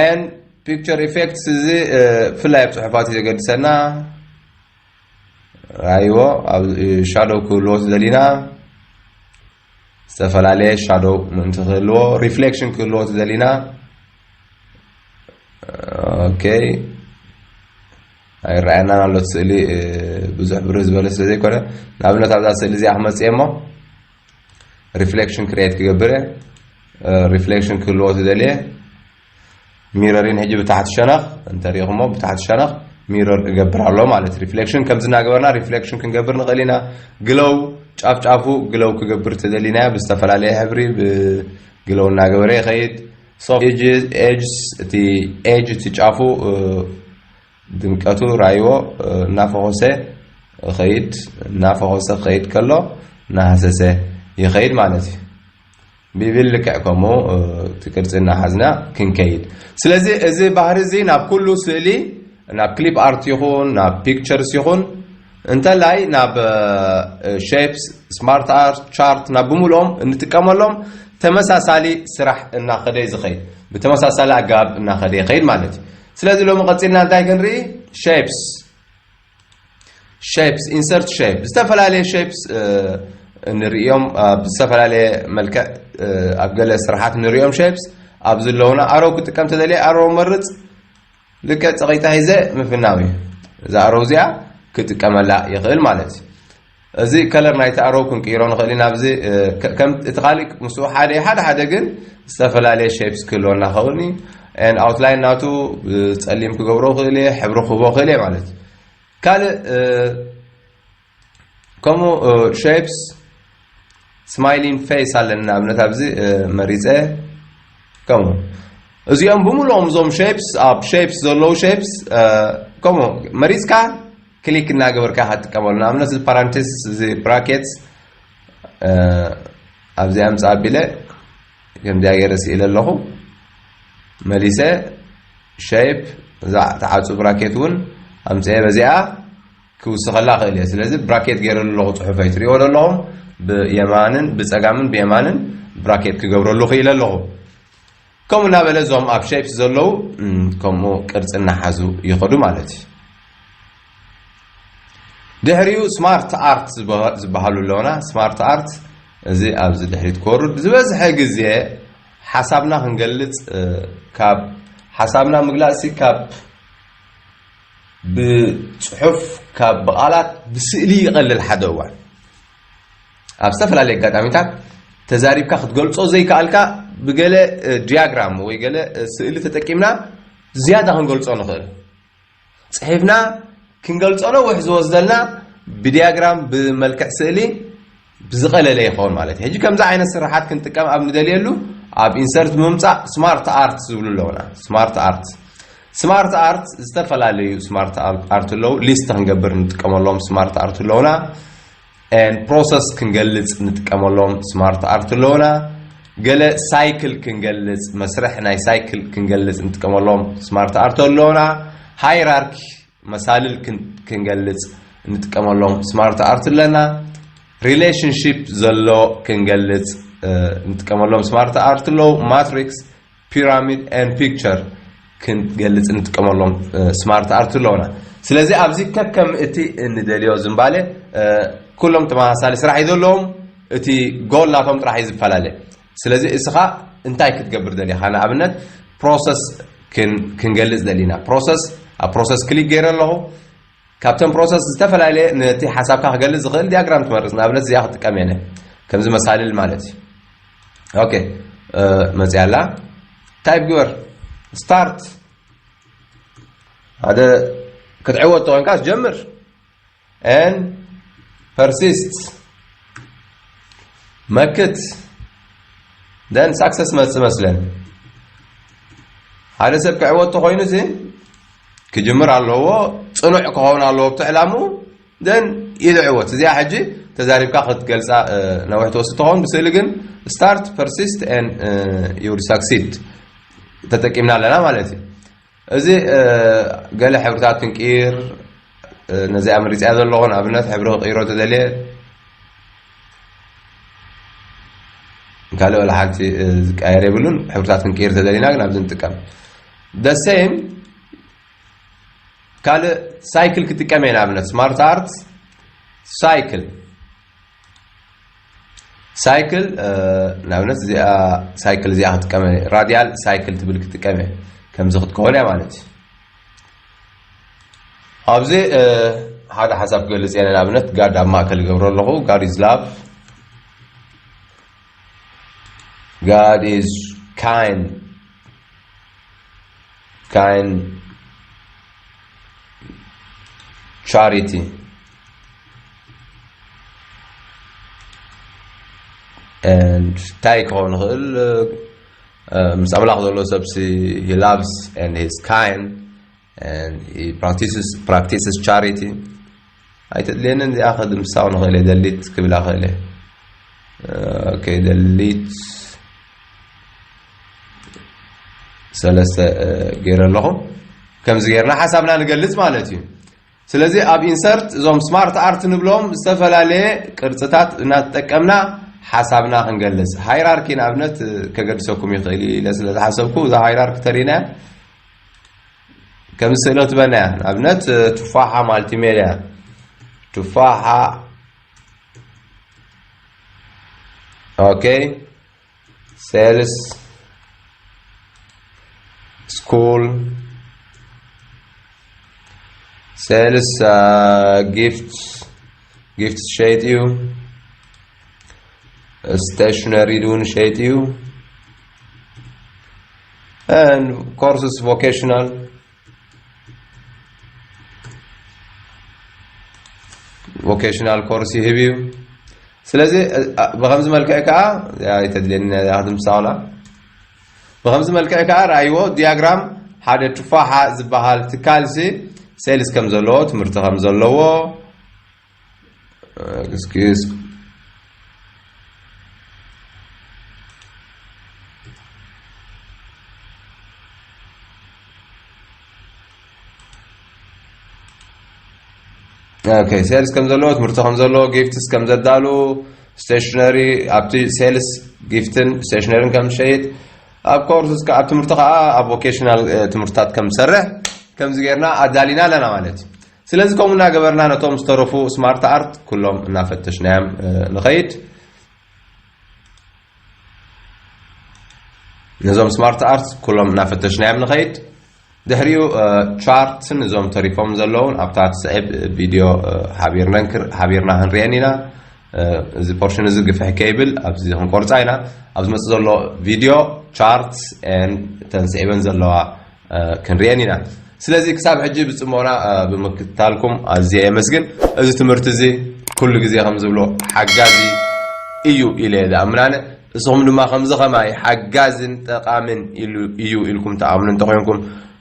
And ፒክቸር ኢፌክትስ፣ እዚ፣ እ፣ ፍላይ ኣብ ጽሑፋት እዩ ዘገድሰና። ራይዎ ኣብ ሻዶው ክህልዎ ትደሊና ዝተፈላለየ ሻዶው ምእንቲ ክህልዎ reflection ክህልዎ ትደሊና። ኦኬ ኣይረኣየናን ኣሎ እቲ ስእሊ ብዙሕ ብርህ ዝበለ ስለ ዘይኮነ ንኣብነት ኣብዛ ስእሊ እዚኣ ክመፅእ እሞ reflection create ክገብር እየ። Reflection ክህልዎ ትደልየ mirror ን ሕጂ ብታሕቲ ሸነኽ እንተሪኢኹሞ ብታሕቲ ሸነኽ mirror እገብር ኣሎ ማለት reflection ከምዚ እናገበርና reflection ክንገብር ንኽእል ኢና። ግለው ጫፍ ጫፉ ግለው ክገብር ተደሊናዮ ብዝተፈላለየ ሕብሪ ግለው እናገበረ ይኸይድ። Soft edges እቲ edge እቲ ጫፉ ድምቀቱ ራይዎ እናፈኾሰ ኸይድ እናፈኾሰ ኸይድ ከሎ እናሃሰሰ ይኸይድ ማለት እዩ። ብብል ልክዕ ከምኡ እቲ ቅርፂ እናሓዝና ክንከይድ። ስለዚ እዚ ባህሪ እዚ ናብ ኩሉ ስእሊ ናብ clip art ይኹን ናብ pictures ይኹን እንተላይ ናብ shapes smart art chart ናብ ብምልኦም እንጥቀመሎም ተመሳሳሊ ስራሕ እናኸደ እዩ ዝኸይድ። ብተመሳሳሊ ኣገባብ እናኸደ ይኸይድ ማለት እዩ። ስለዚ ሎሚ ቀፂልና እንታይ ክንርኢ? Shapes shapes insert shape ዝተፈላለየ shapes ንርእዮም ብዝተፈላለየ መልክዕ ኣብ ገለ ስራሓት ንርእዮም shapes ኣብዚ ኣለውና። ኣረው ክጥቀም ተደልየ ኣረው መርፅ ልክዕ ፀቒጠ ሒዘ ምፍናው እዩ። እዛ ኣረው እዚኣ ክጥቀመላ ይኽእል ማለት እዩ። እዚ color ናይቲ ኣረው ክንቅይሮ ንኽእል ኢና። ኣብዚ እቲ ካሊእ ምስኡ ሓደ ሓደ ሓደ ግን ዝተፈላለየ shapes ክህልወና ኸውን outline ናቱ ጸሊም ክገብሮ ክእል እየ፣ ሕብሪ ክህቦ ክእል እየ ማለት እዩ። ካልእ ከምኡ shapes smiling face ኣለኒ ንኣብነት ኣብዚ መሪፀ ከምኡ እዚኦም ብምልኦም እዞም shapes ኣብ shapes ዘለዉ shapes ከምኡ መሪፅካ click እናገበርካ ክትጥቀመሉ ንኣብነት እዚ parenthesis እዚ brackets ኣብዚኣ ምፃ ኣቢለ ከምዚኣ ገይረ ስኢለ ኣለኹ መሊሰ shape እዛ ተዓፁ bracket እውን ኣምፅአ በዚኣ ክውስኸላ ክእል እየ። ስለዚ bracket ገይረሉ ኣለኹ ፅሑፈይ ትሪእዎ ዘለኹም ብየማንን ብፀጋምን ብየማንን bracket ክገብረሉ ክኢለ ኣለኹ። ከምኡ እናበለ እዞም ኣብ shapes ዘለዉ ከምኡ ቅርፂ እናሓዙ ይኸዱ ማለት እዩ። ድሕሪኡ smart art ዝበሃሉ ኣለውና። smart art እዚ ኣብዚ ድሕሪት ክወርድ ዝበዝሐ ግዜ ሓሳብና ክንገልፅ ካብ ሓሳብና ምግላፅሲ ካብ ብፅሑፍ ካብ ብቓላት ብስእሊ ይቐልል ሓደ እዋን ኣብ ዝተፈላለየ ኣጋጣሚታት ተዛሪብካ ክትገልፆ ዘይከኣልካ ብገለ diagram ወይ ገለ ስእሊ ተጠቂምና ዝያዳ ክንገልፆ ንኽእል። ፅሒፍና ክንገልፆ ነዊሕ ዝወስደልና ብዲያግራም ብመልክዕ ስእሊ ብዝቐለለ ይኸውን ማለት እዩ። ሕጂ ከምዚ ዓይነት ስርሓት ክንጥቀም ኣብ ንደልየሉ ኣብ insert ብምምፃእ smart art ዝብሉ ኣለውና። smart art smart art ዝተፈላለዩ smart art ኣለዉ። list ክንገብር ንጥቀመሎም smart art ኣለውና። process ክንገልፅ ንጥቀመሎም smart art ኣለውና። ገለ cycle ክንገልፅ መስርሕ ናይ cycle ክንገልፅ ንጥቀመሎም smart art ኣለውና። hierarchy መሳልል ክንገልፅ ንጥቀመሎም smart art ኣለና። relationship ዘሎ ክንገልፅ ንጥቀመሎም smart art ኣለዉ። matrix pyramid and picture ክንገልፅ ንጥቀመሎም smart art ኣለውና። ስለዚ ኣብዚ ከከም እቲ እንደልዮ ዝምባለ ኩሎም ተመሳሳሊ ስራሕ እዩ ዘለዎም። እቲ goal ናቶም ጥራሕ እዩ ዝፈላለ። ስለዚ እስኻ እንታይ ክትገብር ደሊኻ ንኣብነት process ክንገልፅ ደሊና process ኣብ process click ገይረ ኣለኹ። ካብተን process ዝተፈላለየ ነቲ ሓሳብካ ክገልፅ ዝኽእል diagram ትመርፅ። ንኣብነት እዚኣ ክጥቀም እየ ከምዚ መሳልል ማለት እዩ። okay መፅያ ኣላ። type ግበር start ሓደ ክትዕወት ተኾንካስ ጀምር and persist መክት then success መፅእ መስለን ሓደ ሰብ ክዕወት ተኾይኑ ሲ ክጅምር ኣለዎ። ፅኑዕ ክኸውን ኣለዎ ኣብቲ ዕላምኡ then ይድዕወት። እዚኣ ሕጂ ተዛሪብካ ክትገልፃ ነዊሕ ትወስድ ትኸውን ብስእሊ ግን start persist and you succeed ተጠቂምና ኣለና ማለት እዩ። እዚ ገለ ሕብርታት ክንቅይር ነዚኣ መሪፅያ ዘለኹ ንኣብነት ሕብሪ ክቅይሮ ተደልየ ካልእ ወላ ሓንቲ ዝቀየር የብሉን። ሕብርታት ክንቅይር ተደሊና ግን ኣብዚ ንጥቀም the same ካልእ cycle ክጥቀም እየ ንኣብነት smart art ሳይክል ሳይክል ንኣብነት እዚኣ ሳይክል እዚኣ ክጥቀመ፣ ራዲያል ሳይክል ትብል ክጥቀመ ከምዚ ክትከውን እያ ማለት እዩ። ኣብዚ ሓደ ሓሳብ ክገልጽ እየ። ንኣብነት ጋድ ኣብ ማእከል ይገብሮ ኣለኹ። God is love. God is kind. Kind. Charity. And እንታይ ክኸውን ይኽእል? ምስ ኣምላኽ ዘሎ ሰብሲ he loves and he's kind and he practices practices charity. ኣይተድልየንን እዚኣ ከድምሳው ንኽእል እየ። ደሊት ክብላ ክእል እየ። ኦኬ፣ ደሊት ሰለስተ ገይረ ኣለኹ። ከምዚ ጌርና ሓሳብና ንገልጽ ማለት እዩ። ስለዚ ኣብ ኢንሰርት እዞም ስማርት ኣርት ንብሎም ዝተፈላለየ ቅርጽታት እናተጠቀምና ሓሳብና ክንገልጽ፣ ሃይራርኪ ንኣብነት ከገድሰኩም ይኽእል እዩ ኢለ ስለ ዝሓሰብኩ እዛ ሃይራርኪ ተሪእናያ። ከም ስእሎ ትበናያ ንኣብነት ቱፋሓ ማልቲሜድያ ቱፋሓ ኦኬ ሴልስ ስኩል ሴልስ ጊፍት ጊፍት ሸይጥ እዩ። ስቴሽነሪ እውን ሸይጥ እዩ። ኮርስስ ቮኬሽናል ቮኬሽናል ኮርስ ይህብ እዩ። ስለዚ ብከምዚ መልክዕ ከዓ ኣይተድልየኒ ክትምሳውላ ብከምዚ መልክዕ ከዓ ረኣይዎ ዲያግራም ሓደ ቱፋሓ ዝበሃል ትካል ሲ ሴልስ ከም ዘለዎ ትምህርቲ ከም ዘለዎ Excuse. Okay, sales ከም ዘለዎ ትምህርቲ ከም ዘለዎ ጊፍትስ ከም ዘዳሉ ስቴሽነሪ ኣብቲ ሴልስ ጊፍትን ስቴሽነሪን ከም ዝሸይጥ ኣብ ኮርስ እስከ ኣብ ትምህርቲ ከዓ ኣብ ቮኬሽናል ትምህርትታት ከም ዝሰርሕ ከምዚ ጌርና ኣዳሊና ኣለና ማለት እዩ። ስለዚ ከምኡ እናገበርና ነቶም ዝተረፉ ስማርት ኣርት ኩሎም እናፈተሽናዮም ንኸይድ ነዞም ስማርት ኣርት ኩሎም እናፈተሽናዮም ንኸይድ ድሕሪኡ ቻርትን እዞም ተሪፎም ዘለውን ኣብታ ትስዕብ ቪድዮ ሓቢርና ክንሪአን ኢና። እዚ ፖርሽን እዚ ግፍሕ ከይብል ኣብዚ ክንቆርፃ ኢና። ኣብ ዝመፅእ ዘሎ ቪድዮ ቻርትስ ተንስዒበን ዘለዋ ክንሪአን ኢና። ስለዚ ክሳብ ሕጂ ብፅሞና ብምክትታልኩም ኣዝየ የመስግን። እዚ ትምህርቲ እዚ ኩሉ ግዜ ከም ዝብሎ ሓጋዚ እዩ ኢለ ዝኣምን ኣነ። ንስኹም ድማ ከምዚ ከማይ ሓጋዝን ጠቓምን እዩ ኢልኩም ትኣምኑ እንተኮይንኩም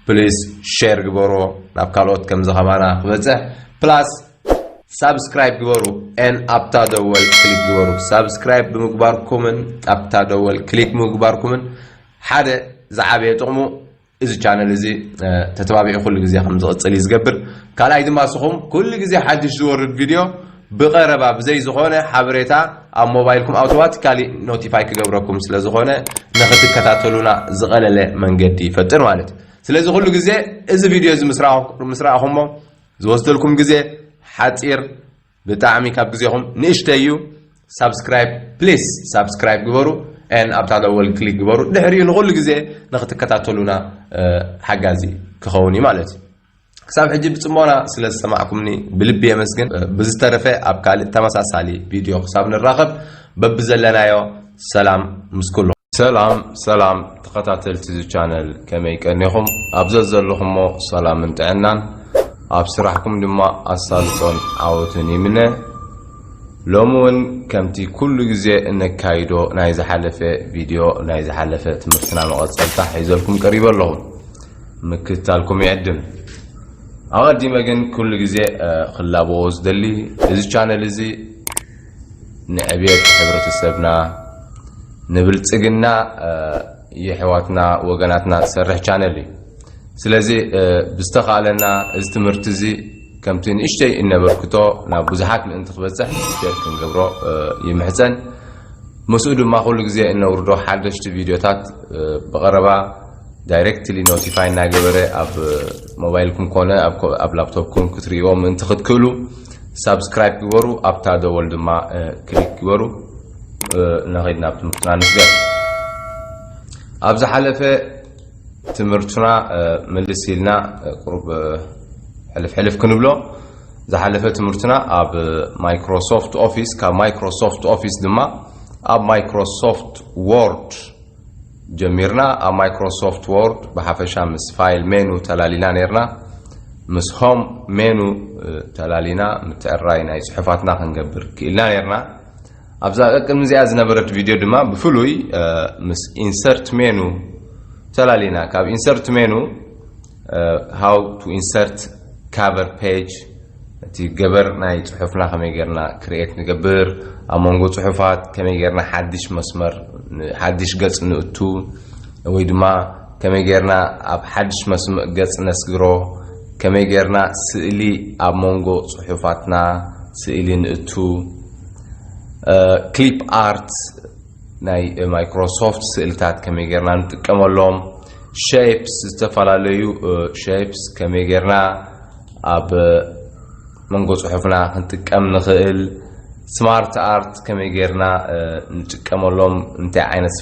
ፕሊስ ሼር ግበርዎ ናብ ካልኦት ከምዚ ከማና ክበፅሕ ፕላስ ሳብስክራይብ ግበሩ ን ኣብታ ደወል ክሊክ ግበሩ። ሳብስክራይብ ብምግባርኩምን ኣብታ ደወል ክሊክ ብምግባርኩምን ሓደ ዝዓበየ ጥቕሙ እዚ ቻነል እዚ ተተባቢዑ ኩሉ ግዜ ከም ዝቕፅል እዩ ዝገብር። ካልኣይ ድማ ንስኹም ኩሉ ግዜ ሓድሽ ዝወርድ ቪድዮ ብቐረባ ብዘይ ዝኾነ ሓበሬታ ኣብ ሞባይልኩም ኣውቶማቲካሊ ኖቲፋይ ክገብረኩም ስለ ዝኾነ ንክትከታተሉና ዝቐለለ መንገዲ ይፈጥር ማለት እዩ። ስለዚ ኩሉ ግዜ እዚ ቪድዮ እዚ ምስ ረኣኹሞ ዝወስደልኩም ግዜ ሓፂር ብጣዕሚ ካብ ግዜኹም ንእሽተይ እዩ። ሳብስክራይብ ፕሊስ ሳብስክራይብ ግበሩ ን ኣብታ ደወል ክሊክ ግበሩ። ድሕሪኡ ንኹሉ ግዜ ንክትከታተሉና ሓጋዚ ክኸውን እዩ ማለት እዩ። ክሳብ ሕጂ ብፅሞና ስለ ዝሰማዕኩምኒ ብልቢ የመስግን። ብዝተረፈ ኣብ ካልእ ተመሳሳሊ ቪድዮ ክሳብ ንራኸብ በብዘለናዮ ሰላም ምስ ኩሉ። ሰላም ሰላም ተኸታተልቲ እዚ ቻነል ከመይ ቀኒኹም? ኣብ ዘዘለኹሞ ሰላምን ጥዕናን ኣብ ስራሕኩም ድማ ኣሳልጦን ዓወትን ይምነ። ሎሚ እውን ከምቲ ኩሉ ግዜ እነካይዶ ናይ ዝሓለፈ ቪድዮ ናይ ዝሓለፈ ትምህርትና መቐጸልታ ሒዘልኩም ቀሪበ ኣለኹ። ምክትታልኩም ይዕድም። ኣቐዲመ ግን ኩሉ ግዜ ክላበዎ ዝደሊ እዚ ቻነል እዚ ንዕብየት ሕብረተሰብና ንብልጽግና የሕዋትና ወገናትና ዝሰርሕ ቻነል እዩ። ስለዚ ብዝተኻእለና እዚ ትምህርቲ እዚ ከምቲ ንእሽተይ እነበርክቶ ናብ ብዙሓት ምእንቲ ክበፅሕ ሸር ክንገብሮ ይምሕፀን። ምስኡ ድማ ኩሉ ግዜ እነውርዶ ሓደሽቲ ቪድዮታት ብቐረባ ዳይሬክትሊ ኖቲፋይ እናገበረ ኣብ ሞባይልኩም ኮነ ኣብ ላፕቶፕኩም ክትርእይዎ ምእንቲ ክትክእሉ ሳብስክራይብ ግበሩ፣ ኣብታ ደወል ድማ ክሊክ ግበሩ። ንኸይድ ናብ ትምህርትና ንስገር። ኣብ ዝሓለፈ ትምህርትና ምልስ ኢልና፣ ቁሩብ ሕልፍ ሕልፍ ክንብሎ። ዝሓለፈ ትምህርትና ኣብ ማይክሮሶፍት ኦፊስ፣ ካብ ማይክሮሶፍት ኦፊስ ድማ ኣብ ማይክሮሶፍት ወርድ ጀሚርና። ኣብ ማይክሮሶፍት ወርድ ብሓፈሻ ምስ ፋይል ሜኑ ተላሊና ነርና። ምስ ሆም ሜኑ ተላሊና፣ ምትዕራይ ናይ ጽሑፋትና ክንገብር ክኢልና ነርና። ኣብዛ ቀቅድሚ እዚኣ ዝነበረት ቪድዮ ድማ ብፍሉይ ምስ ኢንሰርት ሜኑ ተላሊና። ካብ ኢንሰርት ሜኑ how to insert cover page፣ እቲ ገበር ናይ ጽሑፍና ከመይ ጌርና ክሪኤት ንገብር፣ ኣብ መንጎ ጽሑፋት ከመይ ጌርና ሓድሽ መስመር፣ ሓድሽ ገጽ ንእቱ፣ ወይ ድማ ከመይ ጌርና ኣብ ሓድሽ መስመር ገጽ ነስግሮ፣ ከመይ ጌርና ስእሊ ኣብ መንጎ ጽሑፋትና ስእሊ ንእቱ፣ ክሊፕ ኣርት ናይ ማይክሮሶፍት ስእልታት ከመይ ጌርና ንጥቀመሎም፣ ሼፕስ፣ ዝተፈላለዩ ሼፕስ ከመይ ጌርና ኣብ መንጎ ጽሑፍና ክንጥቀም ንኽእል፣ ስማርት ኣርት ከመይ ጌርና ንጥቀመሎም፣ እንታይ ዓይነት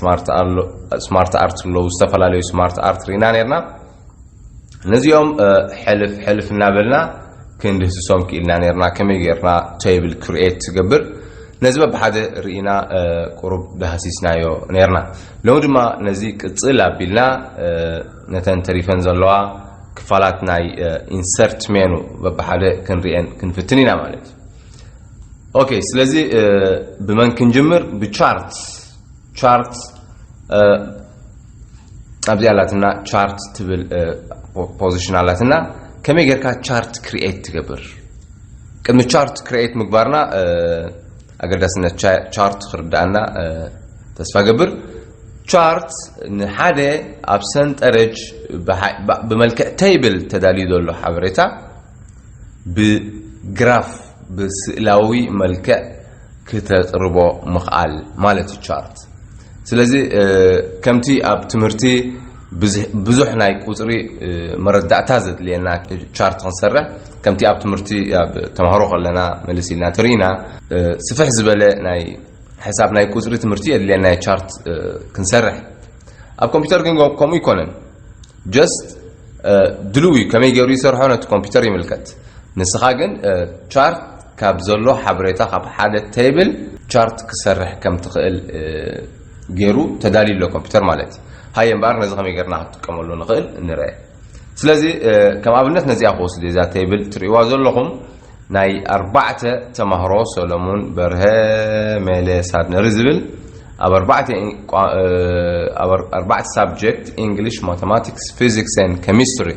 ስማርት ኣርት ኣለዉ፣ ዝተፈላለዩ ስማርት ኣርት ርኢና ነርና። ነዚኦም ሕልፍ ሕልፍ እናበልና ክንድህስሶም ክኢልና ነርና። ከመይ ጌርና ቴብል ክሪኤት ትገብር፣ ነዚ በብሓደ ርኢና ቁሩብ ዳህሲስናዮ ነርና። ሎሚ ድማ ነዚ ቅጽል ኣቢልና ነተን ተሪፈን ዘለዋ ክፋላት ናይ ኢንሰርት ሜኑ በብሓደ ክንሪኤን ክንፍትን ኢና ማለት እዩ። ኦኬ፣ ስለዚ ብመን ክንጅምር? ብቻርት። ቻርት ኣብዚኣ ኣላትና፣ ቻርት ትብል ፖዚሽን ኣላትና። ከመይ ጌርካ ቻርት ክሪኤት ትገብር? ቅድሚ ቻርት ክሪኤት ምግባርና ኣገዳስነት ቻርት ክርዳኣና ተስፋ ገብር። ቻርት ንሓደ ኣብ ሰንጠረጅ ብመልክዕ ቴብል ተዳልዩ ዘሎ ሓበሬታ ብግራፍ፣ ብስእላዊ መልክዕ ክተቅርቦ ምኽኣል ማለት እዩ ቻርት። ስለዚ ከምቲ ኣብ ትምህርቲ ብዙሕ ናይ ቁፅሪ መረዳእታ ዘድልየና ቻርት ክንሰርሕ፣ ከምቲ ኣብ ትምህርቲ ኣብ ተምሃሮ ከለና መለስ ኢልና ተሪኢና፣ ስፍሕ ዝበለ ናይ ሕሳብ ናይ ቁፅሪ ትምህርቲ የድልየና ቻርት ክንሰርሕ። ኣብ ኮምፒውተር ግን ከምኡ ይኮነን። ጀስት ድልው እዩ፣ ከመይ ገይሩ ይሰርሖ ነቲ ኮምፒውተር ይምልከት። ንስኻ ግን ቻርት ካብ ዘሎ ሓበሬታ፣ ካብ ሓደ ቴብል ቻርት ክሰርሕ ከም ትኽእል ገይሩ ተዳልዩ ኣሎ ኮምፒውተር ማለት እዩ። ሃየ እምበኣር ነዚ ከመይ ገርና ክንጥቀመሉ ንኽእል ንርአ። ስለዚ ከም ኣብነት ነዚኣ ክወስድ እዛ ቴብል ትርእይዋ ዘለኹም ናይ ኣርባዕተ ተማሃሮ ሰሎሙን በርሀ፣ ሜለ ሳድነሪ ዝብል ኣብ ኣርባዕተ ሳብጀክት፣ ኢንግሊሽ፣ ማተማቲክስ፣ ፊዚክስ ን ኬሚስትሪ፣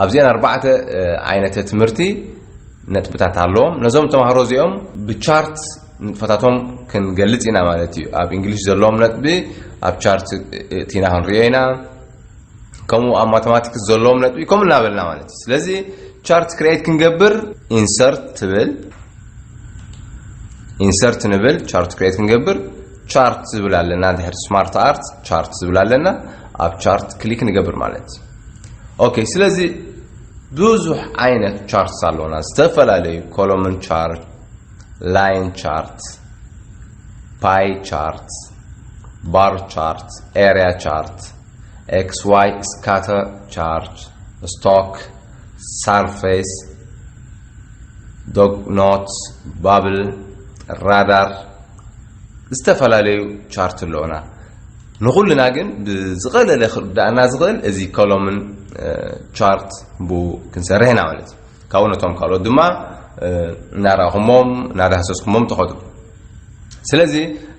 ኣብዚአን ኣርባዕተ ዓይነተ ትምህርቲ ነጥብታት ኣለዎም። ነዞም ተማሃሮ እዚኦም ብቻርት ንጥፈታቶም ክንገልጽ ኢና ማለት እዩ። ኣብ ኢንግሊሽ ዘለዎም ነጥቢ ኣብ ቻርት እቲና ክንሪኦ ኢና። ከምኡ ኣብ ማተማቲክስ ዘለዎም ነጥቢ ከምኡ እናበልና ማለት እዩ። ስለዚ ቻርት ክሪኤት ክንገብር ኢንሰርት ትብል፣ ኢንሰርት ንብል። ቻርት ክሪኤት ክንገብር ቻርት ዝብል ኣለና፣ ድሕሪ ስማርት ኣርት ቻርት ዝብል ኣለና። ኣብ ቻርት ክሊክ ንገብር ማለት እዩ። ኦኬ፣ ስለዚ ብዙሕ ዓይነት ቻርትስ ኣለውና፣ ዝተፈላለዩ ኮሎምን ቻርት፣ ላይን ቻርት፣ ፓይ ቻርት፣ ባር ቻርት፣ ኤሪያ ቻርት፣ ኤክስ ዋይ ስካተር ቻርት፣ ስቶክ፣ ሳርፌስ፣ ዶግ ኖትስ፣ ባብል፣ ራዳር፣ ዝተፈላለዩ ቻርት ኣለውና። ንኹልና ግን ብዝቐለለ ክርዳእና ዝኽእል እዚ ኮሎምን ቻርት ብኡ ክንሰርሕ ኢና ማለት እዩ። ካብኡ ነቶም ካልኦት ድማ እናረኣኹሞም እናዳህሰስኩሞም ተኸዱ። ስለዚ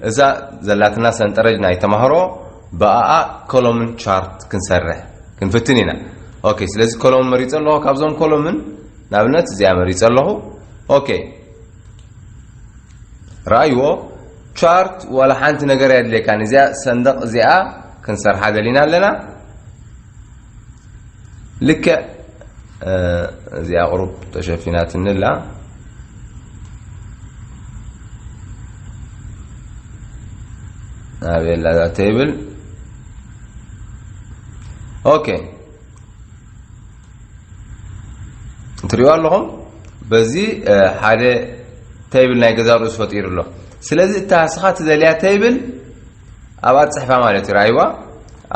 እዛ ዘላትና ሰንጠረጅ ናይ ተማሃሮ ብኣኣ ኮሎምን ቻርት ክንሰርሕ ክንፍትን ኢና። ኦኬ፣ ስለዚ ኮሎምን መሪጸ ኣለኹ። ካብዞም ኮሎምን ንኣብነት እዚኣ መሪጸ ኣለኹ። ኦኬ፣ ረኣይዎ፣ ቻርት ዋላ ሓንቲ ነገር ኣየድልየካን። እዚኣ ሰንደቕ እዚኣ ክንሰርሓ ደሊና ኣለና። ልክዕ እዚኣ ቁሩብ ተሸፊናትኒ ኣላ። ኣበይ ኣላ እዛ ቴብል? ኦኬ፣ ትሪእዋ ኣለኹም። በዚ ሓደ table ናይ ገዛ ርእሱ ፈጢሩ ኣሎ። ስለዚ እታ ንስኻ ትደልያ table ኣብኣ ትፅሕፋ ማለት እዩ። ራእይዋ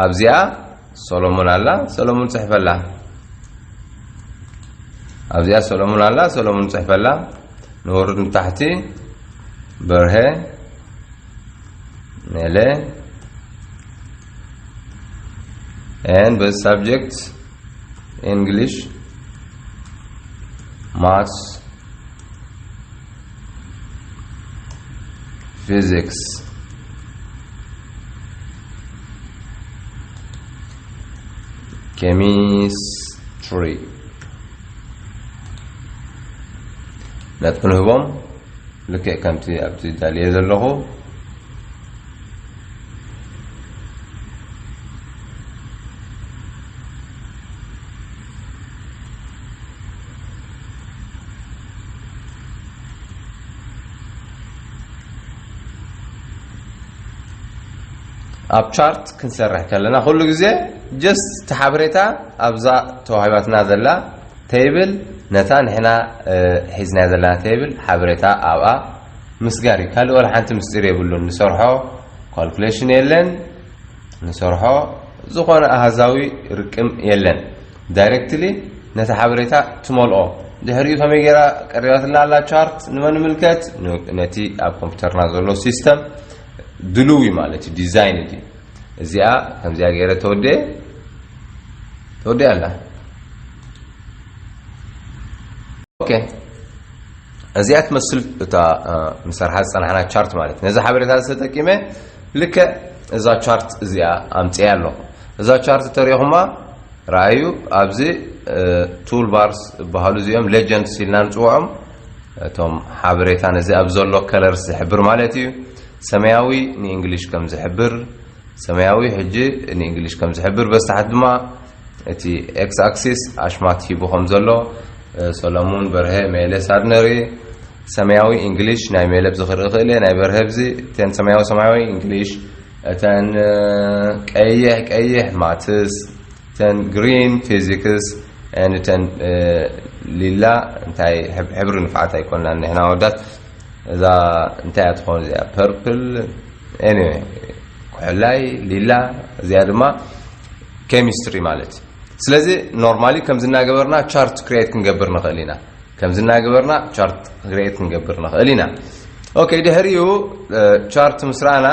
ኣብዚኣ ሰሎሙን ኣላ፣ ሰሎሙን ፅሕፈላ። ኣብዚኣ ሰሎሙን ኣላ፣ ሰሎሙን ፅሕፈላ። ንወርድ ንታሕቲ በርሀ ሜለ and በዚ subject English, Maths, Physics, Chemistry ነጥቢ ንህቦም። ልክዕ ከምቲ ኣብቲ ዳልየ ዘለኹ። ኣብ ቻርት ክንሰርሕ ከለና ኩሉ ግዜ just እቲ ሓበሬታ ኣብዛ ተዋሂባትና ዘላ table፣ ነታ ንሕና ሒዝናያ ዘለና table ሓበሬታ ኣብኣ ምስጋር እዩ። ካልእ ወላ ሓንቲ ምስጢር የብሉን። ንሰርሖ calculation የለን፣ ንሰርሖ ዝኾነ ኣሃዛዊ ርቅም የለን። Directly ነቲ ሓበሬታ ትመልኦ። ድሕሪኡ ከመይ ገይራ ቀሪባትና ኣላ ቻርት ንመን ንምልከት? ነቲ ኣብ ኮምፒውተርና ዘሎ ሲስተም ድልው እዩ ማለት እዩ፣ ዲዛይን እዩ። እዚኣ ከምዚኣ ገይረ ተወደ ተወደ ኣላ። ኦኬ፣ እዚኣ ትመስል እታ ንሰርሓ ዝፀናሕና ቻርት ማለት። ነዚ ሓበሬታ ተጠቂመ ልክዕ እዛ ቻርት እዚኣ ኣምፅያ ኣለኹ። እዛ ቻርት ተሪኹማ ረኣዩ። ኣብዚ ቱል ባርስ ዝበሃሉ እዚኦም ሌጀንድስ ኢልና ንፅውዖም፣ እቶም ሓበሬታ ነዚ ኣብ ዘሎ ከለርስ ዝሕብር ማለት እዩ። ሰማያዊ ንእንግሊሽ ከም ዝሕብር፣ ሰማያዊ ሕጂ ንእንግሊሽ ከም ዝሕብር፣ በዚ ታሕቲ ድማ እቲ ኤክስ ኣክሲስ ኣሽማት ሂቡ ከም ዘሎ፣ ሰሎሙን በርሀ ሜለ ሳድነሪ፣ ሰማያዊ እንግሊሽ ናይ ሜለ ብዚ ክርኢ ክእል እየ፣ ናይ በርሀ ብዚ፣ እተን ሰማያዊ ሰማያዊ እንግሊሽ፣ እተን ቀይሕ ቀይሕ ማትስ፣ እተን ግሪን ፊዚክስ፣ እተን ሊላ እንታይ ሕብሪ ንፍዓት ኣይኮንናን ንሕና ወዳት። እዛ እንታይ እያ ትኸውን እዚኣ? ፐርፕል፣ ኤኒወይ፣ ኩሕላይ፣ ሊላ፣ እዚኣ ድማ ኬሚስትሪ ማለት እዩ። ስለዚ ኖርማሊ ከምዚ እናገበርና ቻርት ክሪኤት ክንገብር ንኽእል ኢና። ከምዚ እናገበርና ቻርት ክሪኤት ክንገብር ንኽእል ኢና። ኦኬ፣ ድሕሪኡ ቻርት ምስ ረኣና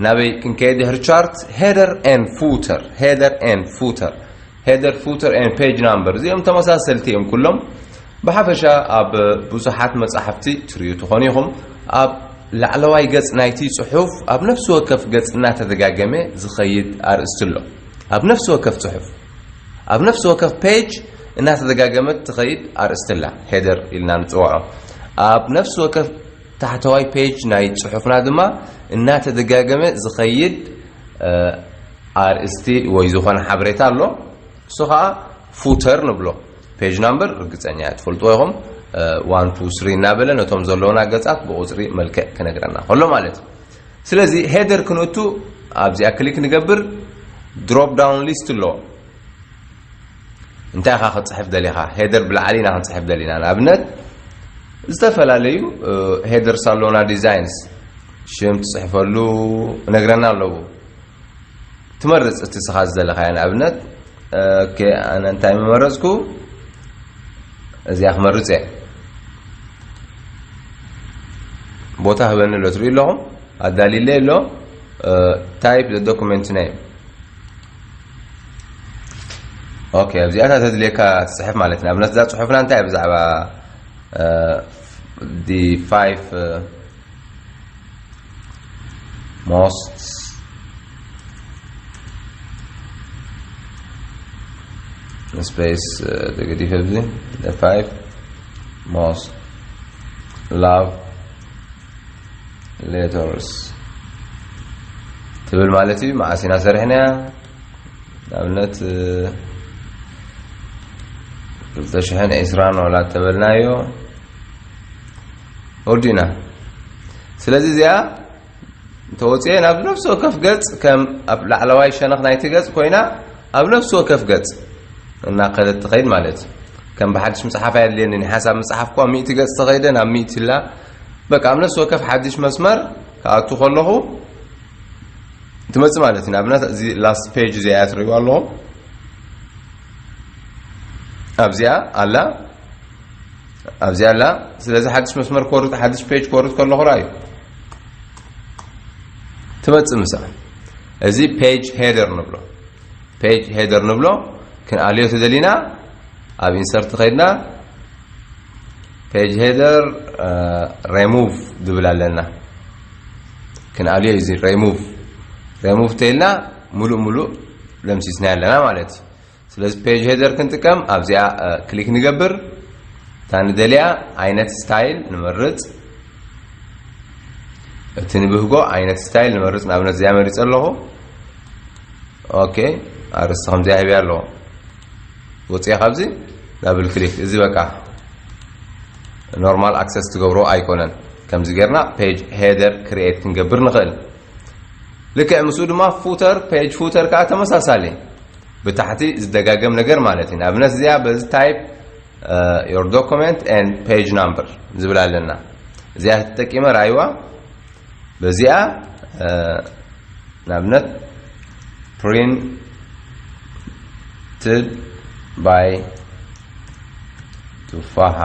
ናበይ ክንከይድ? ድሕሪ ቻርት header and footer፣ header and footer፣ header, footer and page number፣ እዚኦም ተመሳሰልቲ እዮም ኩሎም። ብሓፈሻ ኣብ ብዙሓት መጻሕፍቲ ትርእዩ ትኾኑ ኢኹም። ኣብ ላዕለዋይ ገጽ ናይቲ ጽሑፍ ኣብ ነፍሲ ወከፍ ገጽ እናተደጋገመ ዝኸይድ ኣርእስቲ ኣሎ። ኣብ ነፍሲ ወከፍ ጽሑፍ፣ ኣብ ነፍሲ ወከፍ ፔጅ እናተደጋገመት ትኸይድ ኣርእስቲ ኣላ፣ ሄደር ኢልና ንጽውዖ። ኣብ ነፍሲ ወከፍ ታሕተዋይ ፔጅ ናይ ጽሑፍና ድማ እናተደጋገመ ዝኸይድ ኣርእስቲ ወይ ዝኾነ ሓበሬታ ኣሎ። እሱ ኸዓ ፉተር ንብሎ። ፔጅ ናምበር ርግጸኛ እያ ትፈልጥዎ ኢኹም። ዋን ቱ ስሪ እናበለ ነቶም ዘለውና ገጻት ብቁጽሪ መልክዕ ክነግረና ከሎ ማለት እዩ። ስለዚ ሄደር ክንእቱ ኣብዚኣ ክሊክ ንገብር። ድሮፕ ዳውን ሊስት ኣሎ። እንታይ ኢኻ ክትጽሕፍ ደሊኻ? ሄደር ብላዕሊ ኢና ክንጽሕፍ ደሊና። ንኣብነት ዝተፈላለዩ ሄደርስ ኣለውና፣ ዲዛይንስ፣ ሽም ትጽሕፈሉ እነግረና ኣለዉ። ትመርጽ እቲ ስኻ ዝደለኻዮ። ንኣብነት ኦኬ፣ ኣነ እንታይ ምመረጽኩ? እዚኣ ክመርጽ እየ። ቦታ ህበኒ ኣሎ፣ ትርእዩ ኣለኹም ኣዳሊለ ኣሎ። ታይፕ ዶኩመንት ኔም። ኦኬ፣ ኣብዚኣታ ተድልየካ ትጽሕፍ ማለት እዩ። ንኣብነት እዛ ጽሑፍና እንታይ እያ ብዛዕባ the five most space፣ ተገዲፈ ኣብዚ the five most love letters ትብል ማለት እዩ። መዓስ ኢና ሰሪሕናያ? ንኣብነት ክልተ ሽሕን ዕስራን ዋላ ተበልናዮ ወዲእና። ስለዚ እዚኣ እንተወፅኤ ናብ ነፍሲ ወከፍ ገፅ፣ ከም ኣብ ላዕለዋይ ሸነኽ ናይቲ ገፅ ኮይና ኣብ ነፍሲ ወከፍ ገፅ እናኸደት ትኸይድ ማለት እዩ። ከም ብሓድሽ ምጽሓፍ ኣየድልየኒ። ሓሳብ ምጽሓፍ እኳ ሚእቲ ገጽ ተኸይደ ናብ ሚእቲ ላ በቃ ኣብ ነፍሲ ወከፍ ሓድሽ መስመር ክኣቱ ከለኹ ትመጽእ ማለት እዩ። ንኣብነት እዚ last page እዚኣ ትርእይዋ ኣለኹም። ኣብዚኣ ኣላ ኣብዚኣ ኣላ። ስለዚ ሓድሽ መስመር ክወርድ ሓድሽ page ክወርድ ከለኹ ራእዩ ትመጽእ ምሳ እዚ page header ንብሎ page header ንብሎ። ክንኣልዮ ተደሊና ኣብ insert ኸይድና page header remove ዝብል ኣለና። ክንኣልዮ እዚ remove remove ተይልና ሙሉእ ሙሉእ ለምሲስና ኣለና ማለት እዩ። ስለዚ page header ክንጥቀም ኣብዚኣ click ንገብር። እታ ንደልያ ዓይነት style ንመርጽ። እቲ ንብህጎ ዓይነት style ንመርጽ። ንኣብነት እዚኣ መሪጸ ኣለኹ። okay ኣርእስቲ ከምዚኣ ሂብያ ኣለኹ። ወጽያ ካብዚ double click እዚ በቃ normal access ትገብሮ ኣይኮነን። ከምዚ ጌርና page header create ክንገብር ንኽእል። ልክዕ ምስኡ ድማ footer page footer ከዓ ተመሳሳሊ ብታሕቲ ዝደጋገም ነገር ማለት እዩ። ንኣብነት እዚኣ በዚ type your document and page number ዝብል ኣለና። እዚኣ ተጠቂመ ራይዋ በዚኣ ንኣብነት printed by ቱፋሓ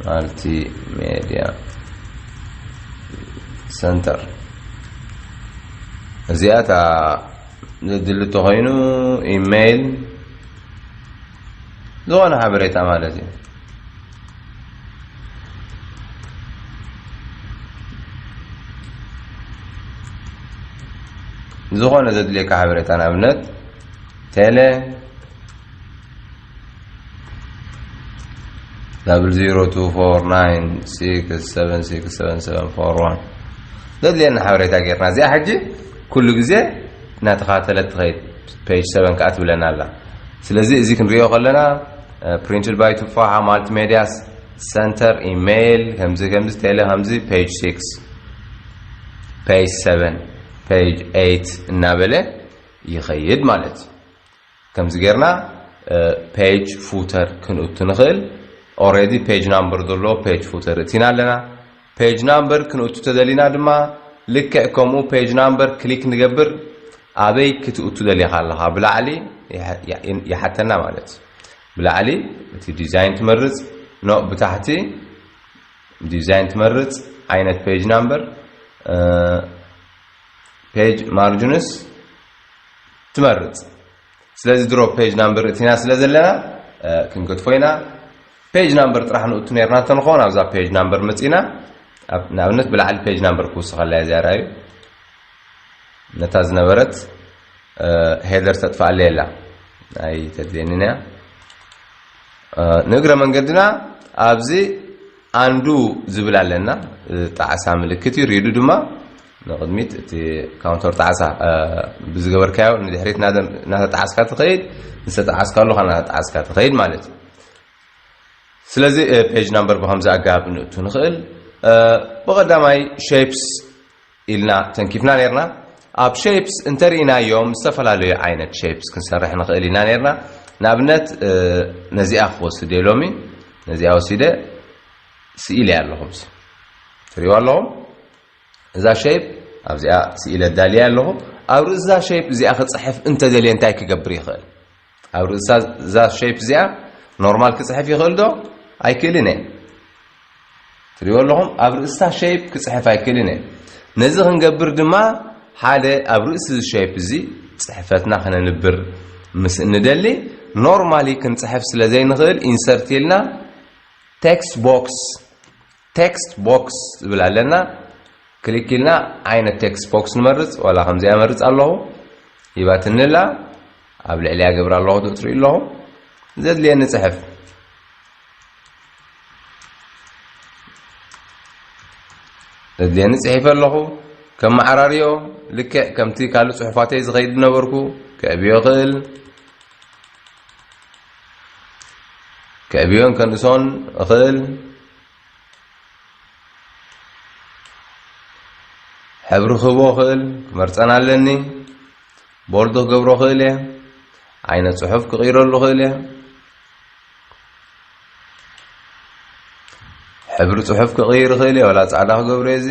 multimedia center እዚኣ እታ ዘድሊ ተኾይኑ ኢሜይል ዝኾነ ሓበሬታ ማለት እዩ። ዝኾነ ዘድልየካ ሓበሬታ ንኣብነት ቴሌ double zero two four nine six seven six seven seven four one ዘድልየና ሓበሬታ ጌርና እዚኣ ሕጂ ኩሉ ግዜ እናተኻተለት ትኸይድ page seven ከዓ ትብለና ኣላ። ስለዚ እዚ ክንሪኦ ከለና printed by ቱፋሓ multimedia center ኢሜይል ከምዚ ከምዚ ቴሌ ከምዚ page six page seven page eight እናበለ ይኸይድ ማለት እዩ። ከምዚ ጌርና page footer ክንእቱ ንኽእል። already page number ዘለዎ page footer እቲና ኣለና። page number ክንእቱ ተደሊና ድማ ልክዕ ከምኡ page number click ንገብር። ኣበይ ክትእቱ ደሊኻ ኣለኻ ብላዕሊ ይሓተና ማለት እዩ። ብላዕሊ እቲ design ትመርጽ ኖ ብታሕቲ design ትመርጽ ዓይነት page number page margins ትመርጽ። ስለዚ ድሮ page number እቲና ስለ ዘለና ክንገድፎ ኢና። page number ጥራሕ ንእቱ ነርና እንተንኾን ኣብዛ page number መጺና ንኣብነት ብላዕሊ page number ክውስኸላ እያ ዚያራዩ ነታ ዝነበረት header ተጥፋኣለ የላ ኣይተድልየንን እያ። ንእግረ መንገድና ኣብዚ undo ዝብል ኣለና። ጣዕሳ ምልክት እዩ። ሪዱ ድማ ንቕድሚት እቲ counter ጣዕሳ ብዝገበርካዮ ንድሕሪት እናተጣዓስካ ትኸይድ፣ ዝተጣዓስካሉ ኸዓ እናተጣዓስካ ትኸይድ ማለት እዩ። ስለዚ page number ብኸምዚ ኣገባብ ንእቱ ንኽእል። ብቐዳማይ shapes ኢልና ተንኪፍና ነርና። ኣብ shapes እንተርኢናዮም ዝተፈላለዩ ዓይነት shapes ክንሰርሕ ንኽእል ኢና ነርና። ንኣብነት ነዚኣ ክወስድ እየ ሎሚ። ነዚኣ ወሲደ ስኢለ ኣለኹ። ትሪእዋ ኣለኹም እዛ shape ኣብዚኣ ስኢለ ዳልያ ኣለኹ። ኣብ ርእሲ እዛ shape እዚኣ ክፅሕፍ እንተደልየ እንታይ ክገብር ይኽእል? ኣብ ርእሲ እዛ shape እዚኣ normal ክፅሕፍ ይኽእል ዶ? ኣይክእልን እየ። ትሪእዎ ኣለኹም ኣብ ርእስታ shape ክፅሕፍ ኣይክእልን እየ። ነዚ ክንገብር ድማ ሓደ ኣብ ርእሲ እዚ shape እዚ ፅሕፈትና ክነንብር ምስ እንደሊ normally ክንፅሕፍ ስለ ዘይንኽእል insert ኢልና text box text box ዝብል ኣለና። click ኢልና ዓይነት text box ንመርጽ። ዋላ ከምዚኣ መርጽ ኣለኹ። ሂባትኒ ኣላ። ኣብ ልዕሊያ ገብር ኣለኹ። ትሪኡ ኣለኹም። ዘድልየኒ ጽሕፍ ዘድልየኒ ጽሒፈ ኣለኹ። ከመዓራርዮ ልክዕ ከምቲ ካልእ ጽሑፋተይ ዝኸይድ ነበርኩ። ከዕብዮ እኽእል። ከዕብዮን ከንእሶን እኽእል። ሕብሪ ክህቦ እኽእል። ክመርጸን ኣለኒ። ቦልዶ ክገብሮ እኽእል እየ። ዓይነት ጽሑፍ ክቕይረሉ እኽእል እየ። ሕብሪ ጽሑፍ ክቕይር ይኽእል እየ፣ ወላ ጻዕዳ ክገብሮ እየ። እዚ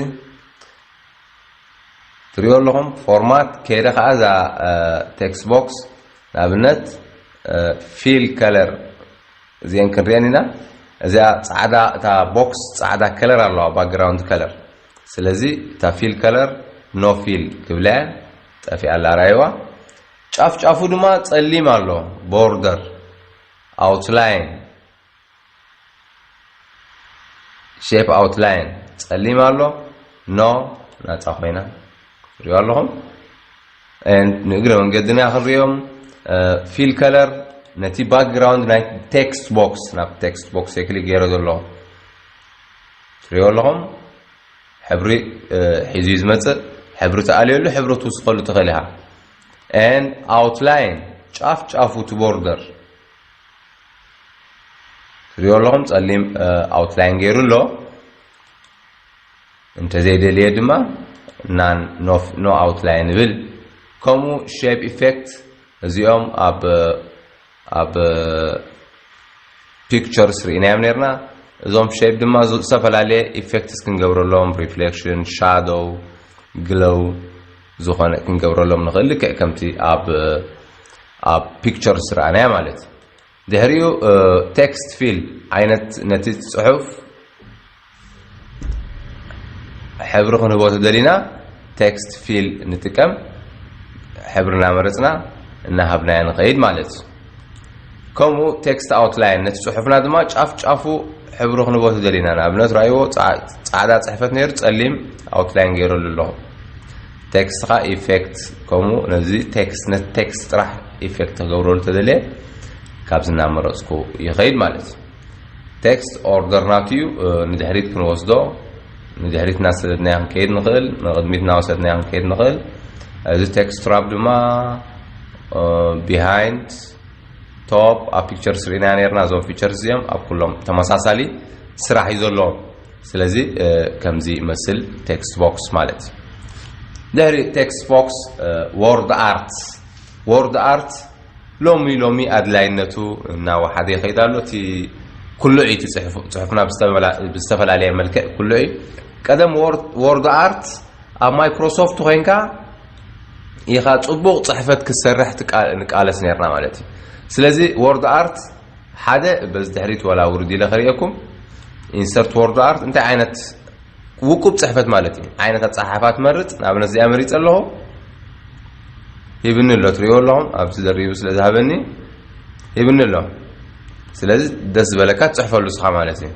ትሪኦ ኣለኹም ፎርማት ከይደ ከኣ እዛ ቴክስት ቦክስ ንኣብነት ፊል ከለር እዚአን ክንሪአን ኢና። እዚኣ ጻዕዳ፣ እታ ቦክስ ጻዕዳ ከለር ኣለዋ፣ ባክግራውንድ ከለር። ስለዚ እታ ፊል ከለር ኖ ፊል ክብላ እየ። ጠፊኣ ኣላ፣ ራእይዋ። ጫፍ ጫፉ ድማ ጸሊም ኣሎ፣ ቦርደር፣ ኣውትላይን፣ ሼፕ ኣውትላይን ጸሊም ኣሎ። ኖ ናጻ ኮይና ሪኦ ኣለኹም። ንእግረ መንገድና ክንሪኦም፣ ፊል ከለር ነቲ ባክግራውንድ ናይ ቴክስት ቦክስ፣ ናብ ቴክስት ቦክስ ክሊክ ገይረ ዘሎ ትሪኦ ኣለኹም። ሕብሪ ሒዙ እዩ ዝመጽእ። ሕብሪ ትኣልየሉ፣ ሕብሪ ትውስኸሉ ትኽእል ኢኻ። ኤንድ ኣውትላይን፣ ጫፍ ጫፉ እቲ ቦርደር ትሪኦ ኣለኹም፣ ጸሊም ኣውትላይን ገይሩ ኣሎ። እንተዘይደልየ ድማ ናን ኖ ኣውትላይን ይብል። ከምኡ ሼፕ ኢፌክት፣ እዚኦም ኣብ ኣብ ፒክቸርስ ርኢናዮም ነርና። እዞም ሼፕ ድማ ዝ- ዝተፈላለየ ኢፌክትስ ክንገብረሎም፣ ሪፍሌክሽን፣ ሻዶው፣ ግሎው ዝኾነ ክንገብረሎም ንኽእል፣ ልክዕ ከምቲ ኣብ ኣብ ፒክቸርስ ረኣናያ ማለት። ድሕሪኡ ቴክስት ፊል ዓይነት ነቲ ጽሑፍ ሕብሪ ክንህቦ ተደሊና ቴክስት ፊል ንጥቀም። ሕብሪ እናመረጽና እናሃብናዮ ንኸይድ ማለት እዩ። ከምኡ ቴክስት ኣውትላይን ነቲ ጽሑፍና ድማ ጫፍ ጫፉ ሕብሪ ክንህቦ ተደሊና፣ ንኣብነት ራእይዎ ጻ- ጻዕዳ ጽሕፈት ነይሩ፣ ጸሊም ኣውትላይን ገይረሉ ኣለኹ። ቴክስት ኸኣ ኢፌክት፣ ከምኡ ነዚ ቴክስት፣ ነቲ ቴክስት ጥራሕ ኢፌክት ክገብረሉ ተደልየ ካብዚ እናመረጽኩ ይኸይድ ማለት እዩ። ቴክስት ኦርደር ናቱ እዩ። ንድሕሪት ክንወስዶ፣ ንድሕሪት እናሰደድናዮ ክንከይድ ንኽእል፣ ንቕድሚት እናወሰድናዮ ክንከይድ ንኽእል። እዚ ቴክስት ራፕ ድማ ቢሃይንድ፣ ቶፕ፣ ኣብ ፒክቸርስ ርኢና ነርና። እዞም ፊቸርስ እዚኦም ኣብ ኩሎም ተመሳሳሊ ስራሕ እዩ ዘለዎም። ስለዚ ከምዚ ይመስል ቴክስት ቦክስ ማለት እዩ። ድሕሪ ቴክስት ቦክስ፣ ወርድ ኣርት። ወርድ ኣርት ሎሚ ሎሚ ኣድላይነቱ እናወሓደ ይኸይድ ኣሎ። እቲ ኩሉ እዩ፣ እቲ ጽሑፍ- ጽሑፍና ብዝተበላ- ብዝተፈላለየ መልክዕ ኩሉ እዩ። ቀደም ወርድ- ወርድ ኣርት ኣብ ማይክሮሶፍት ኮይንካ ኢኻ ጽቡቕ ጽሕፈት ክትሰርሕ ትቃ- ንቃለስ ነርና ማለት እዩ። ስለዚ ወርድ ኣርት ሓደ በዚ ድሕሪት ወላ ውርድ ኢለ ከርእየኩም። ኢንሰርት ወርድ ኣርት እንታይ ዓይነት ውቁብ ጽሕፈት ማለት እዩ። ዓይነት ኣጸሓሕፋ ትመርጽ፣ ንኣብነት እዚኣ መሪጸ ኣለኹ። ሂብኒ ኣሎ፣ ትሪእዎ ኣለኹም፣ ኣብዚ ደሪቡ ስለ ዝሃበኒ ሂብኒ ኣሎ። ስለዚ ደስ ዝበለካ ትጽሕፈሉ ንስኻ ማለት እዩ።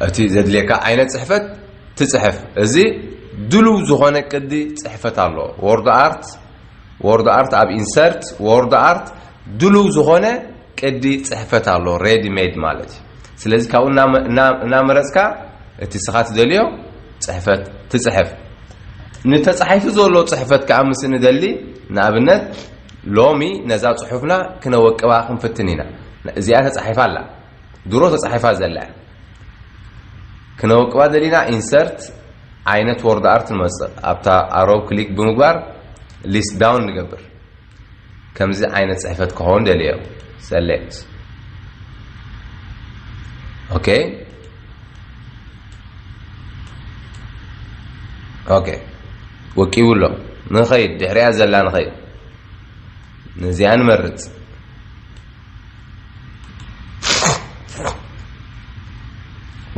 እቲ ዘድልየካ ዓይነት ጽሕፈት ትጽሕፍ። እዚ ድሉው ዝኾነ ቅዲ ጽሕፈት ኣሎ። ወርድ ኣርት፣ ወርድ ኣርት ኣብ ኢንሰርት፣ ወርድ ኣርት ድሉው ዝኾነ ቅዲ ጽሕፈት ኣሎ፣ ሬዲ ሜድ ማለት እዩ። ስለዚ ካብኡ እና- እና- እናመረጽካ እቲ ስኻ ትደልዮ ጽሕፈት ትጽሕፍ። ንተጻሒፉ ዘሎ ጽሕፈት ከኣ ምስ እንደሊ፣ ንኣብነት ሎሚ ነዛ ጽሑፍና ክነወቅባ ክንፍትን ኢና። እዚኣ ተጻሒፋ ኣላ፣ ድሮ ተጻሒፋ ዘላ እያ። ክነወቅባ ደሊና ኢንሰርት ዓይነት ወርድ ኣርት ንመጽእ። ኣብታ ኣሮው ክሊክ ብምግባር ሊስት ዳውን ንገብር። ከምዚ ዓይነት ጽሕፈት ክኸውን ደልዮ። ሰሌክት። ኦኬ። ኦኬ። ወቂቡ ኣሎ። ንኸይድ፣ ድሕሪያ ዘላ ንኸይድ። ነዚኣ ንመርጽ።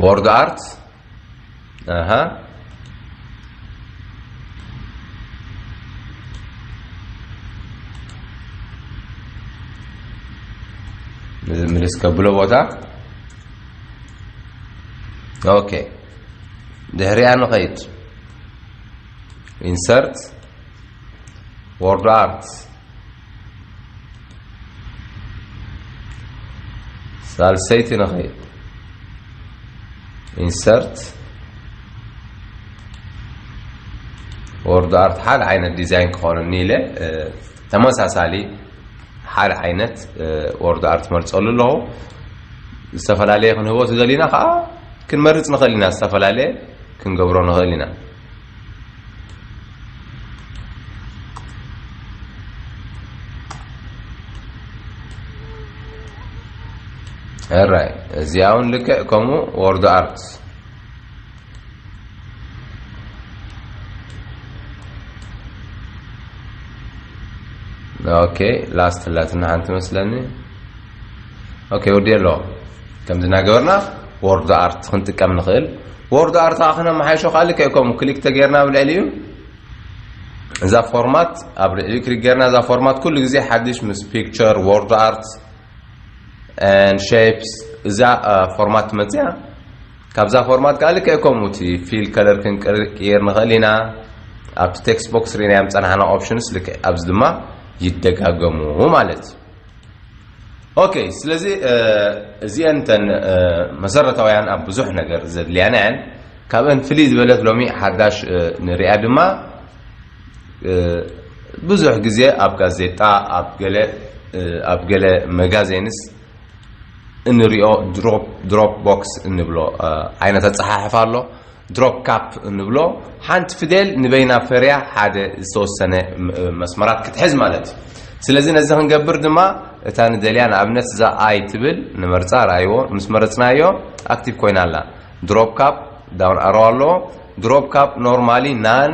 ወርድ ኣርት። ኣሃ። ምልስ ከብሎ ቦታ። ኦኬ። ድሕሪኣ ንኸይድ። ኢንሰርት ወርድ ኣርት። ሳልሰይቲ ንኸይድ። ኢንሰርት ወርድ ኣርት ሓደ ዓይነት ዲዛይን ክኾነኒ ኢለ፣ እ፣ ተመሳሳሊ ሓደ ዓይነት፣ እ፣ ወርድ ኣርት መርጸሉ ኣለኹ። ዝተፈላለየ ክንህቦ ተደሊና ከዓ ክንመርጽ ንኽእል ኢና፣ ዝተፈላለየ ክንገብሮ ንኽእል ኢና። ራይ እዚኣ እውን ልክዕ ከምኡ ወርድ ኣርት። ኦኬ፣ ላስት ላትና ሓንቲ መስለኒ። ኦኬ፣ ወዲ ኣሎ። ከምዚ እናገበርና ወርድ ኣርት ክንጥቀም ንኽእል። ወርድ ኣርት ከነመሓይሾ ከዓ ልክዕ ከምኡ ክሊክ ተገይርና ኣብ ልዕሊኡ እዛ ፎርማት፣ ኣብ ልዕሊኡ ክሊክ ገይርና እዛ ፎርማት ኩሉ ግዜ ሓድሽ ምስ ፒክቸር፣ ወርድ ኣርት፣ ሼፕስ እዛ ፎርማት ትመፅያ። ካብዛ ፎርማት ከዓ ልክዕ ከምኡ እቲ ፊል ከለር ክንቅይር ንኽእል ኢና። ኣብቲ ቴክስት ቦክስ ርኢናዮም ዝፀናሕና ኦፕሽንስ ልክዕ ኣብዚ ድማ ይደጋገሙ ማለት እዩ። ኦኬ፣ ስለዚ እዚአን እተን መሰረታውያን ኣብ ብዙሕ ነገር ዘድልያና እየን። ካብአን ፍልይ ዝበለት ሎሚ ሓዳሽ ንሪኣ ድማ ብዙሕ ግዜ ኣብ ጋዜጣ፣ ኣብ ገለ ኣብ ገለ መጋዜንስ እንሪኦ ድሮፕ ቦክስ እንብሎ ዓይነት ኣፀሓሕፋ ኣሎ። ድሮፕ ካፕ እንብሎ ሓንቲ ፊደል ንበይና ፈርያ ሓደ ዝተወሰነ መስመራት ክትሕዝ ማለት እዩ። ስለዚ ነዚ ክንገብር ድማ እታ ንደልያ ንኣብነት እዛ ኣይ ትብል ንመርፃ፣ ርኣይዎ፣ ምስ መረፅናዮ ኣክቲቭ ኮይና ኣላ። ድሮፕ ካፕ ዳውን ኣሮ ኣሎ። ድሮፕ ካፕ ኖርማሊ ናን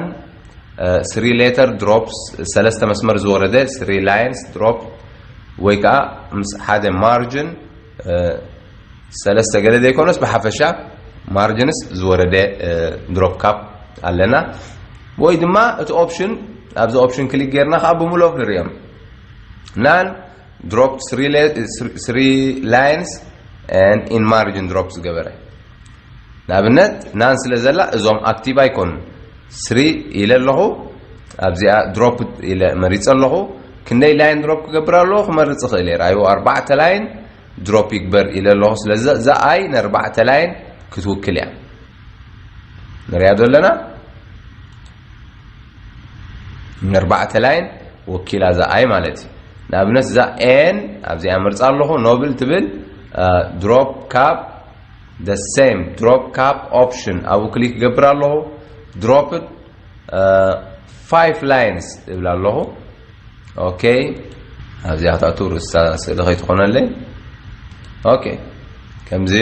ስሪ ሌተር ድሮፕስ፣ ሰለስተ መስመር ዝወረደ ስሪ ላይንስ ድሮፕ ወይ ከዓ ምስ ሓደ ማርጅን ሰለስተ ገለ ዘይኮነስ ብሓፈሻ ማርጅንስ ዝወረደ ድሮፕ ካፕ ኣለና። ወይ ድማ እቲ ኦፕሽን ኣብዚ ኦፕሽን ክሊክ ጌርና ከዓ ብምልኦም ንሪኦም ናን ድሮፕ ስሪ ላይንስ ኢን ማርጅን ድሮፕ ዝገበረ ንኣብነት ናን ስለ ዘላ እዞም ኣክቲቭ ኣይኮኑን። ስሪ ኢለ ኣለኹ ኣብዚኣ ድሮፕ ኢለ መሪፀ ኣለኹ። ክንደይ ላይን ድሮፕ ክገብር ኣለዎ ክመርፅ ይኽእል እየ። ራዩ ኣርባዕተ ላይን ድሮፕ ይግበር ኢለ ኣለኹ። ስለዚ እዛ ኣይ ንኣርባዕተ ላይን ክትውክል እያ ንሪኣ ዘለና። ንኣርባዕተ ላይን ወኪላ እዛ ኣይ ማለት እዩ። ንኣብነት እዛ ኤን ኣብዚኣ መርፃ ኣለኹ ኖብል ትብል ድሮፕ ካፕ the same drop cap option ኣብኡ ክሊክ ገብር ኣለኹ። ድሮፕ ፋይቭ ላይንስ እብል ኣለኹ። ኦኬ ኣብዚኣ ክትኣቱ ርእሳ ስእሊ ከይትኾነለይ። ኦኬ ከምዚ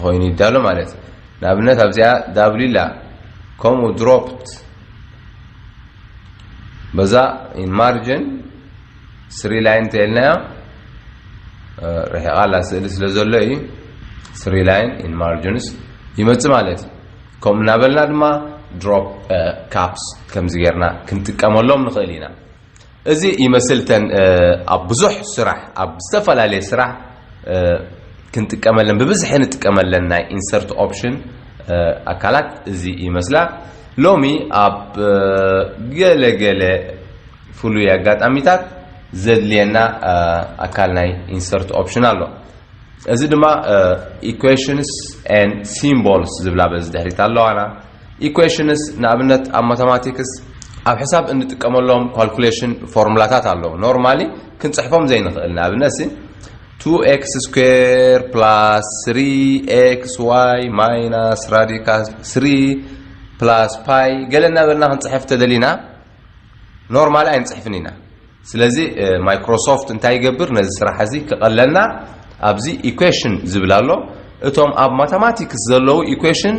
ኮይኑ ይዳሎ ማለት እዩ። ንኣብነት ኣብዚኣ ዳብሊላ ከምኡ ድሮፕት በዛ ኢን ማርጅን ስሪ ላይን ተልናዮ ርሒቓ ኣላ ስእሊ ስለ ዘሎ እዩ። ስሪ ላይን ኢን ማርጅንስ ይመጽእ ማለት እዩ። ከምኡ እናበልና ድማ ድሮፕ ካፕስ ከምዚ ጌርና ክንጥቀመሎም ንኽእል ኢና። እዚ ይመስል ተን ኣብ ብዙሕ ስራሕ ኣብ ዝተፈላለየ ስራሕ ክንጥቀመለን ብብዝሒ ንጥቀመለን ናይ ኢንሰርት ኦፕሽን ኣካላት እዚ ይመስላ። ሎሚ ኣብ ገለ ገለ ፍሉይ ኣጋጣሚታት ዘድልየና ኣካል ናይ ኢንሰርት ኦፕሽን ኣሎ። እዚ ድማ equations and symbols ዝብላ በዚ ድሕሪት ኣለዋና። ኢኩዌሽንስ ንኣብነት ኣብ ማተማቲክስ ኣብ ሕሳብ እንጥቀመሎም ካልኩሌሽን ፎርሙላታት ኣለዉ። ኖርማሊ ክንፅሕፎም ዘይንኽእል ንኣብነት ሲ two x square plus three x y minus radical three plus pi ገለ እናበልና ክንፅሕፍ ተደሊና ኖርማሊ ኣይንፅሕፍን ኢና። ስለዚ ማይክሮሶፍት እንታይ ይገብር ነዚ ስራሕ እዚ ክቐለልና ኣብዚ ኢኩዌሽን ዝብል ኣሎ። እቶም ኣብ ማተማቲክስ ዘለዉ ኢኩዌሽን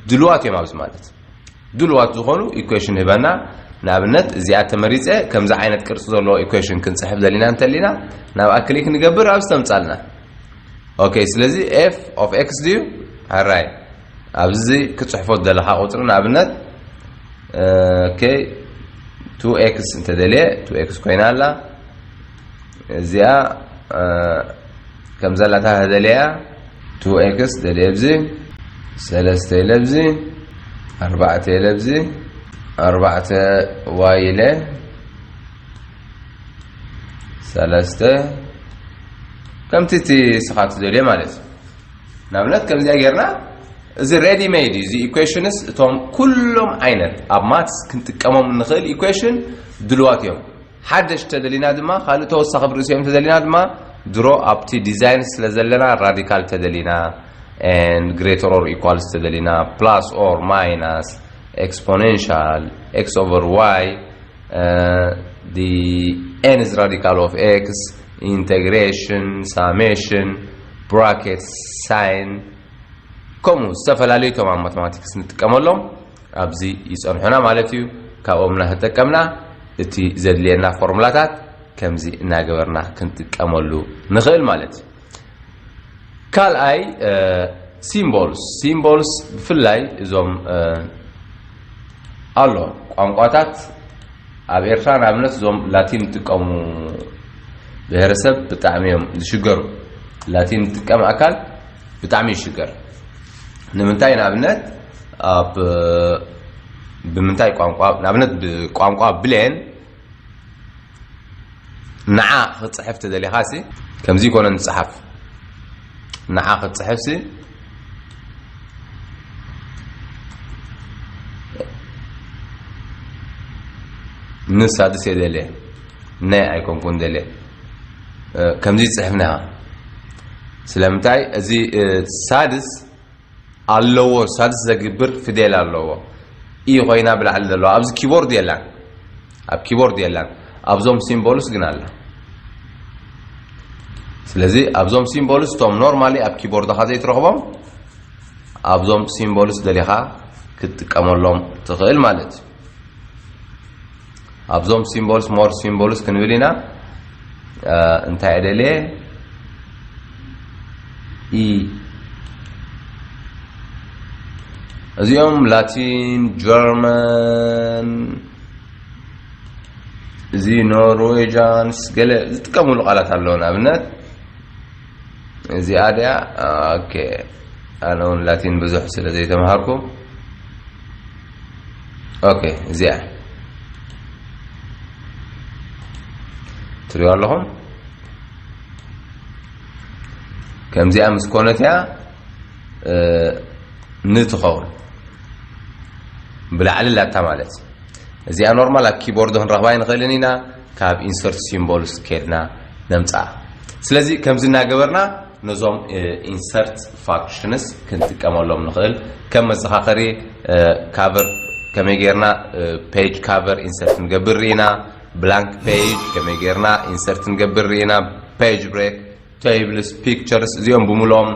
ድልዋት እዮም ኣብዚ ማለት ድልዋት ዝኾኑ ኢኩዌሽን ህበና። ንኣብነት እዚኣ ተመሪፀ ከምዚ ዓይነት ቅርፂ ዘለዎ ኢኩዌሽን ክንፅሕፍ ደሊና እንተሊና ናብኣ ክሊክ ንገብር ኣብዚ ተምፃልና። ኦኬ ስለዚ ኤፍ ኦፍ ኤክስ ድዩ? ሕራይ ኣብዚ ክፅሕፎ ዝደለኻ ቁፅሪ ንኣብነት ኦኬ two x እንተደልየ two x ኮይና ኣላ። እዚኣ ከም ዘላታ ተደልያ two x ደልየ ብዚ ሰለስተ ኢለ ብዚ ኣርባዕተ ኢለ ብዚ ኣርባዕተ ዋይ ኢለ ሰለስተ ከምቲ እቲ ስኻ ትደልዮ ማለት እዩ። ንኣብነት ከምዚኣ ጌርና እዚ ሬዲ ሜድ እዩ። እዚ ኢኩዌሽንስ እቶም ኩሎም ዓይነት ኣብ ማትስ ክንጥቀሞም እንኽእል ኢኩዌሽን ድልዋት እዮም። ሓደሽ ተደሊና ድማ ካልእ ተወሳኺ ብርእሲኦም ተደሊና ድማ ድሮ ኣብቲ ዲዛይን ስለ ዘለና ራዲካል ተደሊና and greater or equals ተደሊና plus or minus exponential x over y the nth radical of x integration summation ብራኬት፣ ሳይን፣ ከምኡ ዝተፈላለዩ እቶም ኣብ ማተማቲክስ ንጥቀመሎም ኣብዚ ይጸንሑና ማለት እዩ። ካብኦም እናተጠቀምና እቲ ዘድልየና ፎርሙላታት ከምዚ እናገበርና ክንጥቀመሉ ንኽእል ማለት እዩ። ካልኣይ፣ እ፣ ሲምቦልስ። ሲምቦልስ ብፍላይ እዞም፣ እ፣ ኣሎ ቋንቋታት ኣብ ኤርትራ ንኣብነት እዞም ላቲን ዝጥቀሙ ብሄረሰብ ብጣዕሚ እዮም ዝሽገሩ። ላቲን ዝጥቀም ኣካል ብጣዕሚ ይሽገር። ንምንታይ? ንኣብነት ኣብ፣ ብምንታይ ቋንቋ፣ ንኣብነት ብቋንቋ ብሌን ንዓ ክትጽሕፍ ተደሊኻ ሲ፣ ከምዚ ይኮነን ዝጽሓፍ። ንዓ ክትጽሕፍ ሲ፣ ንሳድስ እየ ደልየ፣ ናይ ኣይኮንኩን ደልየ። እ፣ ከምዚ ይጽሕፍ ንዓ። ስለምንታይ? እዚ፣ እ፣ ሳድስ ኣለዎ፣ ሳድስ ዘግብር ፊደል ኣለዎ። ኢ ኮይና ብላዕሊ ዘለዋ ኣብዚ ኪቦርድ የላን፣ ኣብ ኪቦርድ የላን፣ ኣብዞም ሲምቦልስ ግን ኣላ። ስለዚ ኣብዞም ሲምቦልስ፣ እቶም ኖርማሊ ኣብ ኪቦርድኻ ዘይትረኽቦም፣ ኣብዞም ሲምቦልስ ደሊኻ ክትጥቀመሎም ትኽእል ማለት እዩ። ኣብዞም ሲምቦልስ፣ ሞር ሲምቦልስ ክንብል ኢና። እ፣ እንታይ እየ ደልየ? ኢ። እዚኦም ላቲን፣ ጀርመን፣ እዚ ኖርዌጃንስ ገለ ዝጥቀሙሉ ቃላት ኣለዉ። ንኣብነት እዚኣ ድያ? ኦኬ። ኣነ እውን ላቲን ብዙሕ ስለ ዘይተምሃርኩ። ኦኬ፣ እዚኣ ትሪኦ ኣለኹም። ከምዚኣ ምስ ኮነት እያ፣ እ፣ ን ትኸውን። ብላዕሊ ላታ ማለት። እዚኣ ኖርማል ኣብ ኪቦርድ ክንረኽባ ኣይንኽእልን ኢና። ካብ ኢንሰርት ሲምቦልስ ኬድና ነምጽኣ። ስለዚ ከምዚ እናገበርና ነዞም፣ እ፣ ኢንሰርት ፋንክሽንስ ክንጥቀመሎም ንኽእል። ከም መዘኻኸሪ፣ እ፣ ካቨር ከመይ ጌርና፣ እ፣ ፔጅ ካቨር ኢንሰርት ንገብር ርኢና፣ ብላንክ ፔጅ ከመይ ጌርና ኢንሰርት ንገብር ርኢና፣ ፔጅ ብሬክ፣ ቴብልስ፣ ፒክቸርስ፣ እዚኦም ብምልኦም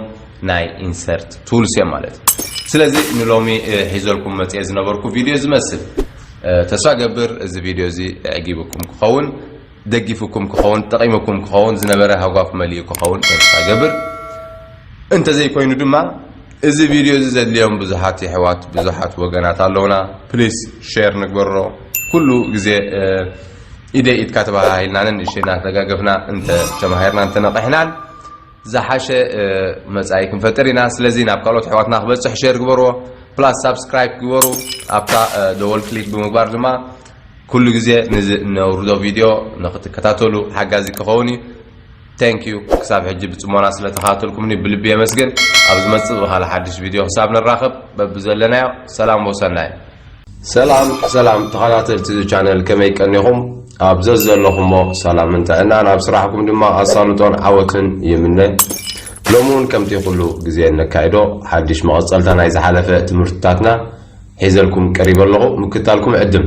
ናይ ኢንሰርት ቱልስ እዮም ማለት እዩ። ስለዚ ንሎሚ፣ እ፣ ሒዘልኩም መጽየ ዝነበርኩ ቪድዮ ዝመስል፣ እ፣ ተስፋ ገብር እዚ ቪድዮ እዚ ኣዕጊብኩም ክኸውን፣ ደጊፍኩም ክኸውን፣ ጠቒምኩም ክኸውን፣ ዝነበረ ሃጓፍ መሊኡ ክኸውን ተስፋ ገብር። እንተዘይኮይኑ ድማ እዚ ቪድዮ እዚ ዘድልዮም ብዙሓት የሕዋት፣ ብዙሓት ወገናት ኣለውና። ፕሊስ ሼር ንግበሮ። ኩሉ ግዜ፣ እ፣ ኢደይ ኢድካ ተባሃሂልና፣ ንእሽተይ እናተደጋገፍና እንተ ተማሂርና፣ እንተ ነቒሕናን፣ ዝሓሸ፣ እ፣ መጻኢ ክንፈጥር ኢና። ስለዚ ናብ ካልኦት ኣሕዋትና ክበጽሕ ሼር ግበርዎ፣ ፕላስ ሳብስክራይብ ግበሩ። ኣብታ፣ እ፣ ደወል ክሊክ ብምግባር ድማ ኩሉ ግዜ ንዚ ነውርዶ ቪድዮ ንኽትከታተሉ ሓጋዚ ክኸውን እዩ። ቴንክ ዩ። ክሳብ ሕጂ ብጽሞና ስለ ተኸታተልኩምኒ ብልቢ የመስግን። ኣብ ዝመጽእ ብኻልእ ሓድሽ ቪድዮ ክሳብ ንራኸብ፣ በብዘለናዮ ሰላም ወሰናይ። ሰላም፣ ሰላም ተኸታተልቲ እዚ ቻነል፣ ከመይ ቀኒኹም? ኣብ ዘዘለኹሞ ሰላምን ጥዕናን፣ ኣብ ስራሕኩም ድማ ኣሳልጦን ዓወትን ይምነ። ሎሚ እውን ከምቲ ኩሉ ግዜ እነካይዶ ሓድሽ መቐጸልታ ናይ ዝሓለፈ ትምህርትታትና ሒዘልኩም ቀሪበ ኣለኹ። ምክታልኩም ዕድም።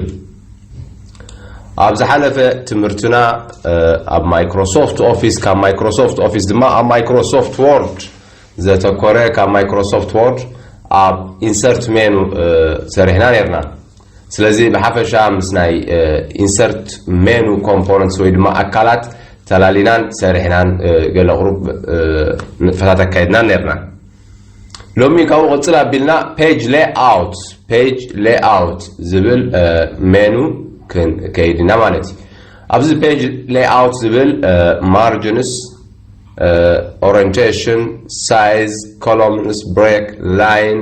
ኣብ ዝሓለፈ ትምህርትና፣ እ፣ ኣብ ማይክሮሶፍት ኦፊስ፣ ካብ ማይክሮሶፍት ኦፊስ ድማ ኣብ ማይክሮሶፍት ወርድ ዘተኮረ፣ ካብ ማይክሮሶፍት ወርድ ኣብ ኢንሰርት ሜኑ፣ እ፣ ሰሪሕና ነርና። ስለዚ ብሓፈሻ ምስ ናይ፣ እ፣ ኢንሰርት ሜኑ ኮምፖነንትስ ወይ ድማ ኣካላት ተላሊናን ሰሪሕናን፣ እ፣ ገለ ቁሩብ፣ እ፣ ንጥፈታት ኣካይድና ነርና። ሎሚ ካብኡ ቅጽል ኣቢልና ፔጅ ሌኣውት፣ ፔጅ ሌኣውት ዝብል፣ እ፣ ሜኑ ክንከይድ ኢና ማለት እዩ። ኣብዚ ፔጅ ሌኣውት ዝብል፣ እ፣ ማርጅንስ፣ እ፣ ኦሪየንቴሽን፣ ሳይዝ፣ ኮሎምንስ፣ ብሬክ፣ ላይን፣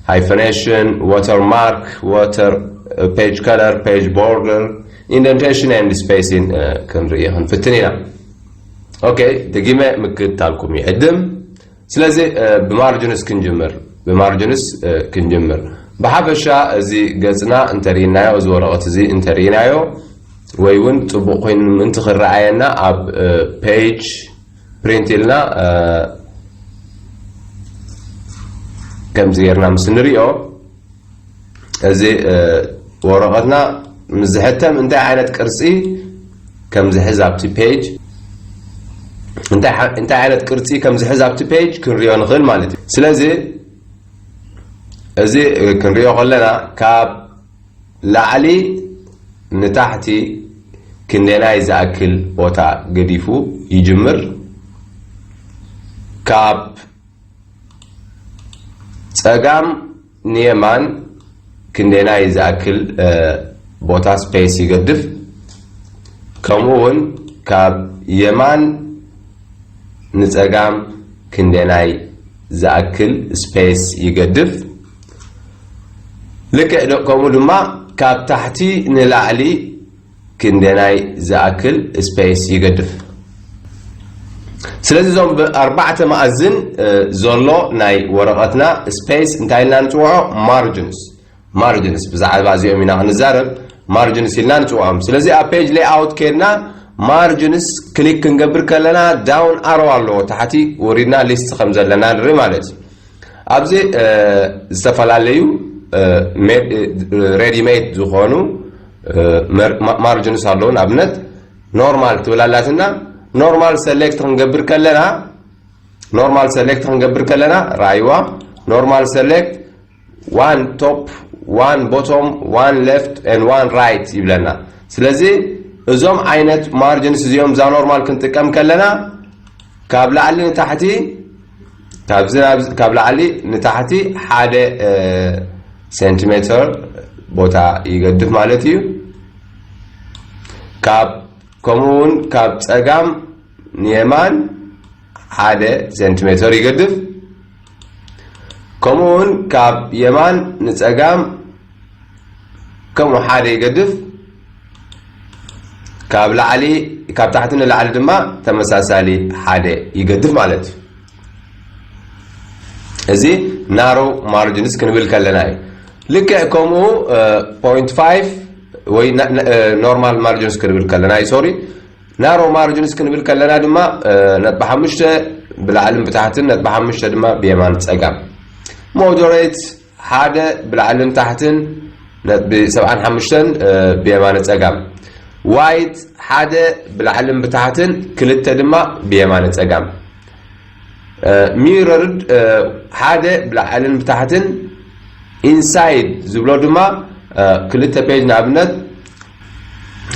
ሃይፈኔሽን፣ ዋተርማርክ፣ ዋተር፣ እ፣ ፔጅ ከለር፣ ፔጅ ቦርደር፣ ኢንደንቴሽን ኤንድ ስፔሲን፣ እ፣ ክንርኢ ክንፍትን ኢና። ኦኬ፣ ደጊመ ምክታልኩም ይዕድም። ስለዚ፣ እ፣ ብማርጅንስ ክንጅምር፣ ብማርጅንስ፣ እ፣ ክንጅምር። ብሓፈሻ እዚ ገጽና እንተርኢናዮ፣ እዚ ወረቐት እዚ እንተርኢናዮ፣ ወይ እውን ጽቡቕ ኮይኑ ምእንቲ ክረኣየና ኣብ፣ እ፣ ፔጅ ፕሪንት ኢልና፣ እ፣ ከምዚ ጌርና ምስ ንሪኦ፣ እዚ፣ እ፣ ወረቐትና ምስ ዝሕተም እንታይ ዓይነት ቅርጺ ከም ዝሕዝ ኣብቲ ፔጅ እንታይ ዓይነት ቅርፂ ከም ዝሕዝ ኣብቲ ፔጅ ክንሪኦ ንኽእል ማለት እዩ። ስለዚ እዚ ክንሪኦ ከለና ካብ ላዕሊ ንታሕቲ ክንደናይ ዝኣክል ቦታ ገዲፉ ይጅምር። ካብ ጸጋም ንየማን ክንደናይ ዝኣክል ቦታ ስፔስ ይገድፍ። ከምኡ እውን ካብ የማን ንጸጋም ክንደናይ ዝኣክል ስፔስ ይገድፍ። ልክዕ ከምኡ ድማ ካብ ታሕቲ ንላዕሊ ክንደናይ ዝኣክል ስፔስ ይገድፍ። ስለዚ እዞም ብኣርባዕተ መኣዝን ዘሎ ናይ ወረቐትና ስፔስ እንታይ ኢልና ንፅውዖ? ማርጅንስ። ማርጅንስ ብዛዕባ እዚኦም ኢና ክንዛረብ። ማርጅንስ ኢልና ንፅውዖም። ስለዚ ኣብ ፔጅ ሌይኣውት ከድና ማርጅንስ ክሊክ ክንገብር ከለና ዳውን ኣሮ ኣለዎ፣ ታሕቲ ወሪድና ሊስት ከም ዘለና ንርኢ ማለት እዩ። ኣብዚ ዝተፈላለዩ ሬዲ ሜድ ዝኾኑ ማርጅንስ ኣለዉ። ንኣብነት ኖርማል ትብል ኣላትና። ኖርማል ሰሌክት ክንገብር ከለና ኖርማል ሰሌክት ክንገብር ከለና ራይዋ ኖርማል ሰሌክት ዋን ቶፕ ዋን ቦቶም ዋን ሌፍት ን ዋን ራይት ይብለና። ስለዚ እዞም ዓይነት ማርጅንስ እዚኦም እዛ ኖርማል ክንጥቀም ከለና ካብ ላዕሊ ንታሕቲ ካብ ላዕሊ ንታሕቲ ሓደ ሴንቲሜትር ቦታ ይገድፍ ማለት እዩ። ካብ ከምኡ እውን ካብ ጸጋም ንየማን ሓደ ሴንቲሜትር ይገድፍ። ከምኡ እውን ካብ የማን ንጸጋም ከምኡ ሓደ ይገድፍ። ካብ ላዕሊ ካብ ታሕቲ ንላዕሊ ድማ ተመሳሳሊ ሓደ ይገድፍ ማለት እዩ። እዚ ናሮ ማርጅንስ ክንብል ከለና እዩ። ልክዕ ከምኡ ፖይንት ፋይቭ ወይ ኖርማል ማርጅንስ ክንብል ከለና እዩ። ሶሪ፣ ናሮ ማርጅንስ ክንብል ከለና ድማ ነጥቢ ሓሙሽተ ብላዕልን ብታሕትን፣ ነጥቢ ሓሙሽተ ድማ ብየማን ጸጋም። ሞደሬት ሓደ ብላዕልን ታሕትን ነጥቢ ሰብዓን ሓሙሽተን ብየማነ ጸጋም። ዋይት ሓደ ብላዕልን ብታሕትን ክልተ ድማ ብየማነ ጸጋም። ሚረርድ ሓደ ብላዕልን ብታሕትን። ኢንሳይድ ዝብሎ ድማ ክልተ ፔጅ ንኣብነት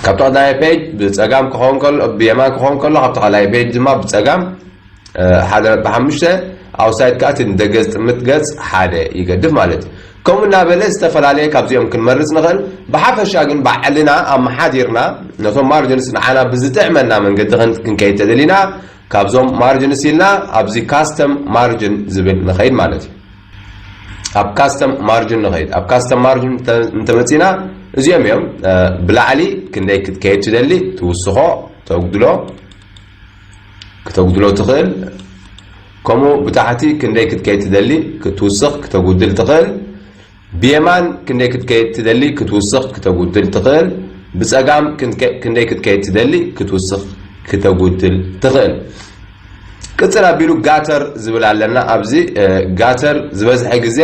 ካብቲ ቀዳማይ ፔጅ ብጸጋም ክኸውን ከሎ ብየማን ክኸውን ከሎ ካብቲ ካልኣይ ፔጅ ድማ ብጸጋም ሓደ ነጥቢ ሓሙሽተ ኣውሳይድ ከኣ እቲ ንደገ ዝጥምት ገጽ ሓደ ይገድፍ ማለት እዩ። ከምኡ እናበለ ዝተፈላለየ ካብዚኦም ክንመርጽ ንኽእል። ብሓፈሻ ግን ባዕልና ኣመሓዲርና ነቶም ማርጅንስ ንዓና ብዝጥዕመና መንገዲ ክንከይድ ተደሊና ካብዞም ማርጅንስ ኢልና ኣብዚ ካስተም ማርጅን ዝብል ንኸይድ ማለት እዩ። ኣብ ካስተም ማርጅን ንኸይድ። ኣብ ካስተም ማርጅን እንተመፂና እዚኦም እዮም። ብላዕሊ ክንደይ ክትከይድ ትደሊ ትውስኾ፣ ተጉድሎ፣ ክተጉድሎ ትኽእል። ከምኡ ብታሕቲ ክንደይ ክትከይድ ትደሊ ክትውስኽ ክተጉድል ትኽእል። ብየማን ክንደይ ክትከይድ ትደሊ ክትውስኽ ክተጉድል ትኽእል። ብጸጋም ክንደይ ክትከይድ ትደሊ ክትውስኽ ክተጉድል ትኽእል። ቅጽል ኣቢሉ ጋተር ዝብል ኣለና። ኣብዚ ጋተር ዝበዝሐ ግዜ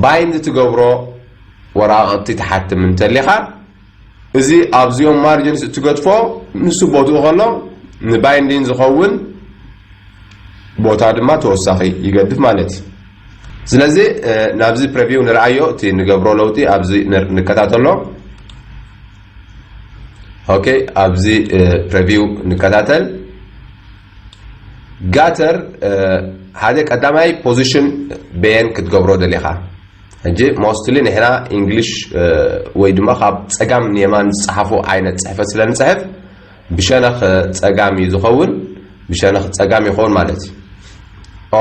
ባይንድ ትገብሮ ወረቓቕቲ ትሓትም እንተሊኻ እዚ ኣብዚኦም ማርጅንስ እትገድፎ ንሱ ቦትኡ ከሎ ንባይንዲን ዝኸውን ቦታ ድማ ተወሳኺ ይገድፍ ማለት እዩ። ስለዚ ናብዚ ፕሪቪው ንርኣዮ፣ እቲ ንገብሮ ለውጢ ኣብዚ ንከታተሎ። ኦኬ፣ ኣብዚ ፕሪቪው ንከታተል። ጋተር ሓደ ቀዳማይ ፖዚሽን በየን ክትገብሮ ደሊኻ። ሕጂ ሞስትሊ ንሕና ኢንግሊሽ ወይ ድማ ካብ ጸጋም ንየማን ዝጸሓፉ ዓይነት ጽሕፈት ስለ ንጽሕፍ ብሸነኽ ጸጋም እዩ ዝኸውን። ብሸነኽ ጸጋም ይኸውን ማለት እዩ።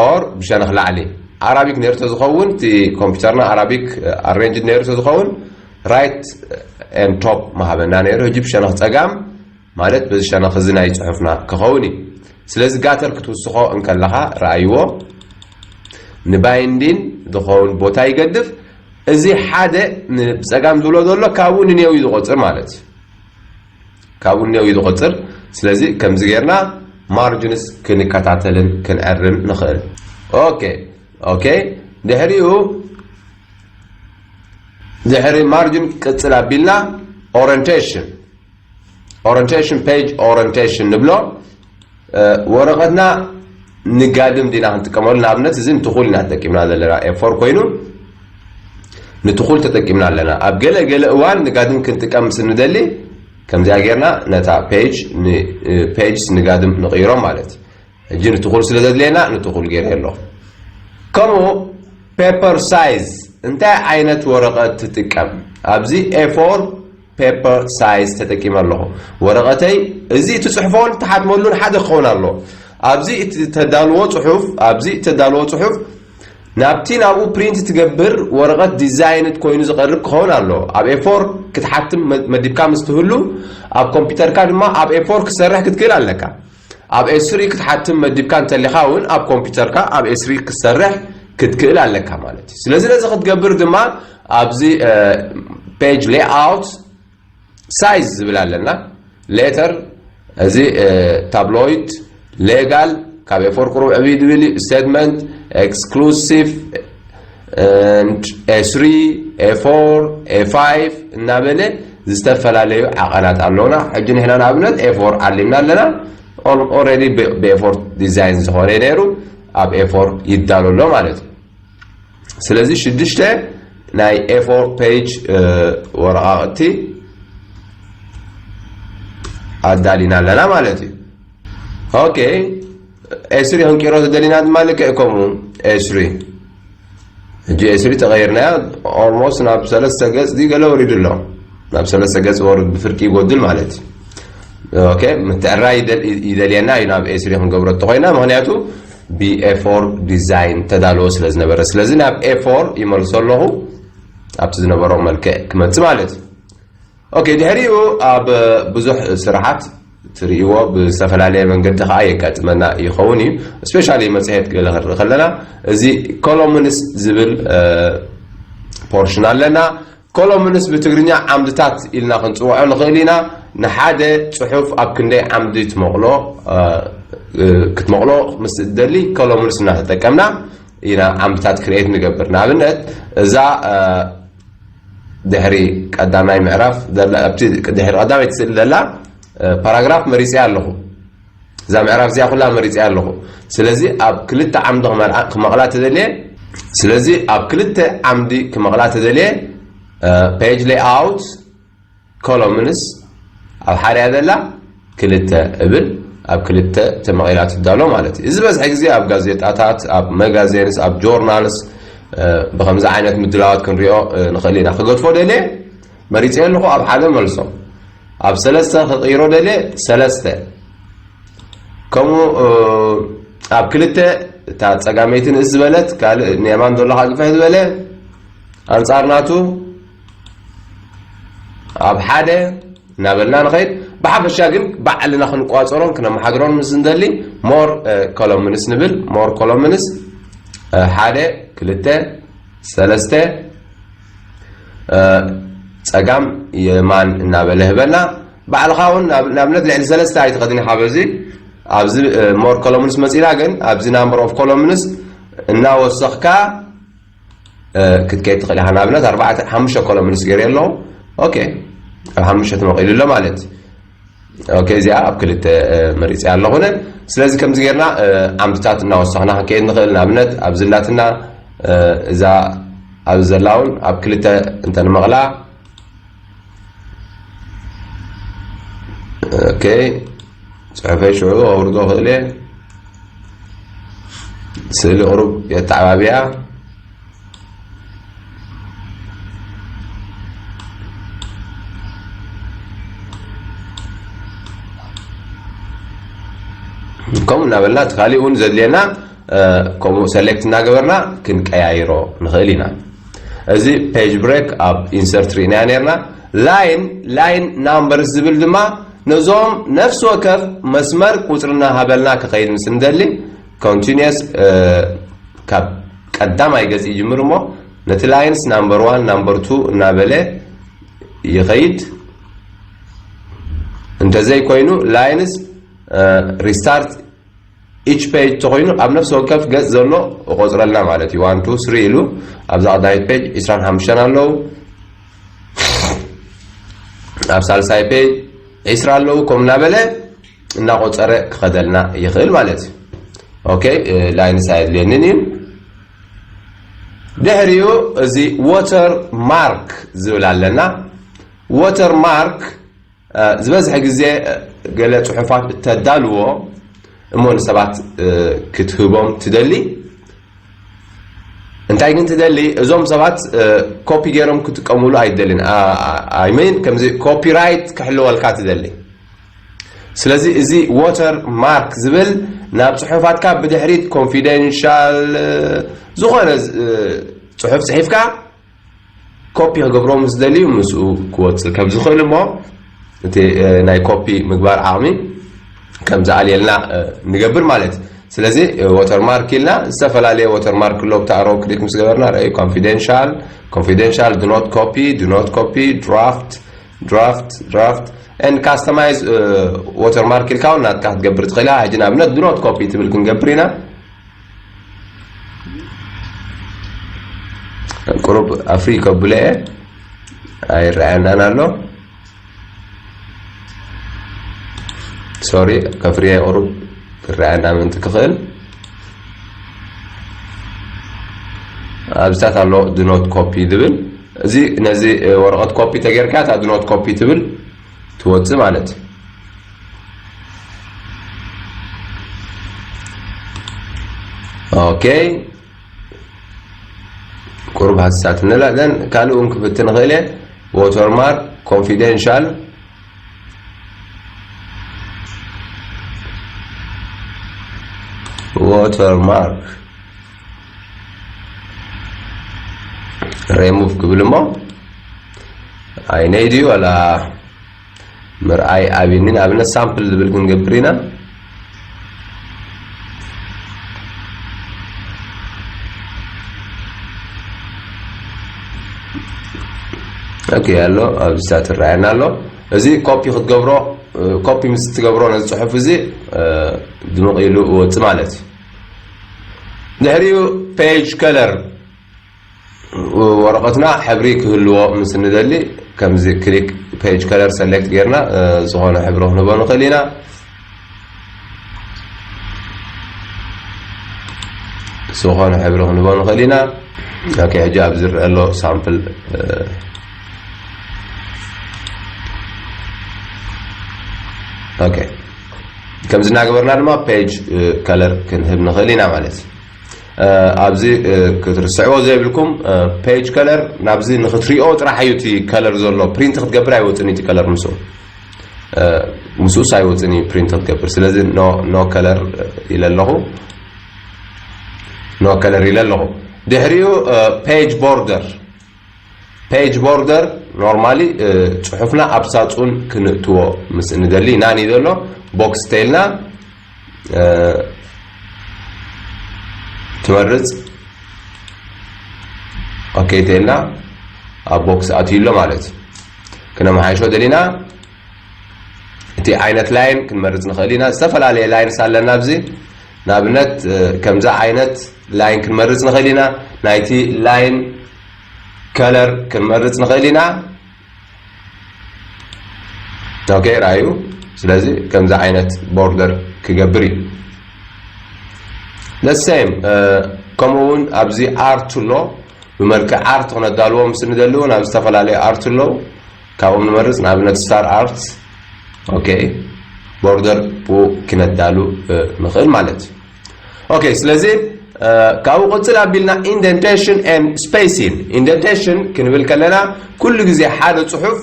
ኦር ብሸነኽ ላዕሊ ኣራቢክ ነይሩ ተዝኸውን እቲ ኮምፒውተርና ኣራቢክ ኣሬንጅ ነይሩ ተዝኸውን ራይት ኤን ቶፕ ምሃበና ነይሩ። ሕጂ ብሸነኽ ጸጋም ማለት በዚ ሸነኽ እዚ ናይ ጽሑፍና ክኸውን እዩ። ስለዚ ጋተር ክትውስኾ እንከለኻ ረኣይዎ ንባይንዲን ዝኸውን ቦታ ይገድፍ። እዚ ሓደ ብጸጋም ዝብሎ ዘሎ ካብኡ ንኔው እዩ ዝቆጽር ማለት እዩ። ካብኡ ንኔው እዩ ዝቆጽር። ስለዚ ከምዚ ጌርና ማርጅንስ ክንከታተልን ክንዕርን ንኽእል። ኦኬ ኦኬ። ድሕሪኡ ድሕሪ ማርጅን ቅጽል ኣቢልና ኦሪንቴሽን ኦሪንቴሽን ፔጅ ኦሪንቴሽን ንብሎ። ወረቐትና ንጋድም ዲና ክንጥቀመሉ? ንኣብነት እዚ ንትኹል ኢና ተጠቂምና ዘለና፣ ኤፎር ኮይኑ ንትኹል ተጠቂምና ኣለና። ኣብ ገለ ገለ እዋን ንጋድም ክንጥቀም ምስ እንደሊ ከምዚኣ ጌርና ነታ ፔጅ ፔጅስ ንጋድም ንቕይሮም ማለት እዩ። ሕጂ ንትኹል ስለ ዘድልየና ንትኹል ገይረ ኣለኹ። ከምኡ ፔፐር ሳይዝ፣ እንታይ ዓይነት ወረቐት ትጥቀም? ኣብዚ ኤፎር ፔፐር ሳይዝ ተጠቂመ ኣለኹ። ወረቐተይ እዚ ትጽሕፎን ትሓትመሉን ሓደ ክኸውን ኣለዎ። ኣብዚ እተዳልዎ ጽሑፍ ኣብዚ እተዳልዎ ጽሑፍ ናብቲ ናብኡ ፕሪንት ትገብር ወረቐት ዲዛይንድ ኮይኑ ዝቐርብ ክኸውን ኣለዎ። ኣብ ኤፎር ክትሓትም መዲብካ ምስ ትህሉ ኣብ ኮምፒውተርካ ድማ ኣብ ኤፎር ክትሰርሕ ክትክእል ኣለካ። ኣብ ኤስሪ ክትሓትም መዲብካ እንተሊኻ እውን ኣብ ኮምፒውተርካ ኣብ ኤስሪ ክትሰርሕ ክትክእል ኣለካ ማለት እዩ። ስለዚ ነዚ ክትገብር ድማ ኣብዚ ፔጅ ሌይኣውት ሳይዝ ዝብል ኣለና። ሌተር እዚ ታብሎይድ፣ ሌጋል፣ ካብ ኤፎር ቁሩብ ዕብይ ዝብል እዩ፣ ስቴትመንት፣ ኤክስክሉሲቭ፣ ኤስሪ፣ ኤፎር፣ ኤፋይቭ እናበለ ዝተፈላለዩ ዓቐናት ኣለውና። ሕጂ ንሕና ንኣብነት ኤፎር ዓሊምና ኣለና። ኦልሬዲ ብኤፎር ዲዛይን ዝኾነ ነይሩ ኣብ ኤፎር ይዳሎ ኣሎ ማለት እዩ። ስለዚ ሽዱሽተ ናይ ኤፎር ፔጅ ወረቓቕቲ ኣዳሊና ኣለና ማለት እዩ። ኦኬ፣ ኤስሪ ክንቅይሮ ተደሊና ድማ ልክዕ ከምኡ ኤስሪ። ሕጂ ኤስሪ ተቐይርናዮ፣ ኦልሞስት ናብ ሰለስተ ገጽ ድዩ ገለ ወሪዱ ኣሎ። ናብ ሰለስተ ገጽ ወርድ ብፍርቂ ይጎድል ማለት እዩ። ኦኬ፣ ምትዕራይ ይደል- ይደልየና እዩ ናብ ኤስሪ ክንገብሮ እንተኾይና፣ ምኽንያቱ ብኤፎር ዲዛይን ተዳልዎ ስለ ዝነበረ። ስለዚ ናብ ኤፎር ይመልሶ ኣለኹ፣ ኣብቲ ዝነበሮ መልክዕ ክመጽእ ማለት እዩ። ኦኬ፣ ድሕሪኡ ኣብ ብዙሕ ስራሓት ትርእይዎ ብዝተፈላለየ መንገዲ ከዓ የጋጥመና ይኸውን እዩ። ስፔሻሊ መፅሄት ገለ ክንርኢ ከለና እዚ ኮሎምንስ ዝብል ፖርሽን ኣለና። ኮሎምንስ ብትግርኛ ዓምድታት ኢልና ክንፅውዖ ንኽእል ኢና። ንሓደ ፅሑፍ ኣብ ክንደይ ዓምዲ ትመቕሎ ክትመቕሎ ምስ እትደሊ ኮሎምንስ እናተጠቀምና ኢና ዓምድታት ክርኤት ንገብር። ንኣብነት እዛ ድሕሪ ቀዳማይ ምዕራፍ ዘላ ኣብቲ ድሕሪ ቀዳመይቲ ስእሊ ዘላ ፓራግራፍ መሪፀያ ኣለኹ። እዛ ምዕራፍ እዚኣ ኩላ መሪፀያ ኣለኹ። ስለዚ ኣብ ክልተ ዓምዲ ክመቕላ ተደልየ ስለዚ ኣብ ክልተ ዓምዲ ክመቕላ ተደልየ ፔጅ ሌይኣውት ኮሎምንስ ኣብ ሓደ እያ ዘላ ክልተ እብል ኣብ ክልተ ተመቒላ ትዳሎ ማለት እዩ። እዚ በዝሒ ግዜ ኣብ ጋዜጣታት፣ ኣብ መጋዜንስ፣ ኣብ ጆርናልስ ብከምዚ ዓይነት ምድላዋት ክንሪኦ ንኽእል ኢና። ክገድፎ ደልየ መሪፀ ኣለኹ ኣብ ሓደ መልሶ። ኣብ ሰለስተ ክቕይሮ ደልየ ሰለስተ። ከምኡ ኣብ ክልተ እታ ፀጋመይቲ ንእስ ዝበለት ካልእ ንየማን ዘሎ ግፍሕ ዝበለ ኣንፃር ናቱ ኣብ ሓደ እናበልና ንኸይድ። ብሓፈሻ ግን ባዕልና ክንቋፀሮን ክነመሓድሮን ምስ እንደሊ ሞር ኮሎምንስ ንብል። ሞር ኮሎምንስ ሓደ ክልተ ሰለስተ ፀጋም የማን እናበለ ህበና። ባዕልኻ እውን ንኣብነት ልዕሊ ሰለስተ ኣይትኸድን ኢኻ። በዚ ኣብዚ ሞር ኮሎምንስ መፂና ግን ኣብዚ ናምበር ኦፍ ኮሎምንስ እናወሰኽካ ክትከይድ ትኽእል ኢኻ። ንኣብነት ኣርባዕተ ሓሙሽተ ኮሎምንስ ገይረ ኣለኹ። ኦኬ፣ ኣብ ሓሙሽተ ተመቒሉ ኣሎ ማለት እዩ። ኦኬ፣ እዚኣ ኣብ ክልተ መሪፀ ኣለኹ። ስለዚ ከምዚ ጌርና ዓምድታት እናወሰኽና ክንከይድ ንኽእል። ንኣብነት ኣብዚ ላትና እዛ ኣብዚ ዘላ እውን ኣብ ክልተ እንተንመቕላ ኦኬ፣ ጽሑፈይ ሽዑ ኣውርዶ ክእል እየ። ስእሊ ቁሩብ የተዓባብያ። ከምኡ እናበልና እቲ ካሊእ እውን ዘድልየና ከምኡ ሰሌክት እናገበርና ክንቀያይሮ ንኽእል ኢና። እዚ ፔጅ ብሬክ ኣብ ኢንሰርት ርኢናዮ ነርና። ላይን ላይን ናምበርስ ዝብል ድማ ነዞም ነፍሲ ወከፍ መስመር ቁፅሪ እናሃበልና ክኸይድ ምስ እንደሊ ኮንቲኒየስ ካብ ቀዳማይ ገፅ ይጅምር እሞ ነቲ ላይንስ ናምበር ዋን ናምበር ቱ እናበለ ይኸይድ። እንተዘይኮይኑ ላይንስ ሪስታርት ኢች ፔጅ ተኾይኑ ኣብ ነፍሲ ወከፍ ገፅ ዘሎ እቆፅረልና ማለት እዩ። ዋን ቱ ስሪ ኢሉ ኣብዛ ቀዳመይቲ ፔጅ ዕስራን ሓሙሽተን ኣለዉ። ኣብ ሳልሳይ ፔጅ ዕስራ ኣለዉ። ከም እናበለ እናቆፀረ ክኸደልና ይኽእል ማለት እዩ። ኦኬ፣ ላይንስ ኣየድልየንን እዩ። ድሕሪኡ እዚ ወተር ማርክ ዝብል ኣለና። ወተር ማርክ ዝበዝሐ ግዜ ገለ ፅሑፋት እተዳልዎ እሞ ንሰባት ክትህቦም ትደሊ። እንታይ ግን ትደሊ? እዞም ሰባት ኮፒ ገይሮም ክጥቀሙሉ ኣይደልን። ኣይመን ከምዚ ኮፒራይት ክሕልወልካ ትደሊ። ስለዚ እዚ ወተር ማርክ ዝብል ናብ ፅሑፋትካ ብድሕሪት ኮንፊደንሻል ዝኾነ ፅሑፍ ፅሒፍካ ኮፒ ክገብሮ ምስ ደልዩ ምስኡ ክወፅእ ከም ዝኽእል እሞ እቲ ናይ ኮፒ ምግባር ዓቕሚ ከም ዝኣልየልና ንገብር ማለት እዩ። ስለዚ ወተር ማርክ ኢልና ዝተፈላለየ ወተር ማርክ ኣሎ። ብታእሮ ክሊክ ምስ ገበርና ረኣዩ ኮንፊደንሻል፣ ኮንፊደንሻል፣ ዱ ኖት ኮፒ፣ ዱ ኖት ኮፒ፣ ድራፍት፣ ድራፍት፣ ድራፍት and ካስተማይዝ ወተር ማርክ ኢልካ እውን ናትካ ክትገብር ትኽእል ኢኻ። ሕጂ ንኣብነት ዱ ኖት ኮፒ ትብል ክንገብር ኢና። ቁሩብ ኣፍሪ ከብለ እየ፣ ኣይረኣየናን ኣሎ። ሶሪ፣ ከፍርየ ቁሩብ ክረኣየና ምእንቲ ክኽእል። ኣብዚታት ኣሎ ዱ ኖት ኮፒ ዝብል። እዚ ነዚ ወረቐት ኮፒ ተጌርካ እታ ዱ ኖት ኮፒ ትብል ትወፅእ ማለት እዩ። ኦኬ፣ ቁሩብ ሃሳት ንላ ዘን ካልእ እውን ክፍትን ንኽእል እየ። ወተርማርክ ኮንፊደንሻል ወተርማርክ ሬሙቭ ክብል እሞ ኣይነይ ድዩ ዋላ ምርኣይ ኣብኒ። ንኣብነት ሳምፕል ዝብል ክንገብር ኢና። ኦኬ ኣሎ ኣብዚ ትረኣየና ኣሎ። እዚ ኮፒ ክትገብሮ ኮፒ ምስ ትገብሮ ነዚ ፅሑፍ እዚ ድምቕ ኢሉ ወፅእ ማለት እዩ። ድሕሪኡ ፔጅ ከለር ወረቐትና ሕብሪ ክህልዎ ምስ ንደሊ ከምዚ ክሊክ ፔጅ ከለር ሰሌክት ጌርና ዝኾነ ሕብሪ ክንህቦ ንኽእል ኢና። ዝኾነ ሕብሪ ክንህቦ ንኽእል ኢና። ኦኬ፣ ሕጂ ኣብ ዝረአ ኣሎ ሳምፕል ኦኬ፣ ከምዚ እናገበርና ድማ ፔጅ ከለር ክንህብ ንኽእል ኢና ማለት እዩ። ኣብዚ ክትርስዕዎ ዘይብልኩም ፔጅ ከለር ናብዚ ንክትሪኦ ጥራሕ እዩ እቲ ከለር ዘሎ። ፕሪንት ክትገብር ኣይወፅን እቲ ከለር ምስኡ ምስኡስ ኣይወፅን እዩ ፕሪንት ክትገብር። ስለዚ ኖ ከለር ኢለ ኣለኹ፣ ኖ ከለር ኢለ ኣለኹ። ድሕሪኡ ፔጅ ቦርደር ፔጅ ቦርደር ኖርማሊ ፅሑፍና ኣብ ሳፁን ክንእትዎ ምስ እንደሊ ናኒ ዘሎ ቦክስ ተይልና ትመርፅ። ኦኬ ተይልና ኣብ ቦክስ ኣትዩ ኣሎ ማለት እዩ። ክነመሓይሾ ደሊና እቲ ዓይነት ላይን ክንመርፅ ንኽእል ኢና። ዝተፈላለየ ላይንስ ኣለና ኣብዚ። ንኣብነት ከምዛ ዓይነት ላይን ክንመርፅ ንኽእል ኢና። ናይቲ ላይን ከለር ክንመርፅ ንኽእል ኢና። ኦኬ ራዩ። ስለዚ ከምዚ ዓይነት ቦርደር ክገብር እዩ። ሴም ከምኡ እውን ኣብዚ ኣርት ኣሎ። ብመልክዕ ኣርት ክነዳልዎ ምስ ንደሊ እውን ኣብ ዝተፈላለዩ ኣርት ኣለዉ። ካብኦም ንመርፅ ንኣብነት ስታር ኣርት። ኦኬ ቦርደር ብኡ ክነዳሉ ንኽእል ማለት እዩ። ኦኬ ስለዚ ካብኡ ቅፅል ኣቢልና ኢንደንቴሽን ኤንድ ስፔሲን። ኢንደንቴሽን ክንብል ከለና ኩሉ ግዜ ሓደ ፅሑፍ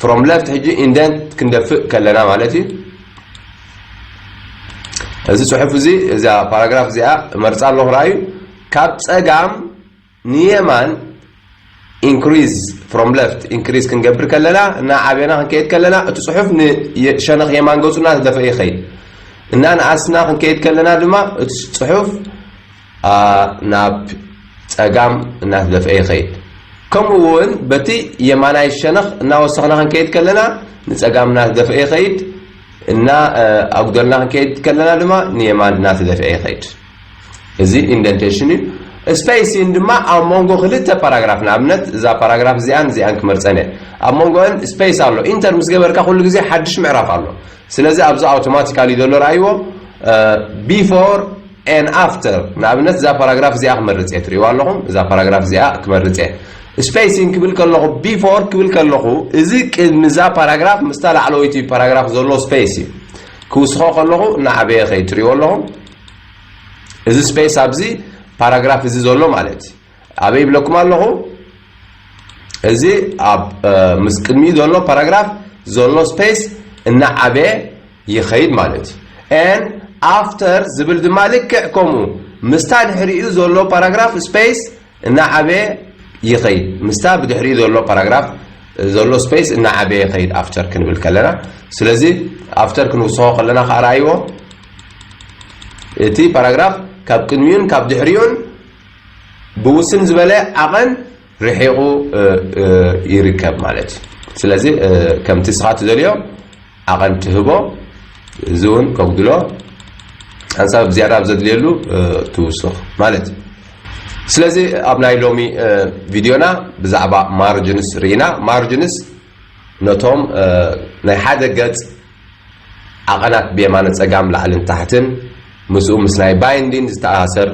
ፍሮም ለፍት ሕጂ ኢንደንት ክንደፍእ ከለና ማለት እዩ። እዚ ፅሑፍ እዚ እዛ ፓራግራፍ እዚኣ መርፃ ኣለኹ ርኣዩ። ካብ ፀጋም ንየማን ኢንክሪዝ ፍሮም ለፍት ኢንክሪዝ ክንገብር ከለና እና ዓብና ክንከይድ ከለና እቲ ፅሑፍ ንሸነኽ የማን ገፁ እናተደፈአ ይኸይድ እና ንኣስና ክንከይድ ከለና ድማ እቲ ፅሑፍ ናብ ፀጋም እናተደፍአ ይኸይድ። ከምኡ እውን በቲ የማናይ ሸነኽ እናወሰኽና ክንከይድ ከለና ንፀጋም እናተደፍአ ይኸይድ እና ኣጉደልና ክንከይድ ከለና ድማ ንየማን እናተደፍአ ይኸይድ። እዚ ኢንደንቴሽን እዩ። ስፔሲን ድማ ኣብ መንጎ ክልተ ፓራግራፍ፣ ንኣብነት እዛ ፓራግራፍ እዚኣን እዚኣን ክመርፀን እየ። ኣብ መንጎን ስፔስ ኣሎ። ኢንተር ምስ ገበርካ ኩሉ ግዜ ሓድሽ ምዕራፍ ኣሎ። ስለዚ ኣብዚ ኣውቶማቲካሊ ዘሎ ረኣይዎ፣ ቢፎር ኤን ኣፍተር። ንኣብነት እዛ ፓራግራፍ እዚኣ ክመርፅ እየ፣ ትሪእዋ ኣለኹም። እዛ ፓራግራፍ እዚኣ ክመርፅ እየ። ስፔሲን ክብል ከለኹ፣ ቢፎር ክብል ከለኹ፣ እዚ ቅድሚ እዛ ፓራግራፍ ምስታ ላዕለወይቲ ፓራግራፍ ዘሎ ስፔስ እዩ። ክውስኾ ከለኹ እናዓበየ ኸይድ፣ ትሪእዎ ኣለኹም። እዚ ስፔስ ኣብዚ ፓራግራፍ እዚ ዘሎ ማለት እዩ። ኣበይ ይብለኩም ኣለኹ? እዚ ኣብ ምስ ቅድሚኡ ዘሎ ፓራግራፍ ዘሎ ስፔስ እናዓበየ ይኸይድ ማለት እዩ። ኤን ኣፍተር ዝብል ድማ ልክዕ ከምኡ ምስታ ድሕሪኡ ዘሎ ፓራግራፍ ስፔስ እናዓበየ ይኸይድ። ምስታ ብድሕሪኡ ዘሎ ፓራግራፍ ዘሎ ስፔስ እናዓበየ ይኸይድ ኣፍተር ክንብል ከለና። ስለዚ ኣፍተር ክንውስኾ ከለና ከዓ ረኣይዎ፣ እቲ ፓራግራፍ ካብ ቅድሚኡን ካብ ድሕሪኡን ብውስን ዝበለ ዓቐን ርሒቑ ይርከብ ማለት እዩ። ስለዚ ከምቲ ስኻ ትደልዮ ዓቐን ትህቦ፣ እዚ እውን ከጉድሎ፣ ሓንሳብ ብዝያዳ ኣብ ዘድልየሉ ትውስኽ ማለት እዩ። ስለዚ ኣብ ናይ ሎሚ ቪድዮና ብዛዕባ ማርጅንስ ርኢና። ማርጅንስ ነቶም ናይ ሓደ ገጽ ዓቐናት ብየማነ ጸጋም ላዕልን ታሕትን ምስኡ ምስ ናይ ባይንዲን ዝተኣሳሰር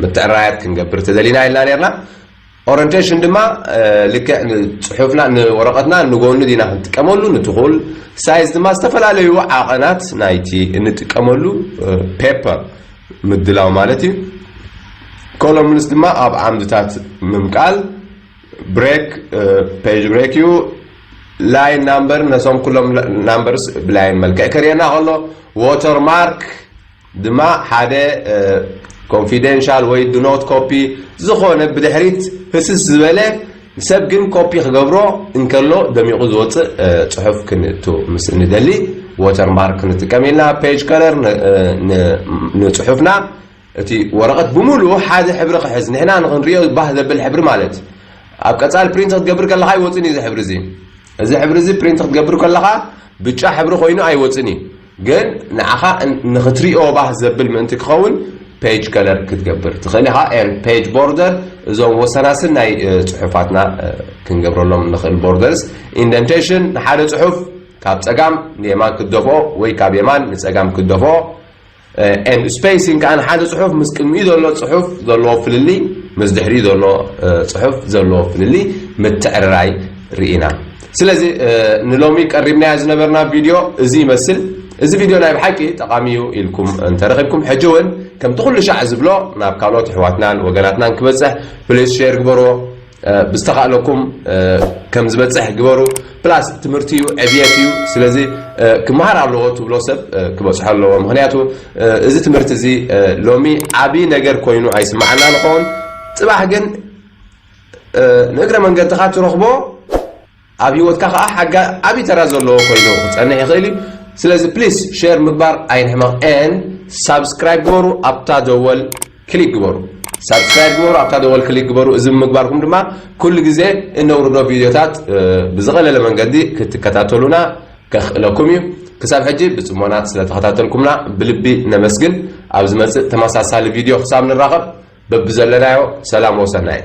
ምትዕራያት ክንገብር ተደሊና ኢልና ነርና። ኦሪንቴሽን ድማ ልክዕ ንጽሑፍና ንወረቐትና ንጎኑ ዲና ክንጥቀመሉ ንትኹል። ሳይዝ ድማ ዝተፈላለዩ ዓቐናት ናይቲ እንጥቀመሉ ፔፐር ምድላው ማለት እዩ። ኮሎምንስ ድማ ኣብ ዓምድታት ምምቃል። ብሬክ ፔጅ ብሬክ እዩ። ላይን ናምበር ነሶም ኩሎም ናምበርስ ብላይን መልክዕ ከርእየና ከሎ፣ ዎተር ማርክ ድማ ሓደ ኮንፊደንሻል ወይ ድኖት ኮፒ ዝኾነ ብድሕሪት ህስስ ዝበለ ሰብ ግን ኮፒ ክገብሮ እንከሎ ደሚቑ ዝወፅእ ጽሑፍ ክንእቱ ምስ እንደሊ ዎተር ማርክ ክንጥቀም ኢልና። ፔጅ ከለር ንጽሑፍና እቲ ወረቐት ብምሉኡ ሓደ ሕብሪ ክሕዝ፣ ንሕና ንኽንሪኦ ባህ ዘብል ሕብሪ ማለት። ኣብ ቀጻሊ ፕሪንት ክትገብር ከለኻ ኣይወጽን እዩ እዚ ሕብሪ እዚ። እዚ ሕብሪ እዚ ፕሪንት ክትገብር ከለኻ ብጫ ሕብሪ ኮይኑ ኣይወጽን እዩ። ግን ንዓኻ ንኽትሪኦ ባህ ዘብል ምእንቲ ክኸውን ፔጅ ከለር ክትገብር ትኽእል ኢኻ። ኤን ፔጅ ቦርደር፣ እዞም ወሰናስን ናይ ጽሑፋትና ክንገብረሎም ንኽእል ቦርደርስ። ኢንደንቴሽን፣ ንሓደ ጽሑፍ ካብ ጸጋም ንየማን ክትደፍኦ ወይ ካብ የማን ንጸጋም ክትደፍኦ። ኤንድ ስፔሲንግ ከዓ ንሓደ ጽሑፍ ምስ ቅድሚኡ ዘሎ ጽሑፍ ዘለዎ ፍልልይ፣ ምስ ድሕሪኡ ዘሎ ጽሑፍ ዘለዎ ፍልልይ ምትዕርራይ ርኢና። ስለዚ ንሎሚ ቀሪብናዮ ዝነበርና ቪድዮ እዚ ይመስል። እዚ ቪድዮ ናይ ብሓቂ ጠቓሚ እዩ ኢልኩም እንተረኺብኩም፣ ሕጂ እውን ከምቲ ኩሉ ሻዕ ዝብሎ ናብ ካልኦት ኣሕዋትናን ወገናትናን ክበጽሕ ፕሊስ ሼር ግበርዎ። ብዝተኻእለኩም ከም ዝበፅሕ ግበሩ። ፕላስ ትምህርቲ እዩ፣ ዕብየት እዩ። ስለዚ ክመሃር ኣለዎ ትብሎ ሰብ ክበፅሖ ኣለዎ። ምክንያቱ እዚ ትምህርቲ እዚ ሎሚ ዓብዪ ነገር ኮይኑ ኣይስማዓና ንኸውን። ፅባሕ ግን ንእግረ መንገድኻ ትረኽቦ ኣብ ህይወትካ ከዓ ሓጋ ዓብዪ ተራ ዘለዎ ኮይኑ ክፀንሕ ይኽእል እዩ። ስለዚ ፕሊስ ሼር ምግባር ኣይንሕመቕ። ኤን ሳብስክራይብ ግበሩ፣ ኣብታ ደወል ክሊክ ግበሩ። ሳብስክራይብ ግበሩ፣ ኣብታ ደወል ክሊክ ግበሩ። እዚ ምግባርኩም ድማ ኩሉ ግዜ እነውርዶ ቪድዮታት ብዝቐለለ መንገዲ ክትከታተሉና ከኽእለኩም እዩ። ክሳብ ሕጂ ብፅሞና ስለተኸታተልኩምና ብልቢ ነመስግን። ኣብ ዝመፅእ ተመሳሳሊ ቪድዮ ክሳብ ንራኸብ በብዘለናዮ ሰላም ወሰናይ።